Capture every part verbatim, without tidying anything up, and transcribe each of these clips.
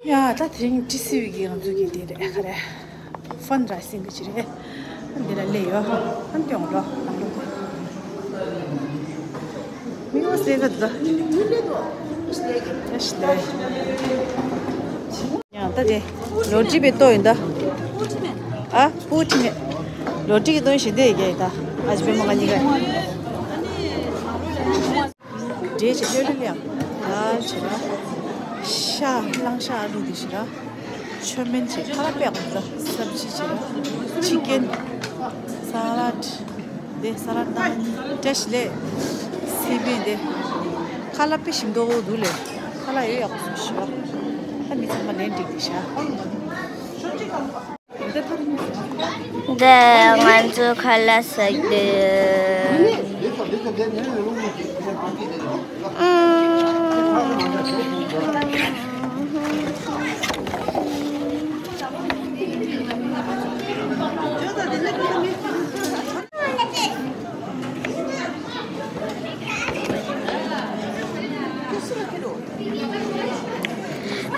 ཡ་ད་དེ་རིང་ཊི་སི་ཝི་གི་ང་ཚོ་གི་དེ་རེད་ག་རེ། ཕན་རེ་སིང་གི་ཅི་རེད། འདི་ལ་སླེབས་ཡོད། ཨ་ནི་སྟོན་རོགས་གནང་རོགས། མི་ཡོང་སེ་ག་ད། ཡ་ད་དེ་ལོ་ཊི་རི་པའི་ལྟོ་ཡིན་ད། ཨ་པུ་ཏི་ནས་ལོ་ཊི་རི་གི་ལྟོ་ཞིག་འདི་ཡི་གེ་ཡི་ད། ཨ་ཅི་པའི་མ་ག་ཉི་ག་འབྲས་ཀྱི་ཏོ་ལི་ལ་ཡང་ལ་བྱེད་ར། ཤ་གླང་ཤ་ཨ་ལུ་དེ་བྱེད་ར། མཆོད་མེན་བྱེད་ཁ་ལག་པའི་ཡག་པོ་འདུག་སབ་ཇི་བྱེད་ར། ཅི་ཀན། ས་ལད། དེ་ས་ལད་ནང་བཀྲ་ཤིས་ལེ། སི་པན་དེ། ཁ་ལག་པའི་ཞིམ་མདོག་འདུག་ལེ། ཁ་ལག་ཡོད་ཡག་པོ་བཟོ་ཤི་ར། ད་མི་ཚང་མ་ལན་འགྲིག་དེ་ཤ། འདི་ང་ཚོ་ཁ་ལག་ཟ་གི་འདུག་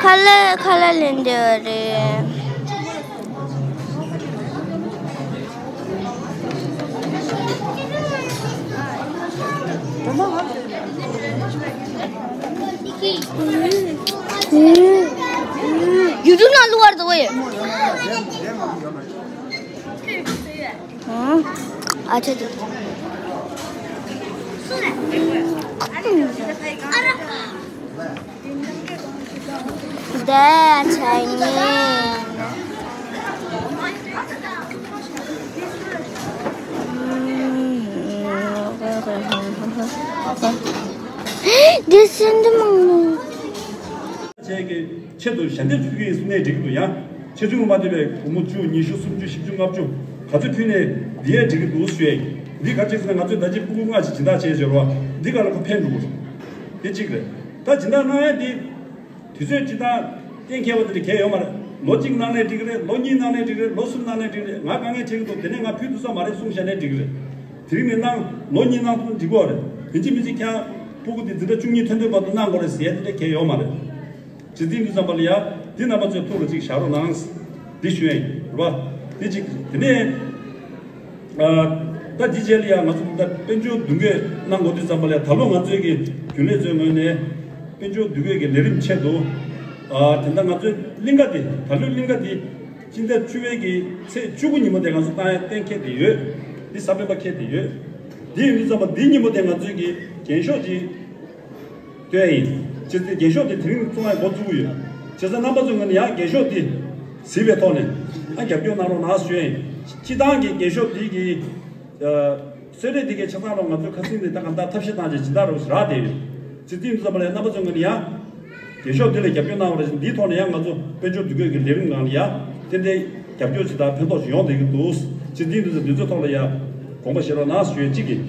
ཁ་ལག་ཁ་ལག་ལེན་འདོད་རེད། ཡུ་ཊུབ་ནང་བླུག་བར་འདུག་ཨེ། ཨ་ཆ་ཆ། ད་ཆ་ནི། འདི་སེམས་མང་ནོ། བཅས་ཀྱི་ཆེད་དུ་ཞལ་འདེབས་ཞུ་གི་ཡིན་གསུངས་ནའི་འགྲིག་གི་འདུག་ཡང་ཆེ་ཆུང་མ་ལྟོས་པའི་སྒོར་མོ་བཅུ། ཉི་ཤུ། སུམ་ཅུ། བཞི་བཅུ། ལྔ་བཅུ། ག་ཚོད་ཕུལ་ནའི་འདི་ཡས་འགྲིག་གི་འདུག་ཞུ་ཡས། འདི་ག་ཅིག་ཟེར་ན་ང་ཚོས་ཟླ་གཅིག་ཕྲུ་གུ་ལྔ་ཞིག་སྦྱིན་བདག་བྱས་ཡོད་རེད་བ། འདི་ག་ལ་ཁོ་ཕན་འགྲོ་གི་རེད། དེ་གཅིག་རེད། ད་སྦྱིན་བདག་གནང་ཡས་འདི་དུས་ཚོད་སྤྱི་བཏང་གཏན་འཁེལ་བ་དེ་འདྲ་གང་ཡང་ཡོད་མ་རེད། ལོ་གཅིག་གནང་ནའི་འགྲིག་གི་རེད། ལོ་གཉིས་གནང་ནའི་འགྲིག་གི་རེད། ལོ་གསུམ་གནང་ནའི་འགྲིག་གི་རེད། ང་དཀའ་ངལ་འཕྲད་ཀྱི་འདུག་དེ་ནས་ང་ཕུལ་ཐུབ་ས་མ་རེད་གསུངས་བཞག་ནའི་འགྲིག་གི་རེད། དེ་རིང་ནས་གནང་། ལོ་གཉིས་གནང་ཐུབ་ན་འགྲིག་གི་རེད། ཡིན་གཅིག་མིན་གཅིག་ཁྱེད་རང་ཕྲུ་གུ་དེ་འཛིན་གྲྭ་བཅུ་གཉིས་ཐོན་ཐོན་བར་དུ་གནང་དགོས་རེད་ཟེར་ཡ་དེ་འདྲ་གང་ཡང་ཡོད་མ་རེད། བྱེད་དུས་ཙམ་པ་ལ་ཡ་འདི་རྣམ་པ་ཚོས་ཐུགས་ལ་ཅིག་བཞག་རོགས་གནང་། འདི་ཞུ་ཡ་ཡིན་རེད་པ། འདི་གཅིག་དེ་ནས་ཨ་ད་འདི་རྗེས་ལ་ཡ་ང་ཚོ་ད་དཔལ་འབྱོར་བསྡུ་འགོད་གནང་དགོས་དུས་ཙམ་པ་ལ་ཡ་ད་ལོ་ང་ཚོའི་གི་རྒྱུན་ལས་ཚོའི་ངོས་ནས་དཔལ་འབྱོར་བསྡུ་འགོད་ཀྱི་ལས་རིམ་ཆེད་དུ་ཨ་དེ་འདྲ་ང་ཚོའི་གླིང་ག་འདི་ད་ལོའི་གླིང་ག་འདི་སྤྱི་ཟླ་བཅུ་པའི་གི་ཚེས་བཅུ་དགུ་ཉིན་མོ་དེ་ང་ཚོ་བཏང་ཡ་གཏན་འཁེལ་བསྡད་ཡོད། འདི་གཟའ་སྤེན་པ་འཁེལ་བསྡད་ཡོད། འདི་ཡིན་དུས་ཙམ་པ་འདི་ཉིན་མོ་དེ་ང་ཚོའི་གི་རྒྱན་ཤོག་ཅིག་སྟོན་ཡིན། བྱས་ཙང་རྒྱན་ཤོག་དེ་དེ་རིང་བཙོང་ཡ་འགོ་བཙུགས་ཡོད། བྱས་ཙང་རྣམ་པ་ཚོའི་ངོས་ནས་ཡང་རྒྱན་ཤོག་དེ་གཟིགས་པའི་ཐོག་ནས་ཨ་རྒྱབ་སྐྱོར་གནང་རོགས་གནང་ཞུ་ཡ་ཡིན། སྤྱིར་བཏང་གི་རྒྱན་ཤོག་དེ་གི་ཨ་གསོལ་རས་དེ་གའི་ཆ་ཚང་ལ་ང་ཚོའི་ཁ་སང་ནས་ད་གང་ལྟར་ཐབས་ཤེས་བཏང་བྱས་སྦྱིན་བདག་རོགས་ཞེ་དྲག་བསྡད་ཡོད། བྱས་ཙང་འདི་ཙམ་པ་ལ་རྣམ་པ་ཚོའི་ངོས་ནས་ཡང་རྒྱན་ཤོག་འདི་ལ་རྒྱབ་སྐྱོར་གནང་བ་རེད། འདིའི་ཐོག་ནས་ཡང་ང་ཚོ་དཔལ་འབྱོར་བསྡུ་འགོད་ཀྱི་ལས་རིམ་ནང་ལ་ཡང་ཏན་ཏན་རྒྱབ་སྐྱོར་ཅིག་དང་ཕན་ཐོགས་ཅིག་ཡོང་བསྡད་ཀྱི་འདུག་བྱས་ཙང་འདི་ཚོ་འདི་ཚོའི་ཐོག་ལ་ཡང་དགོངས་པ་བཞེས་རོགས་གནང་ཞུ་ཡ་གཅིག་ཡིན།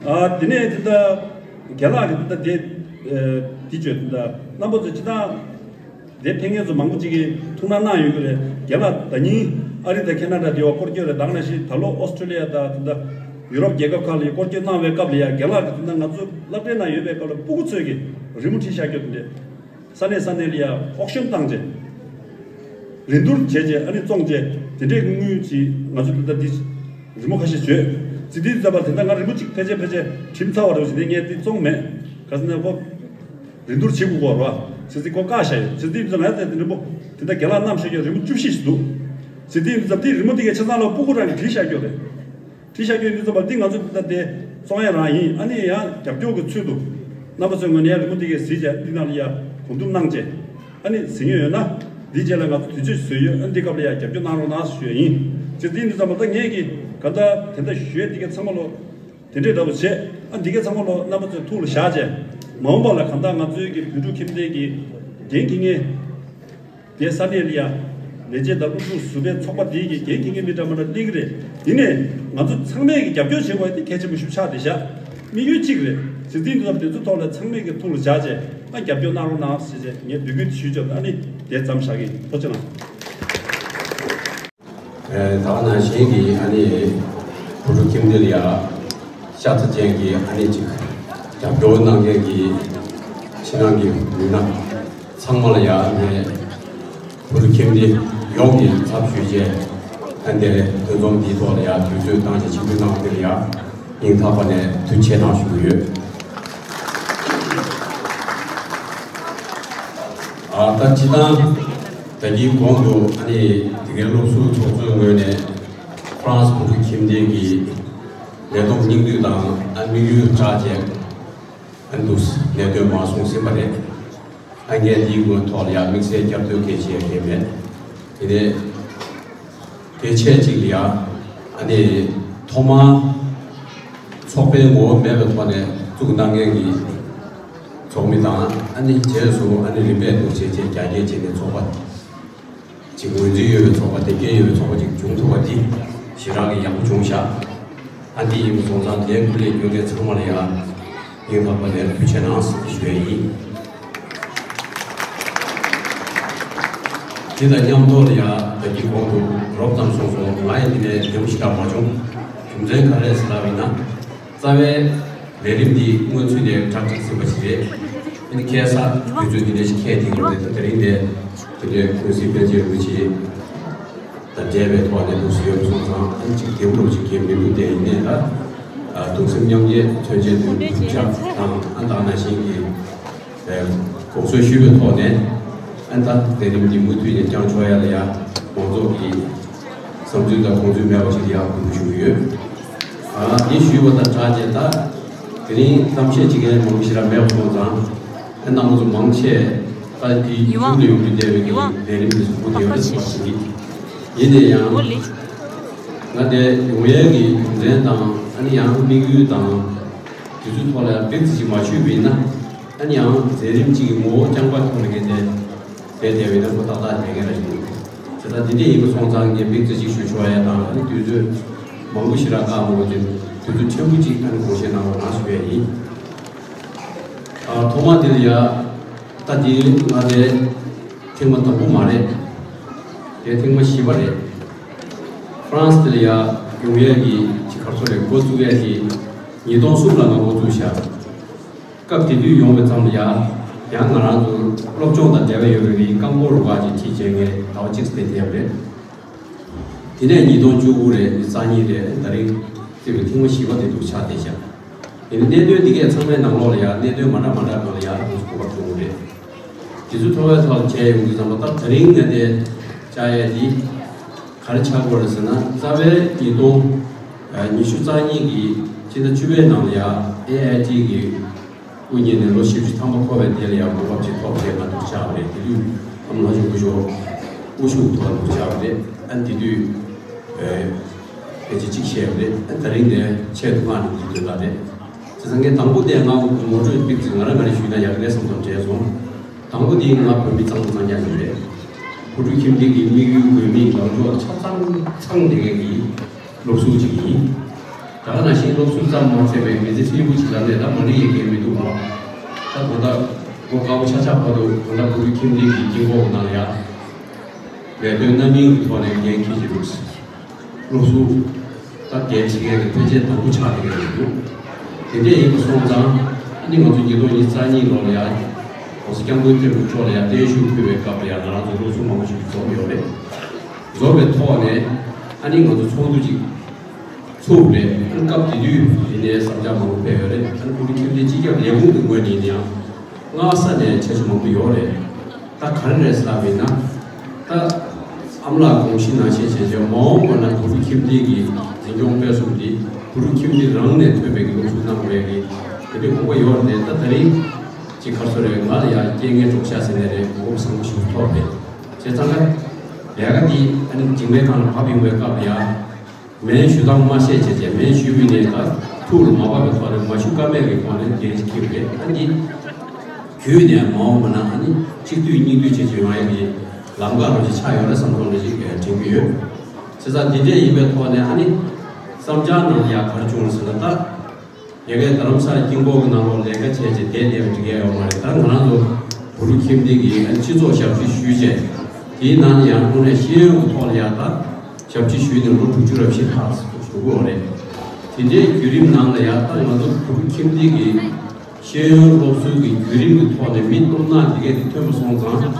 ཨ་དེ་ནས་དེ་ལྟ་རྒན་ལགས་ཀྱིས་དེ་ལྟ་དེ་ཨ་དེ་བརྗོད། དེ་ལྟ་རྣམ་པ་ཚོས་སྤྱིར་བཏང་དེ་ཕན་མཁན་ཚོ་མང་པོ་ཅིག་གིས་ཐུགས་སྣང་གནང་ཡོད་ཀྱི་རེད། རྒན་ལགས་ད་ཉིན་ཨ་རི་དང་ཁེ་ན་ཌ་དེ་བ་སྐོར་སྐྱོད་རེད། ད་ག་ནང་བཞིན་ད་ལོ་ཨོ་སི་ཀྲོ་ལི་ཡ་དང་དེ་ལྟ་ཡུ་རོབ་རྒྱལ་ཁབ་ཁག་ལ་སྐོར་སྐྱོད་གནང་བའི་སྐབས་ལ་ཡ་རྒན་ལགས་ཀྱིས་དེ་ལྟ་ང་ཚོ་སློབ་གྲྭའི་ནང་ཡོད་པའི་སྐབས་ལ་སྤུ་གུ་ཚོས་ཀྱིས་རི་མོ་བྲིས་བཞག་རྒྱུ་དེ་འདྲས། ས་གནས་ས་གནས་ལ་ཡ་ཨོག་ཤོན་བཏང་བྱས། རིན་བསྡུར་བྱས་བྱས་ཨ་ནི་བཙོང་བྱས་དེ་འདྲས་ཀྱི་དངུལ་ཅིག་ང་ཚོ་དེ་ལྟ་འདི་རི་མོ་ཁ་ཤས་བྱོས། ཙི་ཏི་འཛམ་པ་དེ་ལྟ་ང་རི་མོ་གཅིག་ཕལ་ཆེར་ཕལ་ཆེར་བྲིས་ཚར་བ་རེད་ཟེར་ནས་ངས་འདི་བཙོང་མེད། ག་ཟེར་ན་ཁོ་རིན་བསྡུར་བྱེད་དགོས་ཀྱི་རེད་བ། ཙི་ཙི་ཁོ་བཀག་བཞག་ཡོད། ཙི་ཏི་འཛམ་ང་ཚོ་དེ་རི་མོ་དེ་ལྟ་རྒན་ལགས་བསྣམས་བཞག་ཡོད། རི་མོ་བཅུ་བཞི་ཞིག་འདུག་ཙི་ཏི་འཛམ་དེ་རི་མོ་དེ་གའི་ཆ་ཚང་ལ་སྤུ་གུ་རང་གིས་བྲིས་བཞག་ཡོད་རེད། བྲིས་བཞག་རྒྱུ་ཡིན་དུས་ཙམ་པ་འདི་ང་ཚོ་འདི་ལྟ་སྟེ་བཙོང་ཡ་རང་ཡིན། ཨ་ནི་ཡང་རྒྱབ་སྐྱོར་གྱི་ཚུལ་དུ་རྣམ་པ་ཚོའི་ངོས་ནས་ཡང་རི་མོ་འདི་གའི་གཟིགས་བྱས་འདི་ནང་ལ་ཡ་གོ་བསྡུར་གནང་བྱས། ཨ་ནི་གཟིགས་མྱོང་ཡོད་ན་འདིའི་རྗེས་ལ་ང་ཚོ་དུས་ཚོད་བཟོས་ཡོད། ཨ་ནི་འདི་སྐབས་ལ་ཡ་རྒྱབ་སྐྱོར་གནང་རོགས་གནང་ཞུ་ཡ་ཡིན། ཅེས་འདི་ཡིན་དུས་ཙམ་པ་ད་ངས་ཀྱི་ག་ད་དེ་འདྲ་ཞུ་ཡས་འདི་གའི་ཚང་མ་ལོ་དེ་འདྲའི་འདྲ་པོ་བྱས། ཨ་འདི་གའི་ཚང་མ་ལོ་རྣམ་པ་ཚོའི་ཐུགས་ལ་བཞག་བྱས་མ་འོངས་པ་ལ་ག་ད་ང་ཚོའི་གི་བོད་ཕྲུག་ཁྱིམ་སྡེ་གི་འགན་འཁྱེར་མཁན། དེ་ས་གནས་ལ་ཡ། ལས་བྱེད་དང་སློབ་ཕྲུག་ཟུར་པའི་ཚོགས་པ་འདིའི་གི་འགན་འཁྱེར་མཁན་མི་འདྲ་མི་འདྲ་སླེབས་ཀྱི་རེད། ཡིན་ནའི་ང་ཚོ་ཚང་མས་ཀྱི་རྒྱབ་སྐྱོར་བྱེད་དགོས་དེ་གལ་ཆེན་པོ་ཞིག་ཆགས་བསྡད་ཤག་དམིགས་ཡུལ་གཅིག་རེད། ཙི་ཙི་འདི་ཚོ་དེ་ཚོའི་ཐོག་ལ་ཚང་མས་ཀྱི་ཐུགས་ལ་བཞག་བྱས་ཨ་རྒྱབ་སྐྱོར་གནང་རོགས་གནང་ཞེས་བྱས་ངས་འབོད་སྐུལ་ཞུས་ཆོག་ཨ་ནི་དེ་ཙམ་བཞག་གི་ཡིན། ཐུགས་རྗེ་གནང་། ཨེ་ད་ག་ནང་བཞིན་གྱི་ཨ་ནི་བོད་ཕྲུག་ཁྱིམ་སྡེ་ལ་ཡ་ཤ་ཚ་ཅན་གྱི་ཨ་ནི་ཅིག་རྒྱབ་སྐྱོར་གནང་མཁན་གྱི་ཕྱི་ནང་གི་མི་སྣ། ཚང་མ་ལ་ཡ་ནས་བོད་ཁྱིམ་སྡེ་ཡོངས་ཀྱི་ཚབ་ཞུས་བྱས། ཨ་འདིར་འདུ་འཛོམས་འདིའི་ཐོག་ལ་ཡ་དུས་ཚོད་བཏང་བྱས་ཆིབས་བསྒྱུར་གནང་བ་དེ་ལ་ཡ་སྙིང་ཐག་པ་ནས་ཐུགས་རྗེ་ཆེ་གནང་ཞུ་གི་ཡོད། ཨ་ད་སྤྱིར་བཏང་ད་གིན་གོང་དུ་ཨ་ནི་དེ་གའི་སློབ་ཟུར་ཚོགས་གཙོའི་ངོས་ནས་ཧྥ་རན་སི་བོད་ཕྲུག་ཁྱིམ་སྡེ་གི་ལས་བསྡོམས་སྙིང་བསྡུས་དང་ཨ་དམིགས་ཡུལ་བསྒྲགས་བྱས། ཨ་འདུག་གནད་དོན་མར་གསུངས་ཟིན་པ་རེད། ཨ་ངས་འདིའི་ངོས་ཐོག་ལ་ཡང་དམིགས་བསལ་སྐྱབས་བཅོལ་གལ་ཆེ་གལ་མེད། དེ་ནས་གལ་ཆེ་གཅིག་ལ་ཡང་ཨ་ནི་ཐོག་མར་ཚོགས་པའི་ངོ་བོ་མེད་པའི་ཐོག་ནས་བཙུགས་གནང་མཁན་གྱི་ཚོགས་མི་དང་ཨ་ནི་རྗེས་སུ་ཨ་ནི་རིམ་པས་འདུག་བྱས་བྱས་རྒྱ་སྐྱེད་བྱས་ནས་ཚོགས་པ། ཅིག་ངོས་འཛིན་ཡོད་པའི་ཚོགས་པ་དེ་སྐད་ཡོད་པའི་ཚོགས་པ་ཅིག་བྱུང་ཐུབ་པ་འདི་ཞེ་དྲག་གི་ཡག་པོ་བྱུང་ཤག་ཨ་འདི་ཡིན་པ་སོང་ཙང་དེའི་སྐུ་ལས་སྐྱོན་མཁན་ཚང་མ་ལ་ཡང་སྙིང་ཐག་པ་ནས་ཐུགས་རྗེ་གནང་ཞུ་ཡས་ཡིན། དེ་དང་མཉམ་དུ་ལ་ཡང་ད་གིན་གོང་དུ་རོབ་ཙམ་གསུངས་སོང་། ང་ཡི་འདི་ནས་ལེའུ་ཞེ་དྲག་མ་བྱུང་། རྒྱུ་མཚན་ག་རེ་ཟེར་ལབ་ཡིན་ན། རྩ་བའི་ལས་རིམ་འདི་སྔོན་ཚུད་ནས་གྲ་སྒྲིག་ཟིན་པ་ཞིག་རེད། ཨ་ནི་ཁ་སང་དུས་ཚོད་འདི་འདྲ་ཞིག་འཁེལ་ཐེངས་རེད། ད་དེ་རིང་འདི་དེ་འདྲའི་ཀུན་གཟིགས་དཔལ་ཆེན་རིན་པོ་ཆེ་དང་འབྲེལ་བའི་ཐོག་ནས་འདུག་སེ་ཡོད་པ་སོང་ཙང་ཨ་ནི་གཅིག་བདེ་པོ་རུ་ཅིག་གི་མི་འདུག་དེ་ཡིན་ནའི་ད་གདུང་སེམས་མཉམ་སྐྱེད་མཚོན་བྱེད་དུ་ཐུགས་ཅག་དང་ཨ་དང་ནང་བཞིན་གྱི་དགོངས་ཚུལ་ཞུས་པའི་ཐོག་ནས་ཨ་ནི་ད་ལས་རིམ་འདི་མུ་མཐུད་ནས་བསྐྱངས་ཆོག་ཡ་ལ་ཡ་མང་ཚོགས་ཀྱི་བསམ་ཚུལ་དང་དགོངས་ཚུལ་མེད་པ་ཞིག་ཡང་གོ་རྒྱུ་ཞུ་གི་ཡོད། ཨ་འདི་ཞུས་པ་དང་སྦྲགས་བྱས་ད་དེ་རིང་གཏམ་བཤད་བྱེད་མཁན་མང་པོ་ཞེ་དྲག་མེད་པ་སོང་ཙང་ཨ་རྣམ་པ་ཚོ་མང་ཆེ་ད་འདི་ཡིད་ཡིད་དབང་དབང་དུ་ཡོང་རྒྱུ་བསྡད་པའི་ཡིད་དབང་ལས་རིམ་འདི་ཚོ་གོ་བདེ་བ་ཞིག་ཡིན། ཡིན་ནའི་ཡང་ངོ་ལེགས། ང་དེ་ཡོང་ཡས་ཀྱི་རྒྱུ་མཚན་དང་ཨ་ནི་ཡང་དམིགས་ཡུལ་དང་དེ་ཚོའི་ཐོག་ལ་ཡང་སྦེག་ཙི་ཞིག་མ་ཞུས་པ་ཡིན་ན། ཨ་ནི་ཡང་མཛད་རིམ་གཅིག་གི་ངོ་བོ་རྐྱང་པ་ཐོག་ནས་ངས་དེ་བསྡད་བསྡད་པའི་ནང་ཁོ་ཏག་ཏག་བསྡད་མཁན་ར་ཞིག་འདུག་བྱས་ཙང་འདི་འདྲ་ཡིན་པ་སོང་ཙང་ངས་སྦེག་ཙི་ཞིག་ཞུ་ཆོག་ཡ་དང་ཨ་ནི་དུས་ཚོད་མང་པོ་ཞིག་རག་ག་མ་དགོས་ཏེ་དུས་ཚོད་ཕྲན་བུ་ཅིག་ཨ་ནི་དགོངས་བཞེས་གནང་རོགས་གནང་ཞུ་ཡ་ཡིན། ཨ་ཐོག་མ་འདི་ལ་ཡ་ད་འདི་ང་དེ་ཐེངས་མ་དང་པོ་མ་རེད། དེ་ཐེངས་མ་བཞི་པ་རེད། ཧྥ་རན་སི་དེ་ལ་ཡ་ཡོང་ཡས་ཀྱི་ཅིག་ག་རེ་ཟེར་རེད། འགོ་བཙུགས་ཡས་ཀྱི་ཉིས་སྟོང་གསུམ་ལ་ང་འགོ་བཙུགས་ཤག་སྐབས་དེ་དུས་ཡོང་བའི་མཚམས་ལ་ཡ་ཡང་ང་རང་ཚོ་སློབ་སྦྱོང་དང་འབྲེལ་བ་ཡོད་པའི་རིགས་རྐང་སྤོལ་རུ་ཁག་ཅིག་ཁྲིད་བྱས་ངས་ཟླ་བ་གཅིག་ཙམ་དེ་བསྡད་པ་རེད། དེ་ནས་ཉིས་སྟོང་བཅུ་དགུ་རེད། རྩ་གཉིས་རེད། ད་རིང་བརྩིས་པའི་ཐེངས་མ་བཞི་པ་དེ་འདུག་ཆགས་བསྡད་ཤག་ཡིན་ནའི་གནད་དོན་འདི་གས་ཚང་མའི་ནང་ལོགས་ལ་ཡང་གནད་དོན་མ་འདྲ་མ་འདྲ་སྒང་ལ་ཡང་ང་ཚོ་གོ་སྐབས་བྱུང་བ་རེད། དེ་ཚོ་ཐོག་བའི་ཐོག་ལ་བྱས་ཡོང་དུས་ཙམ་པ་ད་ད་རིང་ངས་དེ་བཅར་ཡས་འདི་ག་རེ་ཆགས་ཀྱི་ཡོད་རེད་ཟེར་ན། རྩ་བའི་ཉིས་སྟོང་ཉི་ཤུ་རྩ་གཉིས་ཀྱི་སྤྱི་ཟླ་བཅུ་པའི་ནང་ལ་ཡང་ཨེ་ཨའི་ཊི་གི་དབུ་བརྙེས་ནས་ལོ་བཞི་བཅུ་ཐམ་པ་འཁོར་བའི་དེ་ལ་ཡང་གོ་སྐབས་ཅིག་ཐོབ་རེད། ང་འདུག་ཆགས་པ་རེད། དེ་དུས་ཨ་མ་ལགས་ཆུང་ཀུ་ཞོ་དབུ་བཞུགས་ཐོག་འདུག་ཆགས་པ་རེད། ཨ་དེ་དུས་ཨེ་ཕལ་ཆེར་གཅིག་བཤད་པ་རེད། ཨ་ད་རིང་ནས་ཆེད་དུ་མངགས་ནས་འདུག་དོན་དག་རེད། བྱས་ཙང་ངས་དང་པོ་དེ་ང་ངོ་སྤྲོད་ཏོག་ཙམ་ང་རང་ང་རང་ཞུས་ན་ཡག་གི་རེད་བསམ་བསམ་དྲན་སོང་། དང་པོ་དེ་ང་བོད་མི་གཙང་མ་གཙང་རྐྱང་ཞིག་རེད། བོད་ཕྲུག་ཁྱིམ་སྡེ་གི་དམིགས་ཡུལ་དགོས་དམིགས་ལངས་ཕྱོགས་ཆ་ཚང་ཚང་བསྡད་མཁན་གྱི་སློབ་ཟུར་ཅིག་ཡིན། ད་ག་ནང་བཞིན་སློབ་ཟུར་ཙམ་མ་ཚད་པའི་མི་ཚེ་ཧྲིལ་པོ་ཅིག་ལ་ནས་ད་མ་འགྲིག་ཡས་མཁན་མི་འདུག་མ། ད་ད་ལྟ་ལོ་དཀར་པོ་ཆགས་ཆགས་བར་དུ་ད་ལྟ་བོད་ཕྲུག་ཁྱིམ་སྡེ་གི་དཀྱིལ་འཁོར་ནང་ལ་ཡ་ལས་དོན་སྣ་མིན་གྱི་ཐོག་ནས་འགན་འཁྱེར་གྱི་འདུག་སློབ་ཟུར་ད་འགན་འཁྱེར་མཁན་གྱི་ཕལ་ཆེར་དང་པོ་ཆགས་བསྡད་མཁན་རེད་འདུག་དེ་འདྲ་ཡིན་པ་སོང་ཙང་ཨ་ནི་ང་ཚོ་ཉིས་སྟོང་ཉི་ཤུ་རྩ་གཉིས་ལོ་ལ་ཡ་༸གོང་ས་༸སྐྱབས་མགོན་ཆེན་པོ་མཆོག་ལ་ཡ་བརྟན་བཞུགས་ཕུལ་བའི་སྐབས་ལ་ཡ་ང་རང་ཚོ་སློབ་ཟུར་མང་པོ་ཞིག་འཛོམས་ཡོད་རེད། འཛོམས་པའི་ཐོག་ནས་ཨ་ནི་ང་ཚོ་ཚོགས་འདུ་ཅིག་ཚུགས་རེད། ཨ་ནི་སྐབས་དེ་དུས་དེ་ནས་བསམ་འཆར་མང་པོ་སྤེལ་ཡོད་རེད། ཨ་ནི་བོད་ཕྲུག་ཁྱིམ་སྡེ་སྤྱི་ཁྱབ་ལས་ཁུངས་ཀྱི་ངོས་ནས་ཡིན་ཡང་སྔ་ས་ནས་འཆར་གཞི་མང་པོ་ཡོད་རེད། ད་ག་རེ་རེད་ཟེར་ལབ་ཡིན་ན། ད་ཨ་མ་ལགས་དགོངས་གཞི་ནང་བཞིན་བྱས་བྱས་མ་འོངས་པ་ན་བོད་ཕྲུག་ཁྱིམ་སྡེ་གི་འཛིན་སྐྱོང་སྤེལ་གསུམ་འདི་བོད་ཕྲུག་ཁྱིམ་སྡེ་རང་ནས་ཐོན་པའི་གི་སློབ་ཟུར་གནང་བའི་གི་དེ་འདྲའི་དགོངས་པ་ཡོད་རེད། ད་ད་རིང་ཅིག་ག་རེ་ཟེར་རེད། ང་ལ་ཡང་རྐྱེན་ངན་གྲོགས་ཤག་ཟེར་ནས་རེད། གོ་སྐབས་བཟང་པོ་ཞིག་ཐོབ་རེད། བྱས་ཙང་ལས་ཀ་འདི་ཨ་ནི་མཇིང་པའི་སྒང་ལ་བབས་ཡོང་བའི་སྐབས་ལ་ཡང་། མེད་ཞུ་སྟངས་མ་ཤེས་བྱས་བྱས་མེད་ཞུས་པ་ཡིན་ནའི་ད་ཐུགས་ལ་མ་བབས་པའི་ཐོག་ནས་མ་ཞུ་ཀ་མེད་ཀྱི་སྒོ་ནས་འགན་ཞིག་འཁྱེར་བ་རེད། ཨ་ནི་བརྒྱུད་ནས་མ་འོངས་པ་ན་ཨ་ནི་གཅིག་བསྡུས་གཉིས་བསྡུས་བྱས་བྱས་ཡོང་ཡ་གི་ལམ་ཁ་རོ་ཞིག་ཆགས་ཡོང་རེད་བསམ་སོང་ནས་ཞིག་དྲན་གྱི་ཡོད། བྱས་ཙང་འདི་འདྲས་ཡིན་པའི་ཐོག་ནས་ཨ་ནི་བསམ་འཆར་ནང་ཡ་ག་རེ་བྱུང་རེད་ཟེར་ན། ད་ཡ་གའི་རྡ་རམ་ས་ལ་དཀྱིལ་འཁོར་གྱི་ནང་ལོགས་ལས་ཀ་བྱས་བྱས་བསྡད་བསྡད་པ་འགྲིག་ཡ་ཡོད་མ་རེད། ད་ང་རང་ཚོ་བོད་ཕྲུག་ཁྱིམ་སྡེ་གི་ཨ་ནི་སྤྱི་ཚོགས་ཞབས་ཕྱི་ཞུས་བྱས་དེའི་ནང་ལ་ཡང་དངོས་གནས་ཤེས་ཡོན་གྱི་ཐོག་ལ་ཡ་ད། ཞབས་ཕྱི་ཞུས་ནས་ལོ་དྲུག་ཅུ་རེ་བཞི་ལྷག་ཞུ་གི་ཡོད་རེད། དེ་འདྲའི་བརྒྱུད་རིམ་ནང་ལ་ཡང་ད་ང་ཚོ་བོད་ཕྲུག་ཁྱིམ་སྡེ་གི་ ཤེས་ཡོན་སློབ་གསོའི་གི་བརྒྱུད་རིམ་གྱི་ཐོག་ནས་མི་སྟོབས་ནག་དེ་གས་དེ་ཐོན་པ་སོང་ཙང་།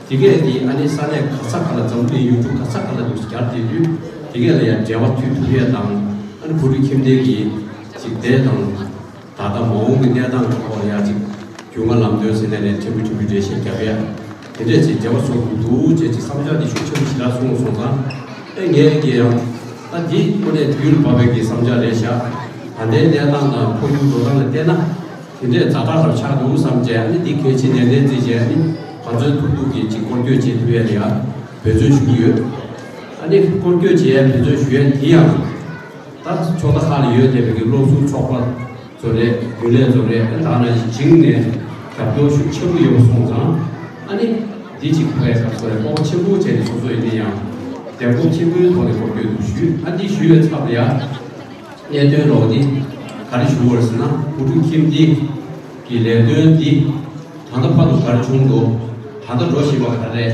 དེ་གས་དེ་ཨ་ནི་ས་གནས་ག་ས་ག་ལ་འཛམ་བུ་གླིང་ཡུལ་གྲུ་ག་ས་ག་ལ་འདུག་སེ་གྱར་བསྡད་དུས་དེ་གས་ལ་ཡང་འབྲེལ་བ་མཐུད་ཐུབ་ཡས་དང་། ཨ་ནི་བོད་ཕྲུག་ཁྱིམ་སྡེ་གི་ཅིག་བསྡད་དང་། ད་ལྟ་མ་འོངས་ཀྱི་གནས་སྟངས་ཀྱི་ཐོག་ལ་ཡང་ཅིག་རྒྱུས་མངའ་ལམ་སྟོན་ཟེར་ནས་ནས་ཕྲན་བུ་ཕྲན་བུ་འགྲེལ་བཤད་རྒྱབ་ཡ། དེ་འདྲས་ཅིག་འབྲེལ་བ་བཟོ་དགོས་འདུག་ཅེས་ཅིག་བསམ་འཆར་འདི་ཤུགས་ཆེན་པོ་ཞེ་དྲག་གསུངས་སོང་ཙང་། ཨེ་ངས་ཀྱི་ཡང་ད་འདི་དངོས་གནས་དུས་ལ་བབ་པའི་གི་བསམ་འཆར་རེད་ཤག་ད་ལྟའི་གནས་སྟངས་དང་འཕོ་འགྱུར་འགྲོ་སྟངས་ལ་བལྟས་ན། དེ་འདྲས་ཛ་དྲག་རབ་ཆགས་འདུག་བསམ་བྱས། ཨ་ནི་འདི་གལ་ཆེ་ནན་ཏན་བརྩིས་བྱས། ཨ་ནི་ག་ཚོད་ཐུབ་ཐུབ་ཀྱིས་ཅིག་སྐོར་སྐྱོད་བྱེད་ཐུབ་ཡས་ལ་ཡང་འབད་བརྩོན་ཞུ་གི་ཡོད། ཨ་ནི་སྐོར་སྐྱོད་བྱེད་ཡས་འབད་བརྩོན་ཞུ་ཡས་དེ་ཡང་། ད་ཕྱོགས་མཐའ་ཁག་ལ་ཡོད་བསྡད་པའི་གི་སློབ་ཟུར་ཚོགས་པ་ཚོ་རེད། རྒྱུན་ལས་ཚོ་རེད། ཨ་ནི་ད་ནང་བཞིན་བྱིངས་ནས་རྒྱབ་སྐྱོར་ཤུགས་ཆེན་པོ་ཡོད་པ་སོང་ཙང་། ཨ་ནི་འདི་གཅིག་ཕ་གིའི་སྐབས་སུ་རེད། སྤོབས་པ་ཆེན་པོ་བྱས་ནས་སོ་སོ་ཡིན་ན་ཡང་དལ་འབོར་ཆེན་པོའི་ཐོག་ནས་སྐོར་སྐྱོད་འདུག་ཞུས། ཨ་འདི་ཞུས་པའི་ཚབ་ལ་ཡ་གནད་དོན་རོགས་འདི་ག་རེ་ཞུ་བར་ཟེར་ན། བུ་ཕྲུག་ཁྱིམ་སྡེ་གི་ལས་དོན་འདི་ད་ལྟ་བར་དུ་ག་རེ་བྱུང་འདུག་ད་ལྟ་འགྲོ་བཞིན་པ་ག་རེ།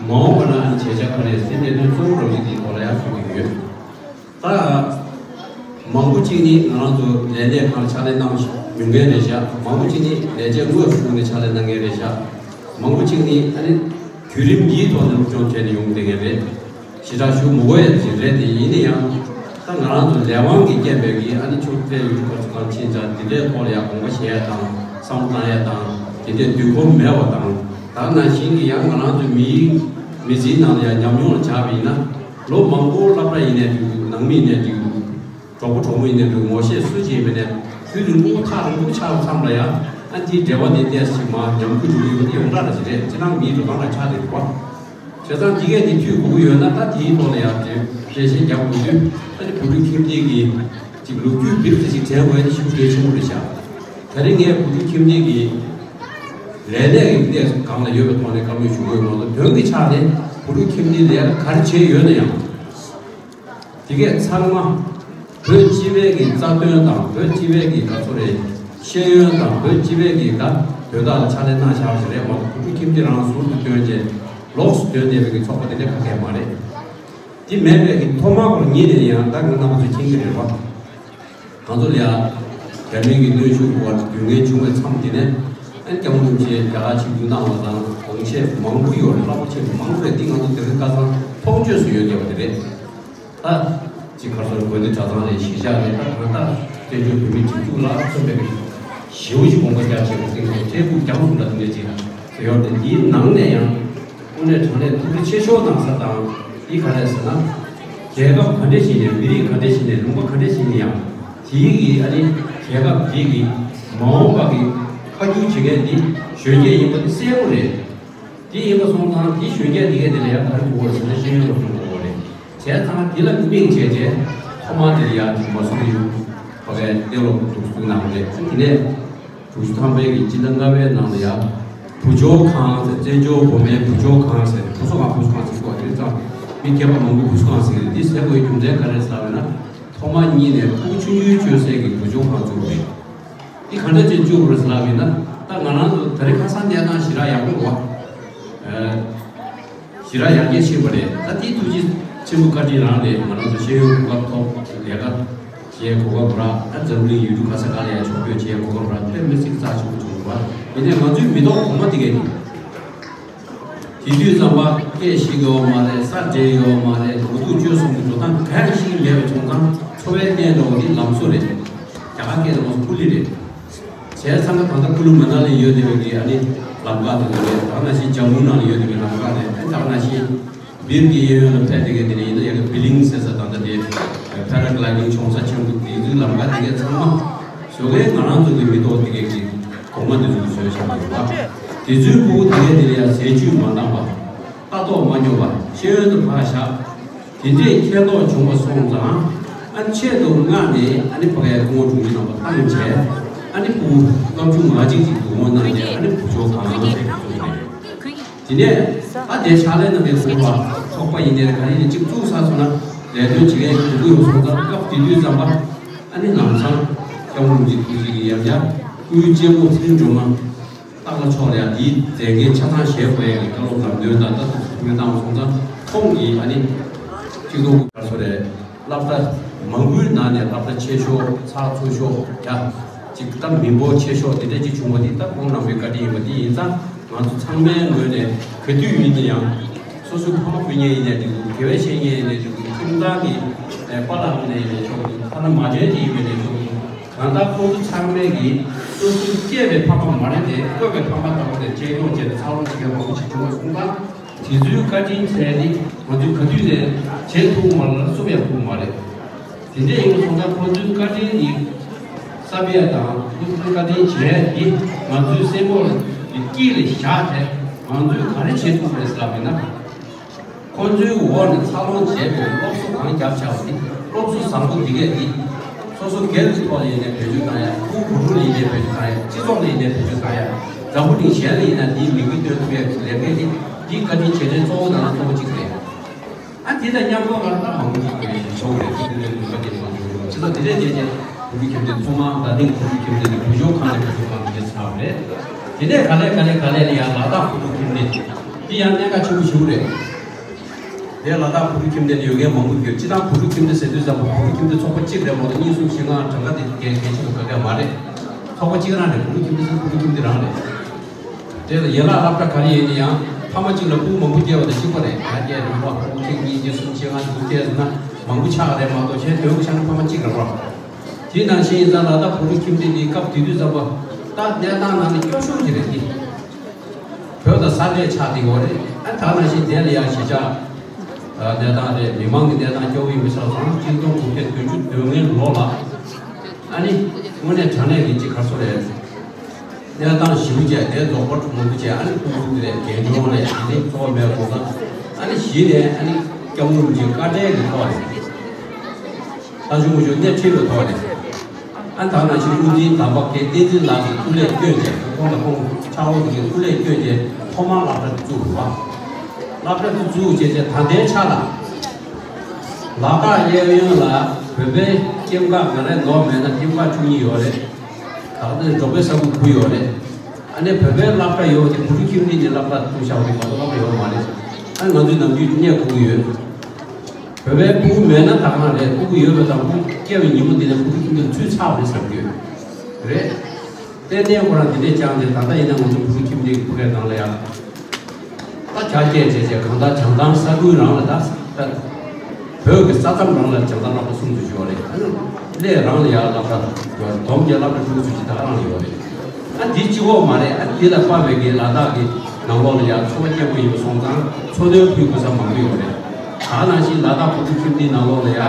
མ་འོངས་པ་ན་ཨ་ནི་བྱེད་བྱ་ག་རེ་ཟེར། གནད་དོན་གཙོ་བོ་རོགས་འདི་འདིའི་ཐོག་ལ་ཡ་གསུང་གི་ཡོད། ད་མང་པོ་གཅིག་ནི་ང་རང་ཚོ་ལས་གནས་ཁང་ཕྱག་ལས་གནང་མྱོང་མཁན་རེད་ཤག་མང་པོ་གཅིག་ནི་ལས་བྱེད་དངོས་སུ་བྱུང་ནས་ཕྱག་ལས་གནང་མཁན་རེད་ཤག་མང་པོ་གཅིག་ནི་ཨ་ནི་བརྒྱུད་རིམ་འདིའི་ཐོག་ནས་སློབ་སྦྱོང་བྱས་ནས་ཡོང་བསྡད་མཁན་རེད། ཞེ་དྲག་ཞུ་མི་དགོས་ཡ་ཅིག་རེད། དེ་ཡིན་ན་ཡང་ད་ང་རང་ཚོ་ལས་དབང་གི་རྐྱེན་པས་ཀྱི་ཨ་ནི་ཆུ་ཚོད་ཡུལ་གྲུ་ཁ་ཚོ་གང་ཕྱིན་ཙང་འདི་འདྲའི་ཐོག་ལ་ཡ་དགོངས་པ་བཞེས་ཡ་དང་། བསམ་བློ་བཏང་ཡ་དང་། དེ་འདྲའི་འདུན་ཁོམ་མེད་པ་དང་། ད་ནང་བཞིན་གྱི་ཡང་ང་རང་ཚོའི་མིའི་མི་ཚེའི་ནང་ལ་ཡ་ཉམས་མྱོང་ལ་ཆགས་པ་ཡིན་ན། ལོ་མང་པོ་སློབ་གྲྭ་ཡིན་ནའི་འགྲིག་འདུག་ནང་མི་ཡིན་ནའི་འགྲིག་འདུག་གྲོགས་པོ་གྲོགས་མོ་ཡིན་ནའི་འགྲིག་ངོ་ཤེས་སུ་ཅིག་ཡིན་པ་ནས་དུས་རིང་པོ་ཐག་རིང་པོ་ཆགས་པ་མཚམས་ལ་ཡ། ཨ་འདིའི་འབྲེལ་བ་དེ་ཏོག་ཙམ་ཞིག་མར་ཉམས་རྒུད་འགྲོ་གི་ཡོད་པ་འདི་ཡོངས་གྲགས་རེད་ཅེས་རེད། སྤྱིར་བཏང་མིའི་འགྲོ་སྟངས་ལ་ཆགས་བསྡད་འདུག་པ། བྱས་ཙང་འདི་གས་འདི་འཐུས་དགོས་ཀྱི་ཡོད་ན། ད་དེའི་ཐོག་ལ་ཡང་འགྲེལ་བཤད་རྒྱག་དགོས་དུས། ཨ་ནི་བུ་ཕྲུག་ཁྱིམ་སྡེ་གི་ཅིག་ལོ་རྒྱུས་འབིབ་ཙམ་ཞིག་དྲན་དགོས་ཡ་དེ་ཞེ་པོ་གལ་ཆེན་པོ་རེད་ཤག་ད་རེས་ངས་བུ་ཕྲུག་ཁྱིམ་སྡེ་གི་ལས་གནས་ཀྱི་གནས་སྒང་ལ་ཡོད་པའི་ཐོག་ནས་བཀའ་མོལ་ཞུ་དགོས་མ་གཏོགས། དོན་གྱི་ཆ་ནས་བུ་ཕྲུག་ཁྱིམ་སྡེའི་ལས་ཀ་ག་རེ་བྱས་ཡོད་ན་ཡང་། དེ་གས་ཚང་མ་བོད་སྤྱི་པའི་གི་རྩ་དོན་དང་། བོད་སྤྱི་པའི་གི་ག་ཚོད་རེད། ཤེས་ཡོན་དང་། བོད་སྤྱི་པའི་གི་ད་དོན་དག་ལ་ཕྱག་ལས་གནང་བཞག་པ་ཞིག་རེད་མ་གཏོགས། བུ་ཕྲུག་ཁྱིམ་སྡེ་རང་ཟུར་དུ་བཏོན་བྱས་ལོགས་སུ་བཏོན་བསྡད་པའི་གི་ཚོགས་པ་དེ་འདྲ་ག་གས་མ་རེད། དེ་མེད་པའི་གི་ཐོག་མར་ཁོ་རང་ཉིད་ནས་ཡང་ད་ང་རྣམ་པ་ཚོས་མཁྱེན་གྱི་རེད་པ། ང་ཚོ་ལ་ཡ་རྒྱ་མིའི་གི་གནོན་ཤུགས་འོག་ལ་སྡོད་མཁན་བྱུང་བའི་མཚམས་དེ་ནས། ཨ་ནི་སྐྱབས་མགོན་རིན་པོ་ཆེ་རྒྱ་གར་ཆིབས་བསྒྱུར་གནང་བ་དང་། དགོངས་བཞེད་མང་པོ་ཡོད་རེད། རླབས་པོ་ཆེ་མང་པོ་རེད། འདི་ང་ཚོ་དེ་རིང་ཁ་སང་མཐོང་ཆོས་སུ་ཡོད་བསྡད་པ་དེ་རེད། ད་ཅིག་ག་རེ་ཟེར། དགོན་སྡེ་གྲྭ་ཚང་རེད། གཞིས་ཆགས་རེད། ད་གང་ལྟར་བཙན་བྱོལ་བོད་མིའི་སྒྲིག་འཛུགས་ལ་མཚོན་པའི་གི་ཞེ་པོ་ཅིག་དགོངས་པ་རྒྱ་ཆེ་བ་ཅིག་དང་། འབྲས་བུ་རྒྱ་མཚོ་འདྲ་དེ་འདྲ་ཅིག་ཡོད་རེད། འདིའི་ནང་ནས་ཡང་དངོས་གནས་དྲང་གནས་ཐུགས་རྗེ་ཆེ་ཤོས་གནང་ས་དང་། འདི་ག་རེ་ཟེར་ན། རྒྱལ་ཁབ་ག་འདྲས་ཞིག་ནས། མི་རིགས་ག་འདྲས་ཞིག་ནས། ལུང་པ་ག་འདྲས་ཞིག་ནས་ཡང་། དེའི་གི་ཨ་ནི་རྒྱལ་ཁབ་དེ་གི་མ་འོངས་པ་གི་ཁ་བསྒྱུར་བྱེད་མཁན་འདི་གཞོན་སྐྱེས་ཡིན་པ་དེ་གསལ་པོ་རེད། དེ་ཡིན་པ་སོང་ཙང་དེ་གཞོན་སྐྱེས་དེ་གས་དེ་ལ་ཡང་ག་རེ་དགོས་པ་རེད་ཟེར་ན། ཤེས་ཡོན་སློབ་སྦྱོང་དགོས་པ་རེད། བྱས་ཙང་དེ་ལ་དམིགས་བྱས་བྱས་ཐོག་མ་དེ་ལ་ཡང་ཅིག་མ་སུ་རི་ཕ་གིའི་གཏན་སློབ་འཛུགས་འཛུགས་གནང་བ་རེད། དེ་ནས་དྲུག་ཅུ་ཐམ་པའི་གི་སྤྱི་ཟླ་ལྔ་པའི་ནང་ལ་ཡང་བུ་བཅོལ་ཁང་ཟེར། བཙན་བྱོལ་བོད་མིའི་བུ་བཅོལ་ཁང་ཟེར། བུ་གསོ་ཁང་། བུ་གསོ་ཁང་ཟེར་གོ། དེ་ཙང་མི་སྐྱེས་པ་མང་པོའི་བུ་གསོ་ཁང་ཟེར་གི་རེད། འདི་ཟེར་དགོས་རྒྱུ་མཚན་ག་རེ་ཟེར་བ་ན། ཐོག་མ་ཉིད་ནས་ཕྲུ་གུ་ཆུང་ཆུང་བཅོལ་སའི་གི་བུ་བཅོལ་ཁང་བཙུགས་པ་རེད། འདི་ག་འདྲ་ཅིག་བཅུག་པ་རེད་ཟེར་ལབ་ཡིན་ན། ད་ང་རང་ཚོ་ད་རེས་ཁ་སང་གནས་སྟངས་ཞེ་དྲག་ཡག་པོ་རེད་པ། ཨ། ཞེ་དྲག་ཡར་རྒྱས་ཕྱིན་པ་རེད། ད་འདི་ཐུགས་རྗེ་ཆེན་པོ་བཀའ་དྲིན་རང་རེད། ང་རང་ཚོ་ཤེས་ཡོན་གོ་སྐབས་ཐོབ། ལས་ཀ་བྱེད་གོ་སྐབས་རག། ད་འཛམ་གླིང་ཡུལ་གྲུ་ག་ས་ག་ལ་ཡང་ཕྱོགས་བསྐྱོད་བྱེད་གོ་སྐབས་རག། དཔེ་མི་སྲིད་རྩ་ཆེན་པོ་བྱུང་འདུག་པ། ཡིན་ནའི་ང་ཚོའི་མི་ཐོག་གོང་མ་དེ་གས་ནི། དེ་དུས་ཙམ་པ་སྐད་ཤེས་ཀྱི་ཡོད་མ་རེད། ས་འདྲེན་ཡོད་མ་རེད། འགྲོ་འདུག་སྤྱོད་གསུམ་གྱི་འགྲོ་སྟངས་གང་ཡང་ཤེས་ཀྱི་མེད་པ་བྱུང་ཙང་། འཚོ་བའི་གནས་འདྲ་བོ་འདི་ལམ་བཟོ་རེད། རྒྱ་གར་སྐད་ལ་ང་ཚོ་ཀུ་ལི་རེད། བྱས་ཙང་ད་ལྟ་ཀུ་ལུ་མ་ན་ལི་ཡོད་བསྡད་པའི་གི་ཨ་ནི་ལམ་ཁ་དེ་ཚོ་རེད། ད་ནང་བཞིན་ཇམ་མུ་ནང་ལ་ཡོད་བསྡད་པའི་ལམ་ཁ་རེད། ད་ནང་བཞིན་བིར་གྱི་གཡས་གཡོན་ལ་ཕེབས་བསྡད་མཁན་དེ་འདྲ་ཡིན་ན། ཡ་གི་བི་ལིང་ཟེར་ས། ད་ལྟ་དེ་ཕ་ར་གླའི་ཌིང་བྱུང་ས་ཆེན་པོ་དེ་ཚོའི་ལམ་ཁ་དེ་གས་ཚང་མ་བཟོ་མཁན་ང་རང་ཚོ་གི་མི་ཐོག་དེ་གས་ཀྱི་གོང་མ་དེ་ཚོ་གིས་བཟོས་བཞག་པ་རེད་པ། དེ་ཚོའི་ཕྲུ་གུ་དེ་གས་དེ་ལ་ཡ་ཟས་བཅུད་མ་འདང་བ། ལྟ་རྟོག་མ་ཉོ་བ། ཤེས་ཡོན་དུ་ཕར་བཞག་དེ་འདྲས་ཁྱད་མདོག་བྱུང་བ་སོང་ཙང་། ཨ་ནི་ཆེད་དུ་མངགས་ནས་ཨ་ནི་ཕ་གིའི་སྐུ་ངོ་དྲུང་ཆེ་རྣམ་པ་བཏང་བྱས། ཨ་ནི་ཕྲུ་གུ་ལྔ་བཅུ་ང་གཅིག་ཅིག་བསྡུ་སྐོང་གནང་བྱས། ཨ་ནི་བུ་བཅོལ་ཁང་ཟེར་བཙུགས་རེད། དེ་ནས་ཨ་དེ་ཕྱག་ལས་གནང་མཁན་ཚོ་ལ་ཚོགས་པ་ཡིན་ནའི་ག་རེ་ཡིན་ནའི་གཅིག་བཙུགས་ཚར་སོང་ན་ལས་དོན་བྱེད་མཁན་ཡོང་གི་ཡོད་སོང་ཙང་། སྐབས་དེ་དུས་ཙམ་པ་ཨ་ནི་ལམ་སང་སྐྱབས་མགོན་རིན་པོ་ཆེ་ཐུགས་རྗེ་ཆེ་གི་ཡང་བསྐྱར་སྐུའི་གཅེན་པོ་ཚེ་རིང་སྒྲོལ་མ་སྟག་ལྷ་མཆོག་ལ་ཡང་འདིའི་མཛད་འགན་ཆ་ཚང་བཞེས་དགོས་ཡ་གི་བཀའ་སློབ་ལམ་སྟོན་དང་། ད་ཐུགས་སུ་ཐུགས་ཡོན་བཏང་བ་སོང་ཙང་ཁོང་གིས་ཨ་ནི་གཅིག་ཐོག་ག་སོ་རེད། སློབ་གྲྭ་མང་པོའི་ནང་ནས་སློབ་གྲྭ་ཆེ་ཤོས། ཚགས་ཚུད་ཤོས་རྒྱ་ ད་མི་འབོར་ཆེ་ཤོས་དེ་འདྲ་ཅིག་བྱུང་བ་དེ་ད་ཁོང་རྣམ་པའི་བཀའ་དྲིན་ཡིན་པ་དེ་ཡིན་ཙང་། ང་ཚོ་ཚང་མའི་ངོས་ནས་ག་དུས་ཡིན་ན་ཡང་། སོ་སོའི་ཕ་མ་སྤུན་ཉེ་ཡིན་ནའི་འགྲིག་གི། དགེ་བའི་བཤེས་གཉེན་ཡིན་ནའི་འགྲིག་གི། ཁྱིམ་ཚང་གི་ཨེ་པཱ་ལགས་ཡིན་ནའི་ཡིན་ནའི་ཆོག་གི། ཐ་ན་མ་བྱན་གྱི་ཡིན་པའི་ནའི་ཆོག་གི། གང་ལྟར་ཁོང་ཚོ་ཚང་མས་ཀྱི་སོ་སོའི་སྐྱེས་པའི་ཕ་མ་མ་རེད་དེ། བསྐོས་པའི་ཕ་མ་ལྟ་བུ་དེ་གཅེས་སྐྱོང་བྱས་ནས་འཚར་ལོངས་བྱེད་མཁན་མང་པོ་ཞིག་བྱུང་བ་སོང་ཙང་། དེ་ཚོའི་བཀའ་དྲིན་བསལ་ནི་ང་ཚོས་ག་དུས་ནས་བྱེད་ཐུབ་མ་རེད་ལ། གསུང་ཡང་ཐུབ་མ་རེད། དེ་འདྲ་ཡིན་པ་སོང་ཙང་ཁོང་ཚོའི་བཀའ་དྲིན་ནི་བསམ་ཡས་དང་། ཁོང་ཚོའི་བཀའ་དྲིན་བྱས་ནི་ང་ཚོའི་སེམས་ཁོག་ལ་དཀྱིལ་ལ་བཞག་བྱས། ང་ཚོས་ག་རེ་བྱེད་ཐུབ་རེད་ཟེར་བ་ཡིན་ན། ཁོང་ཚོའི་འོག་ནས་འཚར་ལོངས་བྱས་པའི་སློབ་གསོ་གང་བརྒྱབ་བྱ་བ་དེ། སློབ་གསོ་བཟང་པོ་འདི་གས་འདི། སོ་སོ་སྒེར་གྱི་ཐོག་ལ་ཡིན་ནའི་བེད་སྤྱོད་བཏང་ཡ། ཕྲུ་གུ་བུ་ཕྲུག་ལ་ཡིན་ནའི་བེད་སྤྱོད་བཏང་ཡ། སྤྱི་ཚོགས་ལ་ཡིན་ནའི་བེད་སྤྱོད་བཏང་ཡ། འཛམ་བུ་གླིང་གཞན་ལ་ཡིན་ན་འདིའི་མིག་དཔེ་སྟོན་ཐུབ་ཡ་གི་ལས་འགན་འདི། འདི་བཀའ་དྲིན་གལ་ཆེན་གཙོ་བོ་ནང་གཙོ་བོ་གཅིག་རེད། ཨ། དེ་དང་མཉམ་དུ་ང་ད་མང་པོ་ཅིག་ཡོད་ཞིག་ཆོག་རེད། དེ་འདྲའི་ལུང་པ་དེ་མང་པོ་ཡོད། ཅི་ལ་དེ་འདྲའི་རྗེས་ཀྱི་བུ་ཕྲུག་ཁྱིམ་སྡེ་ཐོག་མར་རྡ་སྟེང་བུ་ཕྲུག་ཁྱིམ་སྡེ་ནས་བུ་བཞོག་ཁང་ནས་བུ་བཞོག་ཁང་དེ་འདྲའི་ཚར་བ་རེད། དེ་ནས་ག་ལེ་ག་ལེ་ག་ལེ་ལ་ཡང་ལ་དྭགས་བུ་ཕྲུག་ཁྱིམ་སྡེ། འདི་ཡང་གནད་འགག་ཆེན་པོ་ཞིག་རེད། དེ་ལ་དྭགས་བུ་ཕྲུག་ཁྱིམ་སྡེ་ནས་ཡོད་མཁན་མང་པོ་ཡོད། སྤྱིར་བཏང་བུ་ཕྲུག་ཁྱིམ་སྡེ་ཟེར་དུས་ཙམ་པ་བུ་ཕྲུག་ཁྱིམ་སྡེ་ཚོགས་པ་གཅིག་རེད་མ་གཏོགས་གཉིས་གསུམ་བཞི་ལྔ་གྲངས་ཀ་དེ་གལ་གལ་ཆེན་པོ་ག་ག་མ་རེད། ཚོགས་པ་གཅིག་རང་རེད། བུ་ཕྲུག་ཁྱིམ་སྡེ་ཟེར་བུ་ཕྲུག་ཁྱིམ་སྡེ་རང་རེད། དེ་ལ་ཡན་ལག་སློབ་གྲྭ་ག་རེ་ཡིན་ན་ཡང་ཕ་མ་གཅིག་ལ་ཕྲུ་གུ་མང་པོ་སྐྱེ་བ་དང་གཅིག་པ་རེད། ཡར་སྐྱེས་རེད་པ། ཕྲུ་གུ་གཅིག་གཉིས་བརྒྱད་གསུམ་བཞི་ལྔ་དྲུག་བརྒྱད་ཟེར་ན་མང་པོ་ཆགས་རེད་མ་གཏོགས་གཞན་དོན་གྱི་ཆ་ནས་ཕ་མ་གཅིག་རེད་པ། དེ་ནང་བཞིན་ཡིན་ཙང་ལ་དྭགས་བུ་ཕྲུག་ཁྱིམ་སྡེ་འདི་སྐབས་དེ་དུས་ཙམ་པ་ད་གནས་སྟངས་ནང་ནས་སྐྱོ་ཤོས་ཅིག་རེད་དེ། བོད་དང་ས་འབྲེལ་ཆགས་བསྡད་ཡོད་རེད། ཨ། ད་ནང་བཞིན་དེ་ལ་ཡང་གཞིས་ཆགས་གནས་སྟངས་རེད། མི་མང་གི་གནས་སྟངས་སྐྱོ་བོ་ཡིན་པའི་ཆ་ཚང་། གཅིག་སྟོང་དགུ་བརྒྱ་བདུན་ཅུ་དོན་ལྔའི་ལོ་ལ། ཨ་ནི་དངོས་གནས་དྲང་གནས་ཀྱི་ཅིག་ག་རེ་ཟེར་དགོས་རེད། གནས་སྟངས་ཞེ་པོ་ཅིག་དེ་རྫོགས་པ་མང་པོ་ཅིག་ཨ་ནི་ཕྲུ་གུ་རེད། རྒན་གཞོན་རེད། ཨ་ནི་འཚོ་བ་མེད་པ་སོང་ཙང་། ཨ་ནི་གཞི་ནས་ཨ་ནི་སྐྱབས་མགོན་རིན་པོ་ཆེའི་བཀའ་དྲིན་གྱི་ཐོག་ནས། ལྟ་ཆུང་ངུ་ཆུང་སྣེ་ཁྲིད་པའི་ཐོག་ནས། ཨ། ད་ནང་བཞིན་དབུ་འཛིན་དམ་པ་རྒན་བསྟན་འཛིན་ལགས་ཀྱི་སྐུ་ལས་བསྐྱོན་བྱས། ཁོང་དང་ཁོང་ཕྱག་རོགས་ཀྱི་སྐུ་ལས་བསྐྱོན་བྱས་ཐོག་མར་སློབ་གྲྭ་བཙུགས་པ། སློབ་གྲྭ་དེ་བཙུགས་བྱས་བྱས་ད་ལྟའི་ཆ་ལ། ལ་དྭགས་གཡས་གཡོན་ལ་བོད་པའི་སྐྱེས་ཁམས། ང་རང་ནོར་མེད་ན་སྐྱེས་ཁམས་བཅུ་གཉིས་ཡོད་རེད། ད་ལྟ་འབྲོག་པའི་ས་ཁུལ་དགུ་ཡོད་རེད། ཨ་ནི་བོད་པའི་སློབ་གྲྭ་ཡོད་པ་དེ་བུ་ཕྲུག་ཁྱིམ་སྡེ་ནས་སློབ་གྲྭ་བཙུགས་བཞག་པ་དེ་མ་གཏོགས་སློབ་གྲྭ་ཡོད་མ་རེད། ཨ་ནི་ང་ཚོའི་ནམ་རྒྱུན་གནས་སྐོར་གྱི་ཡོད། བོད་པའི་ཕྲུ་གུ་མེད་ན་ད་ག་རང་རེད། ཕྲུ་གུ་ཡོད་པ་དང་ཕྲུ་གུ་སྐྱེ་བའི་ཉིན་མོ་འདི་ནས་བུ་ཕྲུག་ཁྱིམ་སྡེ་ཚུད་ཚར་བ་རེད་བསམ་གྱི་ཡོད་རེད། ཏན་ཏན་ཁོ་རང་འདི་འདྲས་བཅངས་ཏེ། ད་ལྟ་ཡིན་ན་ང་ཚོ་བུ་ཕྲུག་ཁྱིམ་སྡེ་གི་ཕ་གིའི་ནང་ལ་ཡང་ད་ཆ་རྐྱེན་བྱས་བྱས་གང་ལྟར་བྱང་ཐང་ས་ཁུལ་རང་ལ་ད་ད་བོད་ཀྱི་ས་མཚམས་རང་ལ་བྱང་ཐང་སློབ་གྲྭ་གསུམ་ཙམ་ཡོད་རེད། ཨ་ནི་གླེ་རང་ལ་ཡང་སློབ་གྲྭ་ཡོད་རེད། སྡོམ་རྒྱལ་སློབ་གྲྭ་དྲུག་ཙམ་ཞིག་ད་ག་རང་ལ་ཡོད་རེད། ཨ། འདི་གཅིག་པོ་མ་རེད། ཨ། འདི་ལ་དཔག་པའི་གི་ལ་དྭགས་ཀྱི་ནང་ལོགས་ལ་ཡང་འཚོ་བ་སྐྱེལ་དགོས་ཡིན་པ་སོང་ཙང་འཚོ་སྣོན་ཕུལ་དགོས་ས་མང་པོ་ཡོད་རེད། ད་ནང་བཞིན་ལ་དྭགས་བུ་ཕྲུག་ཁྱིམ་སྡེའི་ནང་ལོགས་ལ་ཡང་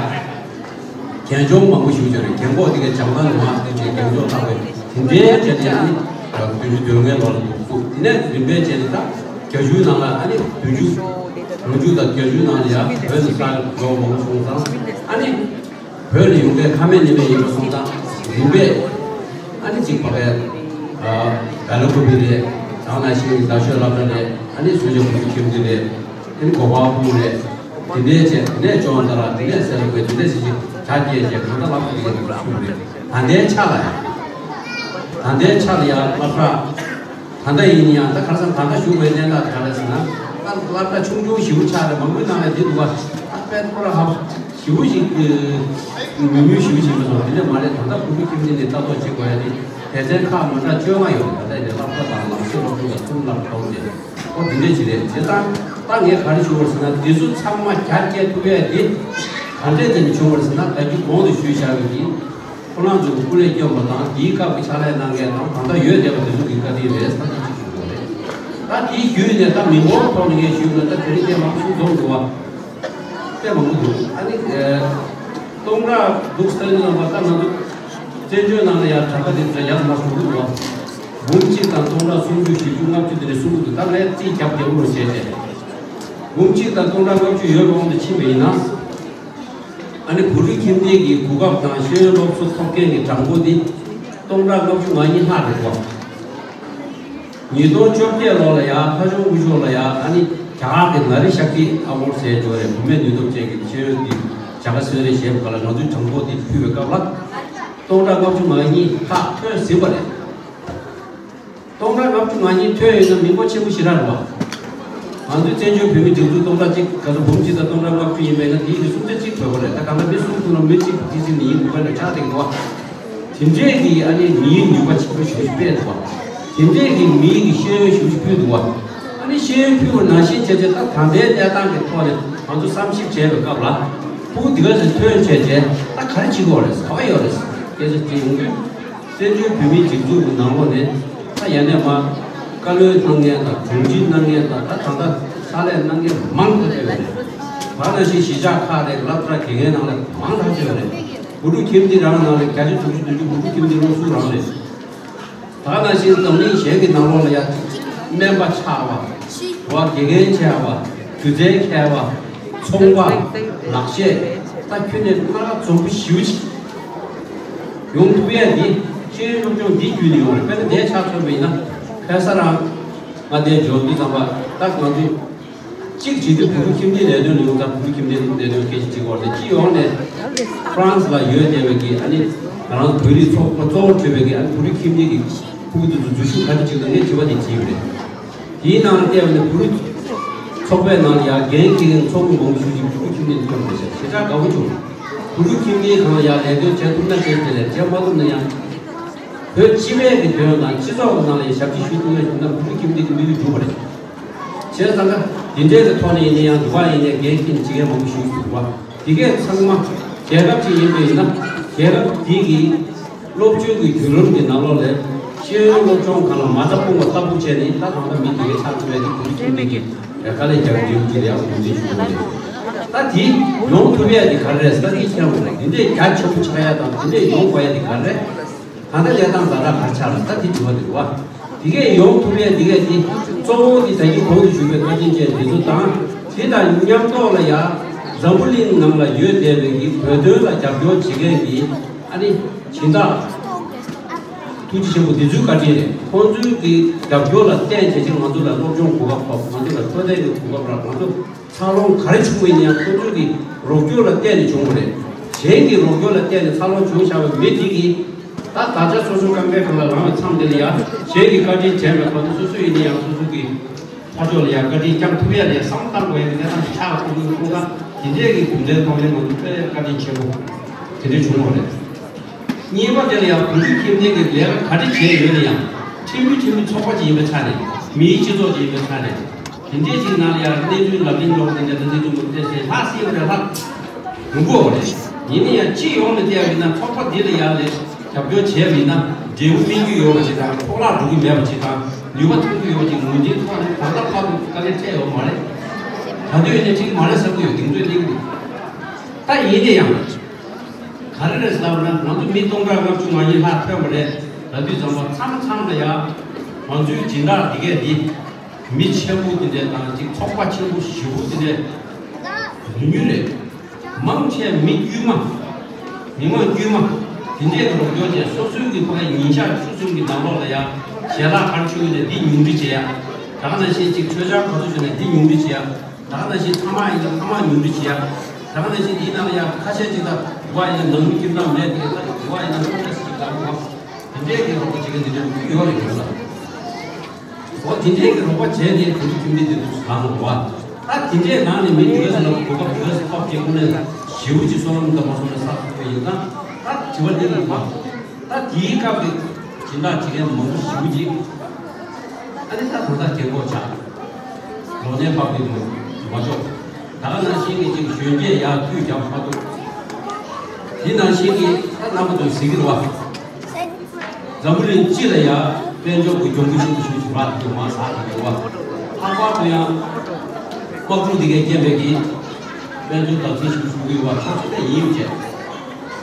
རྒན་གཞོན་མང་པོ་ཞིག་ཡོད་རེད། རྒན་གོག་དེ་གའི་བྱང་ཐང་ནང་ལ་བསྡད་བྱས་རྒན་གཞོན་བཏང་བའི་དེ་འདྲའི་བྱས་ནས། ཨ་ནི་བདུན་ཅུ་དོན་ལྔའི་ལོ་ལ་འདུག་འདུག་དེ་ནས་རིམ་པས་བྱས་ནས་ད་བརྒྱད་ཅུའི་ནང་ལ། ཨ་ནི་བདུན་ཅུ། ལོ་བརྒྱད་ཅུ་དང་བརྒྱད་ཅུའི་ནང་ལ་ཡང་བོད་ནས་ས་ལ་འགྲོ་མང་པོ་སོང་ཙང་། ཨ་ནི་བོད་ལ་ཡོང་མཁན་ཁ་མེད་ནི་མེད་ཡིན་པ་སོང་ཙང་རིམ་པས། ཨ་ནི་གཅིག་ཕ་གིའི་ཨ་སྦེལ་ཀོབ་རེད། ད་ནང་བཞིན་རྡ་ཤོད་སློབ་གྲྭ་རེད། ཨ་ནི་སུ་ཇཱ་བུ་ཕྲུག་ཁྱིམ་སྡེ་རེད། དེ་ནི་གོ་པལ་པུར་རེད། དེ་འདྲའི་བྱས། དེ་ནས་ཅོན་ཏ་ར། དེ་ནས་སེ་ལ་ཀུའེ། དེ་འདྲའི་བྱས་བྱས་ཆ་རྐྱེན་བྱས་གང་ལྟར་སློབ་གྲྭ་དེ་ག་ཚུགས་རེད། ད་ལྟའི་ཆ་ལ་ཡང་། ད་ལྟའི་ཆ་ལ་ཡང་སློབ་གྲྭ། ད་ལྟ་ཡིན་ཡང་ད་ག་རེ་ཟེར། ད་ལྟ་བཞུགས་པའི་གནས་སྟངས་ག་རེ་ཟེར་ན། ད་སློབ་གྲྭ་ཆུང་ཆུང་ཞེ་པོ་ཆགས་རེད། མང་པོའི་ནང་ལ་འདི་འདུག་པ། ད་དཔེ་ཁོ་རང་ཧ་ཞེ་པོ་ཞིག་གི་མི་མྱུར་ཞེ་པོ་ཞིག་མི་སོང་། དེ་འདྲ་མ་རེད། ད་ལྟ་བུ་ཕྲུག་ཁྱིམ་སྡེ་ནས་ལྟ་རྟོག་བྱེད་དགོས་ཡ་དེ་སྡེ་ཚན་ཁག་མ་འདྲ་བཅོ་ལྔ་ཡོད། ད་ལྟ་ནས་སློབ་གྲྭ་དང་ལམ་སྲོལ་སློབ་ཁྲིད་དང་གསུམ་ལ་གཏོང་རྒྱུ། ཨོ། དེ་འདྲ་ཞིག་རེད། བྱས་ཙང་ད་ངས་ག་རེ་ཞུ་བར་ཟེར་ན། འདི་ཚོ་ཚང་མ་རྒྱ་སྐྱེད་ཐུབ་ཡ་དེ་ག་འདྲས་དེ་ནས་བྱུང་བར་ཟེར་ན། ད་གི་གོང་དུ་ཞུས་བཞག་པའི་གི་ཁོ་རང་ཚོ་གི་སྐུ་ལས་བསྐྱོན་པ་དང་། དེའི་སྐབས་ཀྱི་ཕྱག་ལས་གནང་མཁན་དང་། ད་ལྟ་ཡོད་བསྡད་པ་དེ་ཚོ་གི་བཀའ་དྲིན་རེད་ཟེར་ན་ཅིག་ཞུ་དགོས་རེད། ད་དེའི་བརྒྱུད་ནས་ད་མི་འབོར་ཐོག་ནས་ངས་ཞུས་ན། ད་དེ་རིང་དེ་མང་པོ་ཞིག་འཛོམས་འདུག་བ། དཔེ་མང་པོ་འདུག་ཨ་ནི་ཨེ་སྟོང་ཕྲག་འདུག་ཟེར་ནས་ལབ་པ། ད་ང་ཚོ་བཙན་བྱོལ་ནང་ལ་ཡང་གྲངས་ཀ་དེ་ཚོ་ཡར་མར་གསུང་གི་འདུག་བ། འབུམ་གཅིག་དང་སྟོང་ཕྲག་སུམ་ཅུ། བཞི་བཅུ། ལྔ་བཅུ་དེ་འདྲ་གསུང་གི་འདུག་ད་ངས་རྩིས་རྒྱབ་རྒྱབ་རོགས་བྱས་ཏེ། འབུམ་གཅིག་དང་སྟོང་ཕྲག་ལྔ་བཅུ་ཡོད་པའི་དབང་དུ་ཕྱིན་པ་ཡིན་ན། ཨ་ནི་བུ་ཕྲུག་ཁྱིམ་སྡེ་གི་གོ་སྐབས་དང་ཤེས་ཡོན་སློབ་གསོ་ཐོབ་མཁན་གྱི་གྲངས་འབོར་འདི་སྟོང་ཕྲག་ལྔ་བཅུ་ང་གཉིས་ལྷག་རེད་བ། ཉིས་སྟོང་བཅོ་བརྒྱད་ལོ་ལ་ཡང་ལྷ་ལྗོངས་དབུས་ཕྱོགས་ལ་ཡང་ཨ་ནི་རྒྱ་གར་གྱི་ནཱ་རི་ཤཀ་ཏི་ཨ་ཝཱཌ་ཟེར་ཡོད་རེད། བུད་མེད་ནུས་སྟོབས་ཅན་གྱི་ཤེས་ཡོན་གྱི་བྱ་དགའ་གསོལ་རས་བཞེས་པ་ག་ལ། ང་ཚོའི་གྲངས་འབོར་འདི་ཕུལ་བའི་སྐབས་ལ་སྟོང་ཕྲག་ལྔ་བཅུ་ང་གཉིས་ལྷག་ཐོན་ཟིན་པ་རེད། སྟོང་ཕྲག་ལྔ་བཅུ་ང་གཉིས་ཐོན་ཡོད་ན་མི་འབོར་ཆེན་པོ་ཞེ་དྲག་རེད་བ། ང་ཚོའི་བཙན་བྱོལ་བོད་མི་སྒྲིག་འཛུགས་སྟོང་ཕྲག་གཅིག་ག་ཚོད། འབུམ་གཅིག་དང་སྟོང་ཕྲག་ལྔ་བཅུ་ཡིན་པས་ན། དེའི་གི་སུམ་ཆ་གཅིག་དགོས་པ་རེད། ད་གང་ལྟར་མི་གསུམ་ཐུག་ན་མི་གཅིག་ཏི་སི་ནི་ཡིན་དགོས་པ་རེད། ཆགས་བསྡད་ཀྱི་འདུག་བ། དེ་འདྲས་ཀྱི་ཨ་ནི་མིའི་ནུས་པ་ཆེན་པོ་ཞེ་པོ་ཅིག་སྤེལ་འདུག་བ། དེ་འདྲས་ཀྱི་མིའི་གི་ཤེས་ཡོན་ཞེ་པོ་ཅིག་ཕུལ་འདུག་བ། ཨ་ནི་ཤེས་ཡོན་ཕུལ་བ་ནང་བཞིན་བྱས་བྱས་ད་ད་ལྟའི་གནས་སྟངས་ཀྱི་ཐོག་ནས་ང་ཚོ་བསམ་ཞིབ་བྱས་པའི་སྐབས་ལ། ཕྲུ་གུ་འདི་ག་ཚོད་ཐོན་བྱས་བྱས་ད་ག་རེ་བྱེད་དགོས་རེད། ག་པར་ཡོད་རེད། སྐད་ཆ་དྲིས་ཡོང་དུས། བཙན་བྱོལ་བོད་མིའི་སྒྲིག་འཛུགས་ཀྱི་ནང་ལོགས་ནས་ད་ཡ་ནས་མ། བཀའ་བློན་གནང་མཁན་དང་དྲུང་ཆེ་གནང་མཁན་དང་ད་ད་ལྟ་ཕྱག་ལས་གནང་མཁན་མང་དུ་བསྡད་ཡོད་རེད། ད་ནང་བཞིན་གཞིས་ཆགས་ཁག་རེད། སློབ་གྲྭ་དགེ་རྒན་ནང་ལ་མང་དུ་བསྡད་ཡོད་རེད། བུ་ཕྲུག་ཁྱིམ་སྡེ་རང་ནང་ལ་བརྒྱ་ཆ་དྲུག་ཅུ་བདུན་ཅུ་བུ་ཕྲུག་ཁྱིམ་སྡེ་སློབ་ཟུར་རང་རེད། ད་ནང་བཞིན་འཛམ་གླིང་གཞན་གྱི་ནང་ལོགས་ལ་ཡ། སྨན་པ་ཆགས་པ། བ་དགེ་རྒན་ཆགས་པ། སྒྱུ་རྩལ་མཁས་པ། ཚོང་པ། ལག་ཤེས། ད་ཁྱོན་ནས་སྣ་ཁ་འཛོམས་པོ་ཞེ་པོ་ཅིག་ཡོང་ཐུབ་ཡས་འདི་ཤེས་ཡོན་སློབ་སྦྱོང་འདི་བརྒྱུད་ནས་ཡོང་བ་རེད། དཔེར་ན་འདས་ཆ་མཚོན་པ་ཡིན་ན་ཁ་སང་རང་ང་འདིར་འབྱོར་དུས་ཙམ་པ་ད་ང་ཚོ་གཅིག་བྱེད་དུས་བུ་ཕྲུག་ཁྱིམ་སྡེའི་ལས་དོན་ལ་ཡོང་ཙང་བུ་ཕྲུག་ཁྱིམ་སྡེའི་ལས་དོན་སྐད་ཆ་དྲིས་པ་རེད། སྤྱི་ཡོངས་ནས་ཧྥ་རན་སི་ལ་ཡོད་བསྡད་པའི་གི་ཨ་ནི་ང་རང་བོད་རིགས་ཚོགས་པ་གཙོ་བོར་གྱུར་པའི་གི་ཨ་ནི་བུ་ཕྲུག་ཁྱིམ་སྡེ་གི་ཕྲུ་གུ་དེ་ཚོ་འཛུལ་ཞུགས་ག་འདྲ་བྱེད་དགོས་ངས་དྲི་བ་དེ་དྲིས་པ་རེད། དེའི་ནང་ལ་བལྟས་པ་ན་བུ་ཕྲུག་ཚོགས་པའི་ནང་ལ་ཡང་འགན་འཁྱེར་མཁན་ཚོགས་མི་མང་པོ་ཞིག་ཅིག་བུ་ཕྲུག་ཁྱིམ་སྡེ་ནས་བསྐྱངས་པ་རེད་ཟེར། ཞེ་དྲག་དགའ་པོ་བྱུང་། བུ་ཕྲུག་ཁྱིམ་སྡེའི་སྒང་ལ་ཡང་ལས་དོན་བྱེད་ཐུབ་ན་བྱས། དེ་ལས་བྱེད་མ་ཐུབ་ན་ཡང་བོད་སྤྱི་པའི་གི་དོན་དང་སྤྱི་ཚོགས་ཀྱི་ནང་ལ་ཡང་ཞབས་ཕྱི་ཞུ་ཐུབ་ན་ཞུ་ན་བུ་ཕྲུག་ཁྱིམ་སྡེ་གི་དམིགས་ཡུལ་འགྲུབ་པ་རེད། བྱས་ཙང་ཀ་འདི་འདྲའི་གི་ཐོག་ནས་ཡིན་ན་ཡང་འདི་བ་ཡིན་ནའི་འགན་འཁྱེར་ནས་བྱེད་མཁན་མང་པོ་ཞིག་འདུག་བ། དེ་གས་ཚང་མ་རྒྱལ་ཁབ་ཅིག་ཡིན་པ་ཡིན་ན་རྒྱལ་ཁབ་འདི་གི་སློབ་སྦྱོང་གི་བརྒྱུད་རིམ་གྱི་ནང་ལོགས་ལས་ཤེས་ཡོན་སློབ་སྦྱོང་སྒང་ལ་མ་རྩ་སྤུངས་པ་ལྟ་བུ་བྱས་ནས་ད་གང་ལྟར་མི་དེ་གས་ཆགས་ཐུབ་པའི་གི་བུ་ཕྲུག་ཁྱིམ་སྡེ་གི་དཀའ་ལས་རྒྱག་རྒྱུ་ཅིག་ལ་ཡང་ངོས་འཛིན་ཞུ་དགོས་རེད། ད་དེ་ཡོང་ཐུབ་ཡ་དེ་ག་རེ་རེད་ཟེར་ན། དེ་ཁྱེད་རང་དེ་འདྲའི་རྒྱ་ཆེན་པོ་ཆགས་ཡ་དང་དེ་འདྲའི་ཡོང་དགོས་ཡ་དེ་ག་རེ་རེད། ད་ལྟ་ལས་སྟངས་ཛ་དྲག་ག་རེ་ཆགས་རེད། ད་དེ་དྲི་བ་དེ་རེད་བ། དེ་གས་ཡོང་ཐུབ་ཡས་དེ་གས་དེ་གཙོ་བོ་དེ་ད་གིན་གོང་དུ་ཞུས་པའི་བཀའ་དྲིན་ཅན་དེ་ཚོ་དང་། དེ་དང་མཉམ་ཐོག་ལ་ཡ་འཛམ་བུ་གླིང་ནང་ལ་ཡོད་བསྡད་པའི་གི་བོད་དོན་ལ་རྒྱབ་སྐྱོར་བྱེད་མཁན་གྱི་ཨ་ནི་སྦྱིན་བདག་ཐུགས་རྗེ་ཆེན་པོ་འདི་ཚོའི་བཀའ་དྲིན་རེད། ཁོང་ཚོའི་གི་རྒྱབ་སྐྱོར་ལ་བརྟེན་བྱས་ཅིག་ང་ཚོ་ལ་སློབ་སྦྱོང་གོ་སྐབས་ཐོབ། ང་ཚོ་ལ་འཕྲོད་བསྟེན་གྱི་གོ་སྐབས་རག་ང་ཚོ་འཚར་ལོངས་ག་རེ་བྱུང་བ་ཡིན་ཡང་ཁོང་ཚོའི་གི་རོགས་སྐྱོར་ལ་བརྟེན་ནས་བྱུང་བ་རེད། གཞན་གྱི་རོགས་སྐྱོར་ལ་བརྟེན་ནས་འཚར་ལོངས་བྱུང་བཞག་པའི་མི་དེ་གིས། ད་ད་ཆ་སོ་སོ་རྐང་པའི་སྒང་ལ་ལངས་པའི་མཚམས་འདི་ལ་ཡང་གཞན་གྱི་བཀའ་དྲིན་དྲན་པའི་ཐོག་ནས་སོ་སོ་ཡིན་ན་ཡང་སོ་སོ་གི་ཕར་ཕྱོགས་ལ་ཡང་བཀའ་དྲིན་བསྐྱང་ཐུབ་ཡ་ལས་བསམ་བློ་བཏང་དགོས་ཡ་གི་གནས་སྟངས་ཤིག་ཆགས་ཐུབ་ཀྱི་ཡོད་ཁོང་ད་དེ་འདྲས་ཀྱི་གྲུབ་འབྲས་ཐོག་ནས་ང་ཚོ་དཔེ་བཀའ་དྲིན་ཆེན་པོ་དེ་འདྲས་བྱུང་བ་རེད། གཉིས་པ་དེ་ལ་ཡང་བོད་ཕྲུག་ཁྱིམ་སྡེ་གི་ལས་ཀ་ག་འདྲས་བྱས་ཡོད་ན་ཡང་ཕྲན་བུ་ཕྲན་བུ་ཚོགས་པ་ཅིག་ཡིན་པའི་ཆ་ནས་མིའི་སྤྱི་ཚོགས་ཅིག་ཡིན་པའི་ཆ་ནས། དེ་འདྲའི་ཅིག་ནང་ལ་ཡང་གནས་ཚུལ་ལབ་གླེང་ལོག་དེ་འདྲ་དང་དེ་ཚོ་མི་བལྟས་ཟེར་ལྷག་སྲིད་པ་རེད་ལྷག་ཡོང་གི་ཡོད་རེད། ཡིན་ན་ཡང་སྤྱི་ཡོངས་ནས་བལྟས་པ་ཡིན་ན་ཚོགས་པ་འདི་ལ་ཡང་ལས་རྒྱབ་སྐྱོར་བྱས་པ་ཡིན་ན་འབྲས་བུ་སྨིན་རྒྱུ་ཡོད་པ་ཅིག་དང་ཕོག་ལྷག་འགྲོ་གི་མེད་པ་ཅིག་དང་ནུས་པ་ཐོན་རྒྱུ་ཡོད་པ་ཅིག་ངོས་འཛིན་ཐོག་ནས་ད་ལྟ་བར་དུ་དཀའ་ལས་འཕྲད་ཡོད་མ་རེད། ད་དུས་ཡིན་ན་ཅིག་མ་རེད་བསམ་གྱི་ཡོད། གདེང་ཚོད་གླེང་གི་འདུག་ད་ཡིན་ན་ཡང་ག་རེ་རེད་ཟེར་ལབ་ན་ང་ཚོ་མི་སྟོང་ཕྲག་ལྔ་བཅུ་ང་གཉིས་ལྷག་ཐོན་པ་རེད། ད་དུས་ཙམ་པ་མཚམས་མཚམས་ལ་ཡང་ང་ཚོའི་སྦྱིན་བདག་འདི་གས་འདི། མི་ཆེན་པོ་དེ་འདྲས་དང་ཅིག་ཚོགས་པ་ཆེན་པོ་ཞེ་པོ་དེ་འདྲས་ཉུང་ཉུང་རེད། མང་ཆེ་མི་དཀྱུས་མ། མི་མང་དཀྱུས་མ་དེ་འདྲས་ཀྱི་རོགས་སྐྱོར་བྱས་སོ་སོའི་གི་ཕ་གི་ཉིན་ཞག་བཅུ་གསུམ་གི་ནང་ལོགས་ལ་ཡང་ཞལ་ལག་ག་རེ་མཆོད་ཀྱི་ནས་འདི་ཉུང་འཕྲི་བྱེད་ཡ། ད་ག་ནང་བཞིན་ཅིག་མཆོད་ཆང་ག་ཚོད་བྱུང་ནས་འདི་ཉུང་འཕྲི་བྱེད་ཡ། ད་ག་ནང་བཞིན་ཐ་མག་ཡིན་ན་ཐ་མག་ཉུང་འཕྲི་བྱེད་ཡ། ད་ག་ནང་བཞིན་འདིའི་ནང་ལ་ཡང་ཁ་ཤས་ཅིག་ད་འདི་བ་ཡིན་ན་ནང་མི་ཁྱིམ་ཚང་མེད་དེ་ད་འདི་བ་ཡིན་ན་སློབ་གྲྭ་ཞིག་ལ་འགྲོ་བ་དེ་འདྲས་ཀྱི་རོགས་པ་བྱེད་མཁན་འདི་འདྲས་ཡོད་རེད་ཡོད་ལ། འོ་དེ་འདྲའི་གི་རོགས་པ་བྱས་ཏེ་བོད་ཀྱི་ཁྱིམ་སྡེ་དེ་ཚོ་ལངས་འགྲོ་བ། ད་དེ་འདྲའི་ནང་ནས་མི་དེ་ཚོ་ལ་གོ་སྐབས་དེ་ཚོ་ཐོབ་ཀྱི་ཁོ་ནས་ཞེ་པོ་ཅིག་བསོད་ནམས་དང་མ་སོང་ནས་བསགས་ཐུབ་པ་ཡིན་ན། ད་དྲི་བ་འདི་ཡིན་པ། ད་དེའི་སྐབས་ཀྱི་སྦྱིན་བདག་བྱེད་མཁན་མང་པོ་ཞེ་པོ་ཅིག་ཨ་ནི་ད་ད་ལྟ་རྒན་གོག་ཆགས། ལོ་ནས་ཕབ་པའི་མ་ལྕོགས། ད་ག་ནང་བཞིན་གྱི་ཅིག་གཞོན་སྐྱེས་ཡར་མཐུད་རྒྱག་མ་ཐུབ། དེ་ནང་བཞིན་གྱི་ད་རྣམ་པ་ཚོ་གཟིགས་ཀྱི་རེད་བ། འཛམ་བུ་གླིང་སྤྱི་ལ་ཡང་དཔལ་འབྱོར་གྱི་གྱོང་གུད་ཆེན་པོ་ཞིག་བྱུང་བ་དེ་མ་ཟག་གི་འདུག་བ། ལྷག་པར་དུ་ཡང་དམག་འཁྲུག་འདི་གའི་རྐྱེན་པས་ཀྱི་དཔལ་འབྱོར་བརྡབ་གསིག་ཞིག་བྱུང་གི་ཡོད་པ་ཆོག་ཆོག་པ་ཡིན་བྱས།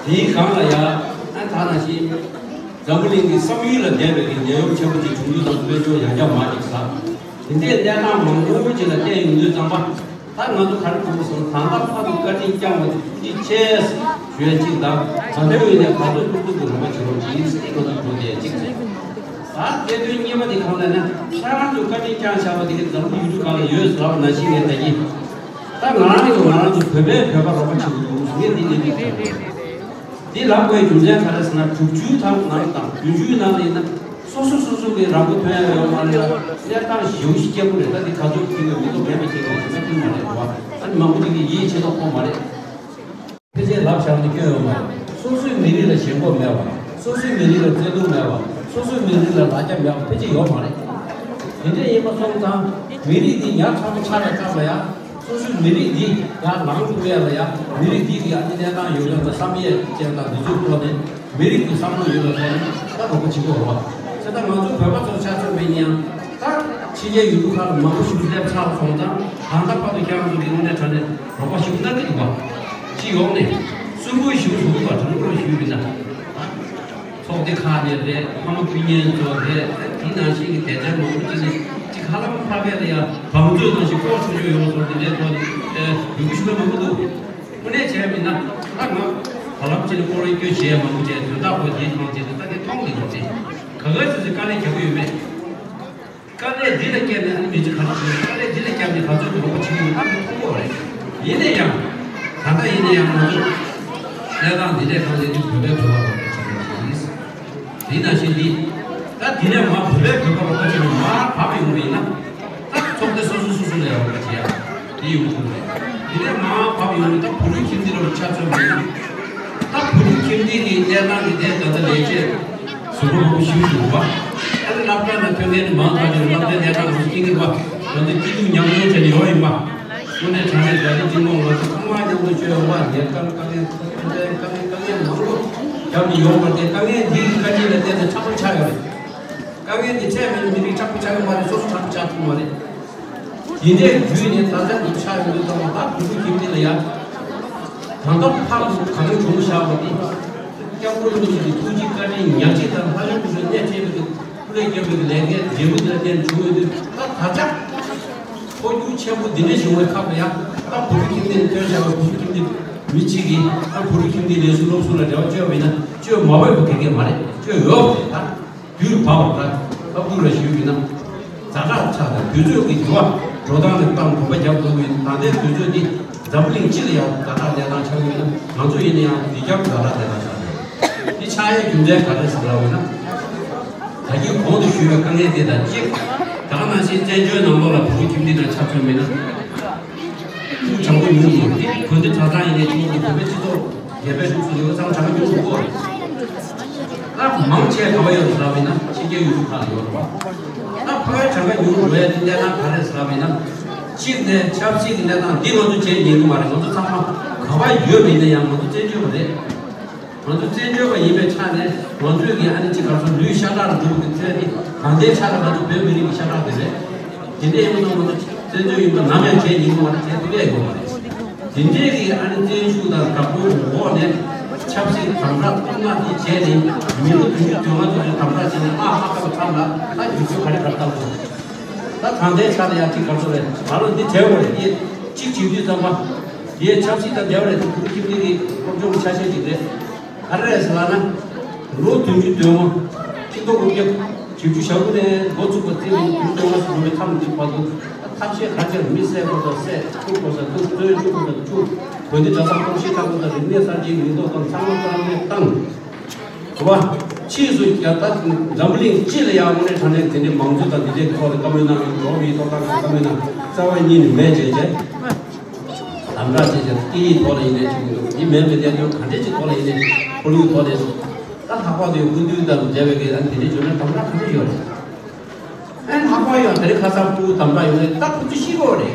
དེའི་སྒང་ལ་ཡང་ཨ་ད་ནང་བཞིན་འཛམ་བུ་གླིང་གི་བསམ་ཡུལ་ལ་ལྡན་པའི་གི་ནད་ཡམས་ཆེན་པོ་ཅིག་བྱུང་དུས་ཙམ་དཔལ་འབྱོར་ཡང་བསྐྱར་མར་ཅིག་ཟག་དེ་འདྲའི་གནས་སྟངས་མང་པོ་ཅིག་ལ་བལྟས་ཡོང་དུས་ཙམ་པ། ད་ང་ཚོ་ག་རེ་དགོས་སོང་། ད་ལྟ་བར་དུ་བཀའ་དྲིན་བསྐྱངས་པ་དེ་ཐུགས་རྗེ་ཆེ་ཞུ་ཡ་གཅིག་དང་། ད་ལྟ་ཡོད་ནས་ག་ཚོད་ཐུབ་ཐུབ་ཀྱི་རོགས་པ་བྱེད་རོགས་བྱེད་ཡིན་ཟེར་ཏེ་ང་ཚོ་འགྲོ་བསྡད་གཅིག་རེད། ད་དེ་དོན་གཉིས་པ་དེ་གང་ལ་ན་ཁྱེད་རང་ཚོ་བཀའ་དྲིན་བསྐྱངས་བཞག་པ་དེ་གི་འཛམ་བུ་ཡུལ་གྲུ་གང་ལ་ཡོད་ཟེར་བ་ནང་བཞིན་ངས་ད་གིན་ད་ང་རང་ཡང་ང་རང་ཚོ་བོད་པས་བོད་པ་རོགས་པ་བྱེད་དགོས་འདུག་ངས་འདི་ནས་འདི་བྱས། འདི་ལབ་དགོས་རྒྱུ་མཚན་ག་རེ་ཟེར་ན། དྲུག་ཅུའི་ཐང་ནང་དང་བདུན་ཅུའི་ནང་ལ་ཡིན་ན་སོ་སོ་སོ་སོ་གི་རང་མགོ་ཐོན་ཡ་ཡོད་མ་རེད་ལ། གནས་སྟངས་ཞེ་པོ་ཞིག་སྐྱིད་པོ་རེད། ད་འདི་ག་ཚོད་ཐིག་ཡོད་མི་ཐོག་མེད་པ་ཞིག་ཡོད་ཞེ་ན་ཐིག་མ་རེད་བ། ཨ་ནི་མང་པོ་ཅིག་གིས་ཡིད་ཆེས་ཐོག་ཕོག་མ་རེད། ཕལ་ཆེར་ལབ་བཞག་ནས་སྐྱོན་ཡོད་མ་རེད། སོ་སོའི་མི་རིགས་ལ་ཞེན་ཁོག་མེད་པ། སོ་སོའི་མི་རིགས་ལ་བརྩེ་དུང་མེད་པ། སོ་སོའི་མི་རིགས་ལ་ལ་རྒྱ་མེད་པ་ཕལ་ཆེར་ཡོད་མ་རེད། དེ་འདྲ་ཡིན་པ་སོང་ཙང་མི་རིགས་འདི་ཡར་ཚ་པོ་ཆགས་ལ་ཆགས་ལ་ཡ། སོ་སོའི་མི་རིགས་འདི་ཡར་ལངས་ཐུབ་ཡ་ལ་ཡ། མི་རིགས་འདི་གི་ཨ་ནི་གནས་སྟངས་ཡོད་ཡོད་ལ་བསམ་ཡས་ཅན་དང་འདི་ཚོའི་ཐོག་ནས་མི་རིགས་ཀྱི་བསམ་བློ་ཡོད་ལ་ཐོག་ནས་ད་རོགས་པ་བྱེད་དགོས་རེད་བ། བྱས་ཙང་ང་ཚོ་བོད་པ་ཚོ་ཆ་མཚོན་པ་ཡིན་ན་ཡང་ད་ཕྱི་རྒྱལ་ཡུལ་གྲུ་ཁག་ལ་མང་པོ་ཞིག་སླེབས་ཚར་སོང་ཙང་། ད་ལྟ་བར་དུ་ཁྱེད་རང་ཚོ་གི་དངོས་གནས་དྲང་གནས་རོགས་པ་ཞིག་གནང་གི་འདུག་བ། སྤྱི་ཡོངས་ནས་གསོན་པོ་ཞིག་བཟོ་དགོས་པ་དྲང་པོ་ཞུས་པ་ཡིན་ན། ཚོགས་སྡེ་ཁག་ནས་རེད། ཕ་མ་སྤུན་ཉེ་ཚོ་རེད། དེ་ནང་བཞིན་གྱི་སྡེ་ཚན་མང་པོ་ཅིག་ནས་ཅིག་ཧ་ལམ་ཕ་གི་ལ་ཡ་བང་མཛོད་ནང་བཞིན་ལྐོག་ཆོད་ཆོད་ཡོང་སོང་། དེ་འདྲའི་ཐོག་ནས་ཨེ་འབོད་སྐུལ་ཞུ་མཁན་མང་པོ་འདུག་དངོས་གནས་བྱས་པ་ཡིན་ན་ད་ང་ཧ་ལམ་ཅིག་ནས་སྐོར་ར་སྐྱོད་བྱས་མང་པོ་བྱས། དོན་དག་པོ་དེའི་ཐོག་དེ་ད་དེ་མཐོང་གི་ཡོད་དེ། ག་ག་སུ་སུས་དཀའ་ལས་རྒྱག་གི་ཡོད་མེད། དཀའ་ལས་འདི་ལ་བརྟེན་ནས་ཨ་ནི་མི་ཚེ་ག་རེ་བྱེད། དཀའ་ལས་འདི་ལ་བརྟེན་ནས་ག་ཚོད་ཀྱི་རོགས་པ་བྱེད་ཀྱི་ཡོད་ཨ་ནི་མཐོང་གི་རེད། ཡིན་ན་ཡང་། ད་ལྟ་ཡིན་ན་ཡང་ང་ཚོ་གནས་སྟངས་འདི་འདྲའི་སྒང་ནས་ནི་བོད་པའི་བོད་པ་རོགས་པ་བྱེད་མཁན་ཞིག་ཡིན། དེ་ནང་བཞིན་འདི་ད་འདི་ནས་མར་བོད་པའི་བོད་པ་རོགས་པ་བྱེད་ནས་མར་བབས་ཡོང་བ་ཡིན་ན། ད་ཚོགས་སྡེ་སོ་སོ་སོ་སོ་ལ་ཡང་རོགས་པ་བྱེད་ཡ་འདི་ཡོང་ཐུབ་རེད། འདི་ནས་མར་བབས་ཡོང་ནས་ད་བོད་ཕྲུག་ཁྱིམ་སྡེ་རོགས་ཆ་མཚོན་པ་ཡིན་ན། ད་བོད་ཕྲུག་ཁྱིམ་སྡེ་གི་གནས་སྟངས་ཀྱི་ཐད་ད་ལྟ་ལས་བྱེད་ཟུར་པ་མང་པོ་ཞིག་འདུག་བ། ཨ་ནི་སློབ་གྲྭ་ནང་ཐོན་མཁན་ནི་མང་དག་ཅིག་སློབ་གྲྭའི་གནས་སྟངས་ལ་སྐྱིད་ཀྱི་བ། ང་ཚོ་སྐྱིད་སྡུག་མཉམ་མྱོང་བྱས་ནས་ཡོང་ཡིན་པ། དངོས་གནས་དྲང་གནས་རྒྱ་ཆེ་གཅིག་མོ་ང་ཚོ་ཚང་མ་མཉམ་དུ་བྱོས་ཡོང་བ། ཉེན་ཁ་དཀའ་ངལ་དཀའ་ངལ་དཀའ་ངལ་དཀའ་ངལ་མང་པོ་རྒྱབ་ནས་ཡོང་བ་དེ། དཀའ་ངལ་འདིའི་དཀའ་སྤྱད་ལ་བརྟེན་ནས་དྲག་པོ་ཆགས་ཡོད་རེད། དཀའ་ངལ་འདི་འཕྲད་མེད་ན་མི་རིགས་དྲག་པོ་ཆགས་ཡོད་མ་རེད། སོ་སོ་དྲག་པོ་ཆགས་ཐུབ་མ་རེད། དེ་འདྲའི་བརྒྱུད་ནས་ད་ལྟ་འདི་ཆགས་ཡོང་དུས་ཙམ་པ། ད་བོད་ཕྲུག་ཁྱིམ་སྡེ་ལ་ཡ། ད་ལྟ་ཕར་ཚུར་ག་རེ་བྱུང་བཞག་པ་དེ། སྐྱབས་མགོན་རིན་པོ་ཆེ་གི་ཐུགས་རྗེ་བཀའ་དྲིན་ཉག་གཅིག་དང་། ལྷ་ལྡན་ཕུན་ཚོགས་གནས་བཅས་པའི་གི་སྐུ་ལས་བསྐྱོན་པའི་གི་ལས་འགན་འབྲས་བུ་དེ་ལ་བརྟེན་བྱུང་ཡོད་དུས། ད་ད་ཆ་འཕོ་འགྱུར་ཆེན་པོ་འདི་འདྲ་བྱུང་བའི་ཁག་ཏུ་ཡ། ད་བོད་ཕྲུག་ཁྱིམ་སྡེ་ནས་ཐོན་བཞག་པའི་བོད་ཕྲུག་ཁྱིམ་སྡེ་མི་གཅིག་གིས་ད་བོད་ཕྲུག་ཁྱིམ་སྡེའི་ལས་ཟུར་སློབ་ཟུར་ལ་འབྲེལ་བ་བཅོལ་བ་ཡིན་ན་བཅོལ་མ་འོས་པ་ག་གེ་མ་རེད། བཅོལ་འོས་པ་རེད། ད། དུས་བབ་པ་དང་ཨབ་ཏུ་ར་ཞུ་ཡིན་ན། ཛ་དྲག་ཆགས་དང་དུས་ཚོད་ཀྱི་འགྱུར་བ་འགྲོ་སྟངས་ལ་བཏང་དགོངས་པ་རྒྱབ་འགྲོ་གི་ཡོད། ད་ལྟའི་དུས་ཚོད་འདི་འཛམ་བུ་གླིང་སྤྱི་ལ་ཡང་ཛ་དྲག་གནས་སྟངས་ཆགས་ཡོད་ན། ང་ཚོ་ཡིན་ན་ཡང་འདི་རྒྱབ་ཛ་དྲག་གནས་སྟངས་ཆགས་ཡོད། འདི་ཆགས་ཡའི་རྒྱུ་མཚན་ག་རེ་ཟེར་ལབ་ན། ད་གིན་གོང་དུ་ཞུས་པའི་དཀའ་ངལ་འདི་དང་གཅིག་ད་ག་ནང་བཞིན་བཙན་བྱོལ་ནང་ལོགས་ལ་བོད་ཁྱིམ་སྡེ་དང་ཆ་མཚོན་མེད་ན། ཕྲུ་གུ་གྲངས་འབོར་ཉུང་ཉུང་རེད། དགོན་སྡེ་གྲྭ་ཚང་ཡིན་ནའི་ཆུང་ཆུང་བོད་པའི་སྤྱི་ཚོགས་རྒྱལ་བའི་ཕྲུ་གུ་ཚོ་ཡོད་ཙང་གྲངས་ཉུང་དུ་གོ། ད་མང་ཆེ་ག་བ་ཡོད་ཟེར་བ་ཡིན་ན་ཕྱི་རྒྱལ་ཡུལ་གྲུ་ཁག་ལ་ཡོད་རེད་བ། ད་ཕ་བའི་གྲངས་ཀ་ཉུང་འགྲོ་ཡ་དེ་གནས་སྟངས་ག་རེ་ཟེར་བ་ཡིན་ན། གཅིག་ནས་ཆབ་སྲིད་ཀྱི་གནས་སྟངས་འདི་ང་ཚོ་བྱས་ཉན་གི་མ་རེད། ང་ཚོ་ཚང་མ་ག་བ་ཡོད་པ་ཡིན་ན་ཡང་ང་ཚོ་བཙན་བྱོལ་བ་རེད། ང་ཚོ་བཙན་བྱོལ་བ་ཡིན་པའི་ཆ་ནས་ང་ཚོས་ཀྱི་ཨ་ནི་ཅིག་ག་རེ་ཟེར། ལུས་ཤ་ཁྲག་ལ་འགྲོ་བའི་ཚད་འདི་ད་ལྟའི་ཆ་ལ་ང་ཚོ་བོད་མི་རིགས་ཀྱི་ཤ་ཁྲག་དེ་རེད། དེ་འདྲ་ཡིན་པ་ཙང་ང་ཚོ་བཙན་བྱོལ་ཡིན་པ་ནམ་ཡང་བྱས་ཉན་གི་མ་རེད། བྱས་ཐུབ་ཡས་ཡོད་མ་རེད། དེ་འདྲས་ཀྱི་ཨ་ནི་བཙན་ཤུགས་དང་དྲག་པོའི་འོག་ནས་ཆབ་སྲིད་དམ་དྲག་གཏོར་བརླག་འདི་བྱས་ནས་མི་ལོ་བདུན་ཅུ་དོན་ལྔ་ཙམ་ཞིག་དམ་དྲག་བྱས་ནས་དམག་ཧ་ཁ་བ་ཚར་ལ། ད་བསྒྱུར་བཅོས་ག་རེ་ག་རེ་བཏང་དགོས། ད་ད་ལྟའི་ཆ་ལ་ཡང་ཅིག་ག་རེ་ཟེར་རེད། ང་རང་འདི་བྲལ་བ་རེད། དེ་གཅིག་བྱེད་དུས་ཙམ་པ། དེ་ཆབ་སྲིད་དང་འབྲེལ་བ་རེད། དེ་བོད་ཁྱིམ་སྡེ་གི་སློབ་སྦྱོང་གི་ཆ་ཤས་ཅིག་རེད། ག་རེ་རེད་ཟེར་ལབ་ན། ལོ་བདུན་ཅུ་དོན་ལྔ། ཆིག་སྟོང་དགུ་བརྒྱ་བཞི་བཅུ་ཞེ་དགུ་ནས་འགོ་བཙུགས་པ་བརྩིས་ནས་བདུན་ཅུ་དོན་ལྔ་ཟེར་བའི་མཐའ་མཇུག་བར་དུ། ཐབས་ཤེས་ག་རེ་བྱས་རེད། མི་བསད་དགོས་དང་བསད། འཁྱུག་དགོས་ས་འཁྱུག་བཙོན་བཅུག་དགོས་ས་བཅུག་དགོན་སྡེ་གྲྭ་ཚང་གཏོར་བཤིག་བཏང་དགོས་དང་རིག་གནས་གསར་བརྗེའི་མིང་འདོགས་དང་ཚང་མ་རྩ་མེད་བཏང་། རེད་བ། ཕྱིས་སུ་ཡང་ད་འཛམ་བུ་གླིང་སྤྱི་ལ་ཡང་དངོས་གནས་དྲང་གནས་དེ་འདྲའི་མང་གཙོ་དང་དེ་འདྲའི་ཐོག་ལ་བཀའ་མོལ་གནང་ཡོད། འགྲོ་བ་མིའི་ཐོབ་ཐང་གི་བཀའ་མོལ་གནང་། རྩ་བ་ཉིད་ནས་མེད་བྱས་བྱས། དམ་དྲག་བྱས་བྱས་སྐད་ཡིག་ཐོག་ལ་ཡིན་ནའི་ཆོག་གི་འདུག་འདི་མེད་པའི་གནད་དོན་ག་འདྲས་ཅིག་ཐོག་ལ་ཡིན་ནའི་ཁོར་ཡུག་ཐོག་ནས་སུ། ད་ལྷག་པར་དུ་སྐུ་མདུན་དང་མཇལ་བའི་གི་ཨ་ནི་དེ་འདྲས་བྱུང་ན་དམ་དྲག་ག་འདྲས་ཡོད་རེད། ཨ་ནི་ལྷག་པར་ཡང་དེ་རིང་ཁ་སང་ཕྲུ་གུ་དམ་དྲག་ཡོང་ནས་ད་ཁོ་ཚོ་ཤི་གི་ཡོད་རེད།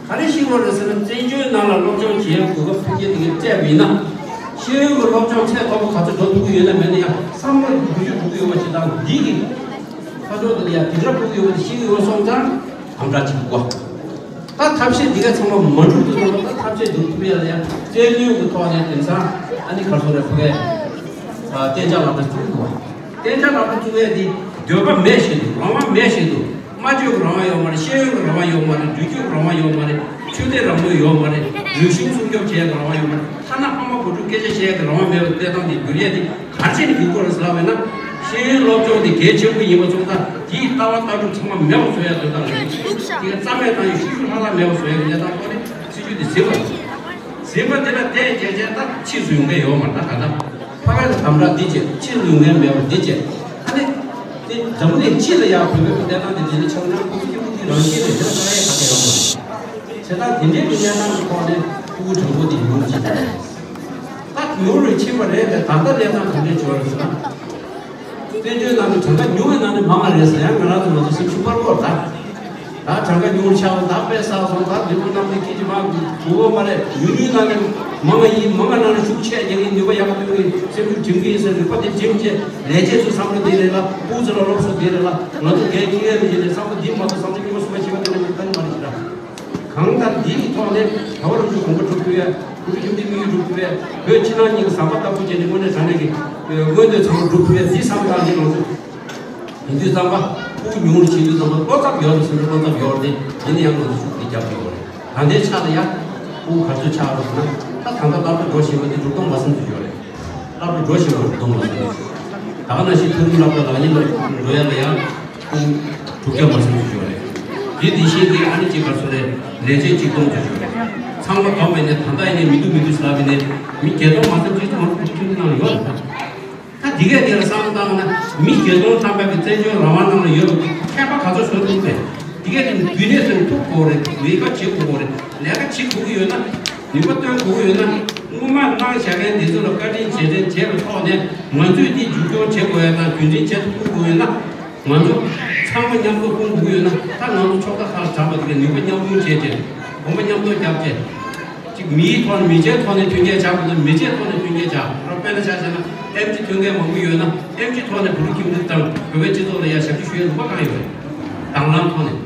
ག་རེ་ཤི་གི་ཡོད་རེད་ཟེར་ན། བཙན་བྱོལ་ནང་ལ་སློབ་སྦྱོང་བྱེད་ཡའི་གོ་སྐབས་ཕུན་སྐྱེད་དེ་གས་སྤྲད་པ་ཡིན་ན། ཤེས་ཡོན་གྱི་སློབ་སྦྱོང་ཚད་མཐོ་པོ་ག་ཚོད་འགྲོ་ཐུབ་ཀྱི་ཡོད་ན་མེད་ན་ཡང་བསམ་བློ་བསྒྱུར་བཅོས་འགྲོ་གི་ཡོད་པ་ཞིག་དང་། འདི་གི་ཁ་ཕྱོགས་དེ་ལ་ཡང་དེ་འདྲ་ཕུག་གི་ཡོད་པ་དེ་ཤེས་ཀྱི་ཡོད་སོང་ཙང་དམ་དྲག་བྱེད་དགོས། ད་ཐབས་ཤེས་འདི་ག་ཚང་མ་མ་འགྲུབ་དུས་ཙམ་པ། ད་ཐབས་ཤེས་འགྲུབ་ཐུབ་ཡ་ལ་ཡང་བཙན་གནོན་གྱི་ཐོག་ནས་དེང་སང་ཨ་ནི་ག་རེ་ཟེར་རེད། ཕ་གིའི་གཏན་འཇགས་ལག་བསྟར་བཙུགས་འདུག་བ། གཏན་འཇགས་ལག་བསྟར་བཙུགས་ཡ་འདི་འདོད་པ་མེད་བཞིན་དུ། རང་དབང་མེད་བཞིན་དུ། སྨྲ་བརྗོད་ཀྱི་རང་དབང་ཡོད་མ་རེད། ཤེས་ཡོན་གྱི་རང་དབང་ཡོད་མ་རེད། འགྲུལ་སྐྱོད་ཀྱི་རང་དབང་ཡོད་མ་རེད། ཆོས་དད་རང་མོས་ཡོད་མ་རེད། རིག་གཞུང་སྲུང་སྐྱོབ་བྱེད་ཡ་གི་རང་དབང་ཡོད་མ་རེད། ཐ་ན་ཕ་མ་བུ་ཕྲུག་སྐད་ཆ་བཤད་ཡ་གི་རང་དབང་མེད་པའི་གནས་སྟངས་འདི་འགྱུར་ཡ་འདི་ག་རེ་བྱས་ནས་འགྱུར་དགོས་རེད་ཟེར་ལབ་པ་ཡིན་ན། ཤེས་ཡོན་སློབ་སྦྱོང་འདི་གལ་ཆེན་པོ་ཡིན་པ་སོང་ཙང་། དེའི་ལྟ་བ་ལྟ་གྲུབ་ཚང་མ་མེད་པ་བཟོ་ཡ་འདོད་སྟངས་རེད། དེ་ག་རྩ་མེད་བཏང་ཡ། ཤུགས་ཤུགས་ལྷག་ལྷག་མེད་པ་བཟོ་ཡ་གི་གནས་སྟངས་ཐོག་ནས་སྲིད་ཇུས་འདི་ཟིན་པ་རེད། ཟིན་པ་དེ་ལ་བརྟེན་བྱས་བྱས་ད་ཕྱིས་སུ་ཡོང་མཁན་ཡོད་མ་རེད། ད་ག་ད་ཕ་གི་ལ་དམ་དྲག་འདི་བྱས། ཕྱིས་སུ་ཡོང་མཁན་མེད་པ་འདི་བྱས། ཨ་ནི་དེ་འཛམ་བུ་གླིང་སྤྱི་ལ་ཡང་བོད་པའི་གནས་སྟངས་དེ་འདི་འདྲ་ཆགས་ན། ཁོ་ཚོ་སྐྱིད་པོ་དེ་རང་བཞིན་རེད། དེ་ལ་ལྟ་ཡ་ག་གེ་ཡོད་མ་རེད། བྱས་ཙང་དེ་འདྲའི་གི་གནས་སྟངས་ཀྱི་ཐོག་ནས་ཕྲུ་གུ་གྲངས་འབོར་དེ་ཉུང་ཅིག་རེད། ད་ ཉུང་རུ་ཕྱིན་པ་རེད་དེ། ད་ལྟ་གནས་སྟངས་ག་འདྲས་བྱུང་བ་རེད་ཟེར་ན། བཙན་བྱོལ་ནང་གི་གྲངས་ཀ་ཉུང་བའི་ནང་ནས་མང་བ་རེད་ཟེར་ཡང་། ང་རང་ཚོ་ང་ཚོ་སེམས་ཤུགས་སྤར་དགོས་ད། ད་གྲངས་ཀ་ཉུང་རུ་ཆགས་པ་ད་དཔེ་བསགས་སོང་། ད་འདི་མོ་གནམ་ལ་སྐྱིད་ཀྱི་མ་དགོས་པ་མ་རེད། ཉུང་ཉུང་ནང་ནས་མང་བ་ཡིན། མང་བ་ནང་ནས་ཤུགས་ཆེ་རྒྱག་གི་ནུས་པ་ཡག་པོ་ཐོན་གི་སེམས་ཤུགས་སྒྲིམ་གི་ཡིན་ཟེར། རིག་པ་དེ་སྒྲིམ་བྱས་ལས་བྱེད་ཚོ་བསམ་བློ་དེ་རེད་ལ། སྤུ་ཚོ་ལ་སློབ་གསོ་དེ་རེད་ལ། ང་ཚོ་འགན་འཁྱེར་ཡས་མི་བྱེད་ནས་བསམ་བློ་འདི་མ་གཏོགས་བསམ་བློ་གཉིས་པ་གསུམ་པ་བྱེད་པ་དེ་ལ་ནི་གཏན་མ་རེད་ཤི་ར། གང་ལྟར་འདི་ཡི་ཐོག་ནས་ག་བ་རང་ཚོ་གོམ་པ་འགྲོ་ཐུབ་ཡ། བོད་ཀྱི་ཁྲིམས་དེ་དམིགས་ཡུལ་འགྲུབ་ཐུབ་ཡ། བོད་ཕྱི་ནང་གཉིས་ཀྱི་ཟམ་པ་ལྟ་བུ་བྱས་ནས་དངོས་གནས་དྲང་གནས་ཀྱི་མངོན་འདོད་ཚང་མ་འགྲུབ་ཐུབ་ཡ། འདི་བསམ་སྟངས་འདི་ང་ཚོ་ཡིན་དུས་ཙམ་པ་ཕྲུ་གུ་ཉུང་རུ་ཕྱིན་དུས་ཙམ་པ་བློ་འཚབ་ཡོད་རེད་ཟེར་ན་བློ་འཚབ་ཡོད་རེད་དེ། ཡིན་ན་ཡང་ང་ཚོ་ཤུགས་དེ་རྒྱབ་ཀྱི་ཡོད་རེད། ད་ལྟའི་ཆ་ལ་ཡ་ཕྲུ་གུ་ག་ཚོད་ཆགས་རོགས་ཟེར་ན། ད་ད་ལྟ་སློབ་གྲྭ་འགྲོ་བཞིན་པ་དེ་འགྲོ་སྟངས་མ་བསམ་ཚུལ་ཡོད་རེད། སློབ་གྲྭ་འགྲོ་བཞིན་པ་འགྲོ་སྟངས་མ་བསམ་ཚུལ། ད་ག་ནང་བཞིན་མཐོ་རིམ་སློབ་གྲྭ་ལག་ལེན་ལ་འགྲོ་ཡ་ལ་ཡང་ཕྲུ་གུ་དྲུག་བརྒྱ་མ་ཟིན་ཚུལ་ཡོད་རེད། དེ་དེ་བཞིན་གྱི་ཨ་ནི་གཅིག་ག་ཚོད་རེད། ལས་བྱེད་གཅིག་སྟོང་ཚོད་ཡོད་རེད། ཚང་མ་བསྡོམས་པས་ནས་ད་ལྟ་ཡིན་ནའི་མི་འདུག་མི་འདུག་ཟེར་ལབ་པས་ནས་མི་བརྒྱད་སྟོང་མ་ཟིན་ཚུལ་ཅིག་མང་པོ་ཁྱོན་ནང་ཡོད་རེད། ད་འདི་གས་དེ་ལ་བསམ་བློ་བཏང་ན་མི་བརྒྱད་སྟོང་ཐམ་པ་གི་བཙན་བྱོལ་རང་དབང་ནང་ལ་ཡོད་པའི་ཁྱད་པར་ག་ཚོད་བཟོ་ཐུབ་པས། འདི་གས་དེ་རྒྱུན་གནས་སུ་ཐུག་དགོས་རེད། ལས་ཀ་བྱེད་དགོས་རེད། ལས་ཀ་བྱེད་དགོས་ཀྱི་ཡོད་ན། ནུས་པ་བཏོན་དགོས་ཀྱི་ཡོད་ན། སྔོན་མ་གནང་བཞག་མཁན་འདི་ཚོ་ལ་བཀའ་དྲིན་རྗེས་དྲན་བྱས་པའི་ཐོག་ནས་ང་ཚོས་འདི་མཇུག་སྐྱོང་བྱེད་དགོས་ཡ་དང་རྒྱུན་འཛིན་བྱེད་ཐུབ་དགོས་ཡོད་ན། ང་ཚོ་ཚང་མ་མཉམ་དུ་སྤུངས་དགོས་ཡོད་ན། ད་ང་ཚོ་ཕྱོགས་མཐའ་ཁག་ལ་གྲམ་པ་དེ་གའི་ནུས་པ་མཉམ་སྤུངས་བྱས་ཏེ། གོམ་པ་མཉམ་སྤོ་བརྒྱབ་སྟེ། གཅིག་མིའི་ཐོག་ནས་མི་ཚེའི་ཐོག་ནས་མཐུན་རྐྱེན་བྱ་དགོས་ན་མི་ཚེའི་ཐོག་ནས་མཐུན་རྐྱེན་བྱ། དཔེར་ན་ཆ་བཞག་ན་ཨེམ་ཆི་ཐོན་མཁན་མང་པོ་ཡོད་ན་ཨེམ་ཆི་ཐོག་ནས་བོད་ཕྲུག་ཁྱིམ་སྡེ་དང་བོད་པའི་སྤྱི་ཚོགས་ལ་ཡ་ཞབས་ཕྱི་ཞུ་ཡའི་ལུང་པ་གང་ཡོད་རེད། དང་བླངས་ཐོག་ནས་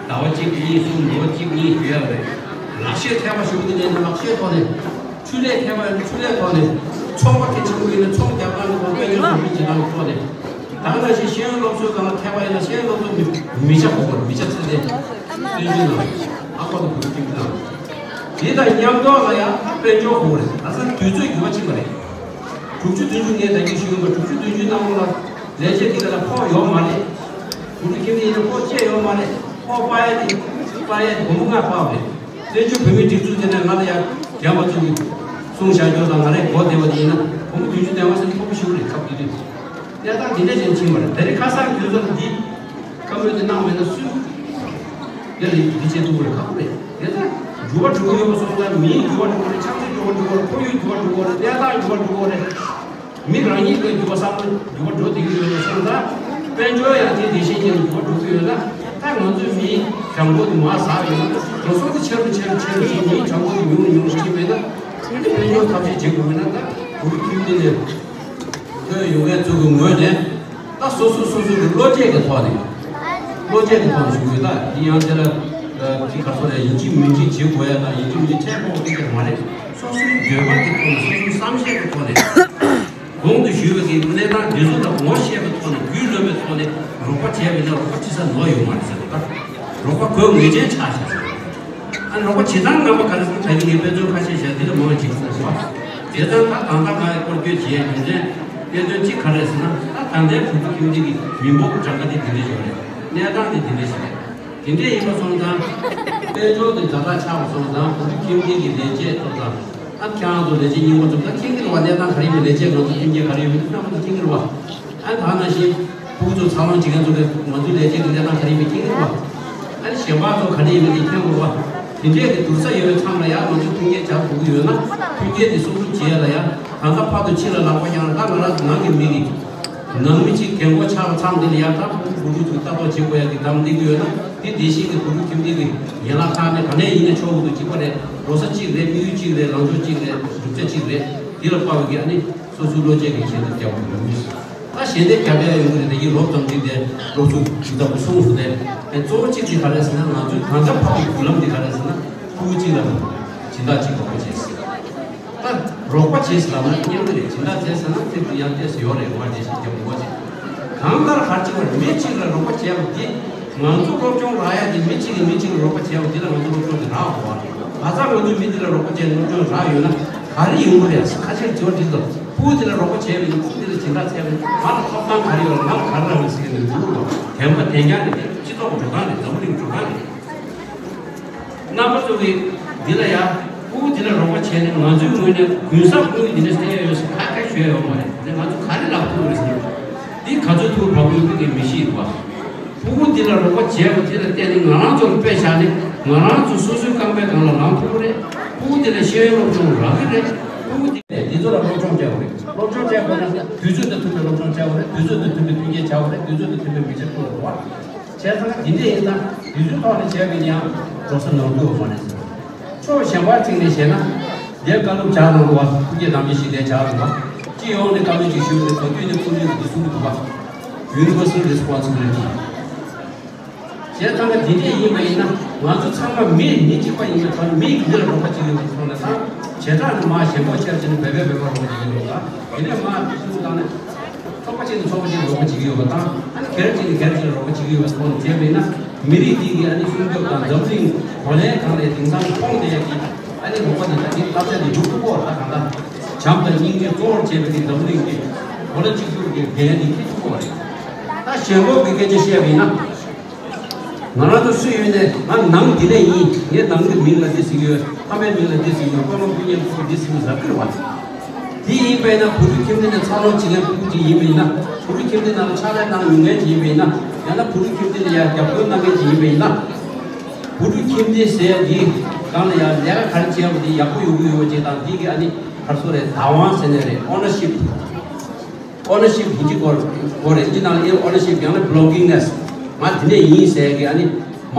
ཟླ་བ་གཅིག་གཉིས་གསུམ་ལོ་གཅིག་གཉིས་ཞུ་ཡ་རེད། ལག་ཤེས་ཐེབས་པ་ཞུ་གི་འདུག་ན་ལག་ཤེས་ཐོག་ནས། ཆུ་ལས་ཐེབས་པ་ཡིན་ན་ཆུ་ལས་ཐོག་ནས། ཚོང་པ་གལ་ཆེན་པོ་ཡིན་ན་ཚོང་རྒྱག་སྟངས་ཀྱི་ཐོག་དཔལ་འབྱོར་འགྲོ་གྲོན་བྱེད་སྟངས་ཀྱི་ཐོག་ནས། ད་ག་ནང་བཞིན་ཤེས་ཡོན་སློབ་གསོའི་སྒང་ལ་ཐེབས་པ་ཡིན་ན་ཤེས་ཡོན་སློབ་གསོ་མི་མི་ཆ་གོ་བར་མི་ཆ་ཚད་ལྡན། སྲིད་ཇུས་ནང་ཨ་ཁོ་དང་བུ་ཕྲུག་ཁྱིམ་ཚང་། དེ་དང་མཉམ་དུ་ལ་ཡང་དཔལ་འབྱོར་དགོས་རེད། ད་ས་དུས་ཚོད་འགྱུར་བ་ཕྱིན་པ་རེད། དྲུག་ཅུ་བདུན་ཅུ་ངས་ད་གིན་ཞུས་ཡོད་པ། དྲུག་ཅུ་བདུན་ཅུ་ནང་ལོགས་ལ་ལས་བྱེད་དེ་ག་ལ་ཕོགས་ཡོད་མ་རེད། བུ་ཕྲུག་ཁྱིམ་ཚང་ཡིན་ན་ཕོགས་བཅད་ཡོད་མ་རེད། ཕོགས་སྤར་ཡ་དེ་སྤར་ཡ་དེ་སྒོར་མོ་ལྔ་སྤར་བ་རེད། བཙན་བྱོལ་བོད་མིའི་སྒྲིག་འཛུགས་དེ་ནས་ང་ལ་ཡ་རྒན་པ་ཚོ་གིས་གསུངས་བཞག་རྒྱུ་དང་། ང་རའི་མགོ་བདེ་བ་དེ་ཡིན་ན་སྒོར་མོ་བདུན་ཅུ་བདུན་ཅུ་ཟེར་ན་ཕོགས་པོ་ཞིག་རེད། སྐབས་དེ་དུས་དེ་ལྟར་དེ་འདྲ་ཞིག་ཕྱིན་པ་རེད། ད་རེས་ཁ་སང་དུས་ཚོད་འདི་བཀའ་མོལ་དེ་གནང་མེད་ན་སུས་དེ་ལ་འདི་བྱེད་ཐུབ་ཀྱི་རེད། ཁག་པོ་རེད། དེ་ལྟར་འགྱུར་བ་འགྲོ་གི་ཡོད་པ་སོང་ཙང་། མིའི་འགྱུར་བ་འགྲོ་གི་རེད། ཆབ་སྲིད་འགྱུར་བ་འགྲོ་གི་རེད། ཁོར་ཡུག་འགྱུར་བ་འགྲོ་གི་རེད། གནས་སྟངས་འགྱུར་བ་འགྲོ་གི་རེད། མི་རང་ཉིད་ཀྱི་འགྱུར་བ་བསམ་བློ་འགྱུར་བ་འགྲོ་བསྡད་ཀྱི་ཡོད་པ་སོང་ཙང་། དཔལ་འབྱོར་ཡང་དེ་དེ་བཞིན་ཉིད་ནས་འགྱུར་བ་འགྲོ་གི་ཡོད་ན། ད་ང་ཚོས་མིའི་བྱ་འགུལ་དེ་མར་ཟགས་ཡོད་ན། འགྲོ་སོང་དེ་ཆེ་རུ་ཆེ་རུ་ཆེ་རུ་ཕྱིན། མིའི་བྱ་འགུལ་དེ་ཉུང་རུ་ཉུང་རུ་ཕྱིན་པས་ན། དེ་དཔལ་འབྱོར་ཐབས་ཤེས་བྱེད་དགོས་ན། ད་བོད་ཕྲུག་ཁྱིམ་སྡེ་ནས་ཐོན་ཡོང་མཁན་ཚོ་གི་ངོས་ནས། ད་སོ་སོ་སོ་སོ་གི་བློ་སྐྱེད་ཀྱི་ཐོག་ནས། བློ་སྐྱེད་ཀྱི་ཐོག་ནས་ཞུ་དགོས། ད་འདི་ཡང་དེ་ལ་ཅིག་ག་ཚོད་རེད། ཡིན་གཅིག་མིན་གཅིག་བྱེད་དགོས་ཡ་དང་ཡིན་གཅིག་མིན་གཅིག་ཁྲལ་ཕོག་དེ་ཅིག་མ་རེད། སོ་སོའི་འདོད་པ་གི་ཐོག་ནས། སོ་སོའི་བསམ་ཤེས་ཀྱི་ཐོག་ནས། གོང་དུ་ཞུས་པའི་གི་གནས་སྟངས་འདི་ཚོ་ལ་ངོ་ཤེས་པའི་ཐོག་ནས། རྒྱུས་ལོན་པའི་ཐོག་ནས་རོགས་པ་བྱས་པ་ཡིན་ན་རོགས་པ་ཅི་ས་ནོར་ཡོད་མ་རེད་ཟེར་བ་ལྟར། རོགས་པ་དགོས་ངེས་ཅན་ཆགས་བཞག་ཟེར། ཨ་ནི་རོགས་པ་བྱེད་སྟངས་རྣམ་པ་ག་རེ་ཟེར་ན། ད་གིན་ངས་དཔེ་མཚོན་ཁ་ཤས་བཞག་འདི་ལ་མང་བ་ཅིག་གསུངས་སོང་བ། བྱས་ཙང་ད་ད་ལྟ་ང་སྐོར་སྐྱོད་བྱེད་ཡ་རྒྱུ་མཚན་གནད་དོན་གཅིག་ག་རེ་ཟེར་ན། ད་ད་ལྟའི་བོད་ཕྲུག་ཁྱིམ་སྡེ་གི་མི་འབོར་གྱི་གྲངས་ཀ་དེ་འདི་འདྲ་ཞིག་རེད། གནས་སྟངས་དེ་འདི་འདྲ་ཞིག་རེད། དེ་འདྲ་ཡིན་པ་སོང་ཙང་། དཔལ་འབྱོར་དེ་ཛ་དྲག་ཆགས་པ་སོང་ཙང་། བོད་ཕྲུག་ཁྱིམ་སྡེ་གི་ལས་བྱེད་ཚོ་དང་། ཨ་ཁྱེད་རང་ཚོ་ལས་བྱེད་རྙིང་པ་ཚོ་ད་མཁྱེན་གྱི་རེད་བ། གནས་སྟངས་ག་རེ་ཡིན་མིན། ལས་བྱེད་ང་ཚོ་མཐུན་རྐྱེན་ག་རེ་ཡོད་མིན་དེ་རྣམ་པ་ཚོ་མཁྱེན་གྱི་རེད་བ། ཨ་ནི་ད་ནང་བཞིན་ཕྲུ་གུ་ཚོ་འཚར་ལོངས་བྱེད་མཁན་ཚོ་གི་ང་ཚོའི་ལས་བྱེད་ཀྱི་གནས་སྟངས་ག་རེ་ཡིན་མིན་མཁྱེན་གྱི་རེད་བ། ཨ་ནི་གཞན་པ་ཚོ་ག་རེ་ཡིན་མིན་དེ་མཁྱེན་དགོས་རེད་བ། དེ་འདྲས་ཀྱི་བསྡུར་ས་ཡོད་པའི་མཚམས་ལ་ཡང་ང་ཚོ་མཐུན་རྐྱེན་སྦྱར་དགོས་ཀྱི་ཡོད་ན། མཐུན་རྐྱེན་དེ་སྲུང་སྐྱོབ་བྱེད་ཡ་ལ་ཡང་། ད་ལྟ་བར་དུ་ཕྱི་ལ་ལག་པ་བརྐྱངས། ད་ང་རང་ཚོ་ནང་གི་མི་རེད། ནང་མི་གཅིག་རྒན་གོག་ཆགས་པའི་མཚམས་འདི་ལ་ཡང་། ད་བུ་ཕྲུག་ཚོ་ལྟ་རྟོག་བྱེད་དགོས་ཡ་གི་དམ་བསྡད་ཀྱི་ཡོད་ན། དེ་དེ་བཞིན་གྱི་བུ་ཕྲུག་ཁྱིམ་སྡེ་གི་ཡན་ལག་ཁག་ནས་ག་ནས་ཡིན་ན་ཆོག་གི་འདུག་གཅིག་པ་རེད། འགྲོ་ས་གཅིག་རེད། དམིགས་ཡུལ་གཅིག་རེད། ལངས་ཕྱོགས་གཅིག་རེད། བསྒྲུབ་བྱ་གཅིག་རེད། དེ་ལ་དཔག་པའི་གི་ཨ་ནི་སོ་སོའི་བློ་སྐྱེད་ཀྱི་ཞལ་འདེབས་རྒྱག་དགོས་ཀྱི་རེད། ད་ཞལ་འདེབས་རྒྱག་ཡ་ཡོང་གི་རེད། ད་ཡིན་རོབ་ཙམ་ཅིག་དེ་སློབ་ཕྲུག་ཅིག་ལྟ་བུ་གསུངས་སོང་སྟེ། ཨེ་གཙོ་བོ་གཅིག་དེ་ག་རེ་ཟེར་ན། ང་ཚོའི་གང་ལྟར་ཕབ་པའི་བརྒྱུད་ལམ་འདི་ག་རེ་ཟེར་ན། ཕྲུ་གུ་གཅིག་ལ་སྦྱིན་བདག་གཅིག་རོགས་པ་བྱས་ཟེར། ད་རོགས་པ་བྱས་ཟེར་ལབ་ན་སྙན་གི་རེད། སྦྱིན་བདག་བྱས་ཟེར་ན་ཚིག་དེ་ཡང་ཏོག་ཙམ་ཡོད་རེད། ང་རེ་ཞིག་རྒྱབ་དགོས་ཅིག་གང་ལྟར་ག་རེ་ཅིག་བར་མི་གཅིག་ལ་རོགས་པ་བྱས་པ་འདི། ང་ཚོ་སློབ་སྦྱོང་རག་ཡ་འདི། མི་གཅིག་གིས་མི་གཅིག་ལ་རོགས་པ་བྱས་པ་འདི་ལ་ང་ཚོ་སློབ་སྦྱོང་འདི་རག་དགོས་པ། ག་ཚོད་ང་ཚོས་མི་འདི་ལ་རོགས་པ་བྱས་ནས་སློབ་སྦྱོང་རག་ཡོད་ན། ག་རེ་ཡོང་གི་རེད། ཁ་ཤས་དྲི་བ་དྲིས་དང་། ཕྲུ་གུ་འདི་ལ་རོགས་པ་བྱས་པ་ཡིན་ན། ཕྲུ་གུ་འདི་ལ་སྦྱིན་བདག་བྱས་པ་ཡིན་ན། ང་ལ་ཐོབ་ཐང་ག་རེ་ཡོད་རེད། ང་ལ་ག་རེ་རག་གི་རེད་ཟེར་གྱི་འདུག་ལ། བདེན་པ་བདེན་རྐྱང་རེད། སྤྱི་ཚོགས་ཀྱི་འགྲོ་སྟངས་རེད། འཛམ་བུ་གླིང་གི་འགྲོ་སྟངས་རེད། རྣམ་པ་ཚོ་གིས་འདི་ལ་ཡ། ཕྲུ་གུ་འདི་ལ་རོགས་པ་བྱས་ནས་ང་ཚོའི་ངོས་ནས་གུན་གསབ་ཕྲུ་གུ་འདི་འདྲ་སྟེར་ཡ་ཡོད་ཟེར་ཁ་ཁ་ཤོད་ཡོད་མ་རེད། དེ་ང་ཚོ་ག་རེ་ལབ་ཐུབ་རེད་ཟེར་ན། འདི་ག་ཚོད་ཐུག་བབས་ཡོད་མེད་མི་ཤེས་འདུག་བ། ཕྲུ་གུ་འདི་ལ་རོགས་པ་བྱས་པ་དེ་ལ་བརྟེན་ནས་ང་རང་ཚོ་ལ་དཔེ་བཞག་ནས་ང་རང་ཚོ་སོ་སོའི་རྐང་པའི་སྒང་ལ་ལངས་ཐུབ་ཀྱི་རེད། ཕྲུ་གུ་འདི་ལ་ཤེས་ཡོན་སློབ་སྦྱོང་རག་གི་རེད། ཕྲུ་གུ་འདི་འདི་ཚོ་ལ་སློབ་སྦྱོང་ དུས་ཚོད་དང་མཐུན་པའི་སློབ་སྦྱོང་བྱ་དགོས་རེད། དུས་ཚོད་དང་མཐུན་པའི་མཐུན་རྐྱེན་བྱ་དགོས་རེད། དུས་ཚོད་དང་མཐུན་པའི་མི་ཚེ་བསྐྲུན་དགོས་རེད། བྱས་ཙང་འདི་འདྲ་ཡིན་ཙང་དུས་ཚོད་ཐོག་ནས་བྱས་པའི་ཡང་འགྲོ་ས་ནོར་འཁྲུལ་མ་རེད་ཟེར། ཕྱོགས་གཞན་པར་བརྩིས་ནས་བཤད་ན། འདིར་བཀའ་སློབ་སྦྱར་གནང་འདུག་པ། ཐུགས་བསྐྱེད་དམ་བཅའ་ཞིག་འདིར་སྦྱར་འདུག་པ། སྤྱི་ཡོངས་ནས་བཀའ་མོལ་ཅིག་ཞུས་ནས་གོ་དུས་ནས་ཁོང་ཚོས་འདི་གསུང་གི་འདུག་པ། Universal responsibility། བྱས་ཙང་ཀ་འདི་འདྲས་ཡིན་པ་ཡིན་ན། ང་ཚོ་ཚང་མ་མི་མི་གཅིག་པ་ཡིན་པའི་ཐོག་ནས་མི་འདི་ལ་རོགས་པ་བྱེད་ཀྱི་ཡོད་པའི་ཐོག་ནས་དང་། བྱེ་བྲག་ནས་མ་ཞན་པོ་ཆེར་བྱས་ནས་བོད་པས་བོད་པར་རོགས་པ་བྱེད་ཀྱི་ཡོད་པ་དང་། དེ་ནས་མ་འདི་ཚོ་དང་ནས། ཚོགས་པ་གཅིག་ནས་ཚོགས་པ་གཅིག་ལ་རོགས་པ་བྱེད་ཀྱི་ཡོད་པ་དང་། ཨ་ནི་སྒེར་གཅིག་ནས་སྒེར་གཅིག་ལ་རོགས་པ་བྱེད་ཀྱི་ཡོད་པ་ཐོག་ནས་བྱས་པ་ཡིན་ན། མི་རིགས་འདི་གི་ཨ་ནི་སྲུང་སྐྱོབ་དང་འཛམ་གླིང་གོ་ལའི་སྒང་ནས་དེང་སང་མཐོང་བསྡད་ཡ་གི་ཨ་ནི་རོགས་པ་དེ་དག་གི་བསླབ་བྱ་དེ་འཇུག་ཐུབ་ཀྱི་ཡོད་རེད། ད་གང་ལྟར་བྱམས་དང་སྙིང་རྗེ་གཙོ་བོར་བྱས་པའི་གི་འཛམ་གླིང་གི་གོ་ལ་གཅིག་གྱུར་གྱི་འགན་དེ་འཁྱེར་ཐུབ་ཀྱི་ཡོད་རེད། ད་ཞེན་ཁོག་གི་སྐད་ཆ་བཤད་པ་ཡིན་ན། ང་རང་ཚོ་སུ་ཡིན་ནའི་ང་ནང་འདི་ནས་ཡིན། ངས་ནང་གི་མིང་ལ་འདི་ཟེར་གྱི་ཡོད། ཕ་མའི་མིང་ལ་འདི་ཟེར་གྱི་ཡོད། ཕ་མ་སྤུན་ཉེ་ཕྲུ་གུ་འདི་ཟེར་གྱི་ཟེར་གྱི་རེད་བ། དེ་ཡིན་པས་ན་བུ་ཕྲུག་ཁྱིམ་སྡེ་ནས་འཚར་ལོངས་བྱེད་མཁན་ཕྲུ་གུ་ཅིག་ཡིན་པ་ཡིན་ན། བུ་ཕྲུག་ཁྱིམ་སྡེ་ནང་ལ་ཕྱག་ལས་གནང་མྱོང་མཁན་ཅིག་ཡིན་པ་ཡིན་ན། ཡང་ན་བུ་ཕྲུག་ཁྱིམ་སྡེ་ལ་ཡང་རྒྱབ་སྐྱོར་གནང་མཁན་ཅིག་ཡིན་པ་ཡིན་ན། བུ་ཕྲུག་ཁྱིམ་སྡེ་ཟེར་ཡ་འདིའི་སྒང་ལ་ཡང་ལས་ཀ་ག་རེ་བྱས་པ་འདི་ཡག་པོ་ཡོང་གི་ཡོད་པ་ཅིག་དང་། འདི་གི་ཨ་ནི་ག་རེ་ཟེར་རེད། བདག་དབང་ཟེར་ནའི་རེད། ཨོ་ནར་ཤིབ། ཨོ་ནར་ཤིབ་ཡིན་གཅིག་གོ་གོ་རེད། འདི་ནང་ལ་ཨེ་ཨོ་ནར་ཤིབ་ཡང་ན་བྷི་ལོང་གིང་ནེ་སི། ང་འདི་འདྲས་ཡིན་ཟེར་གི་ཨ་ནི་མ་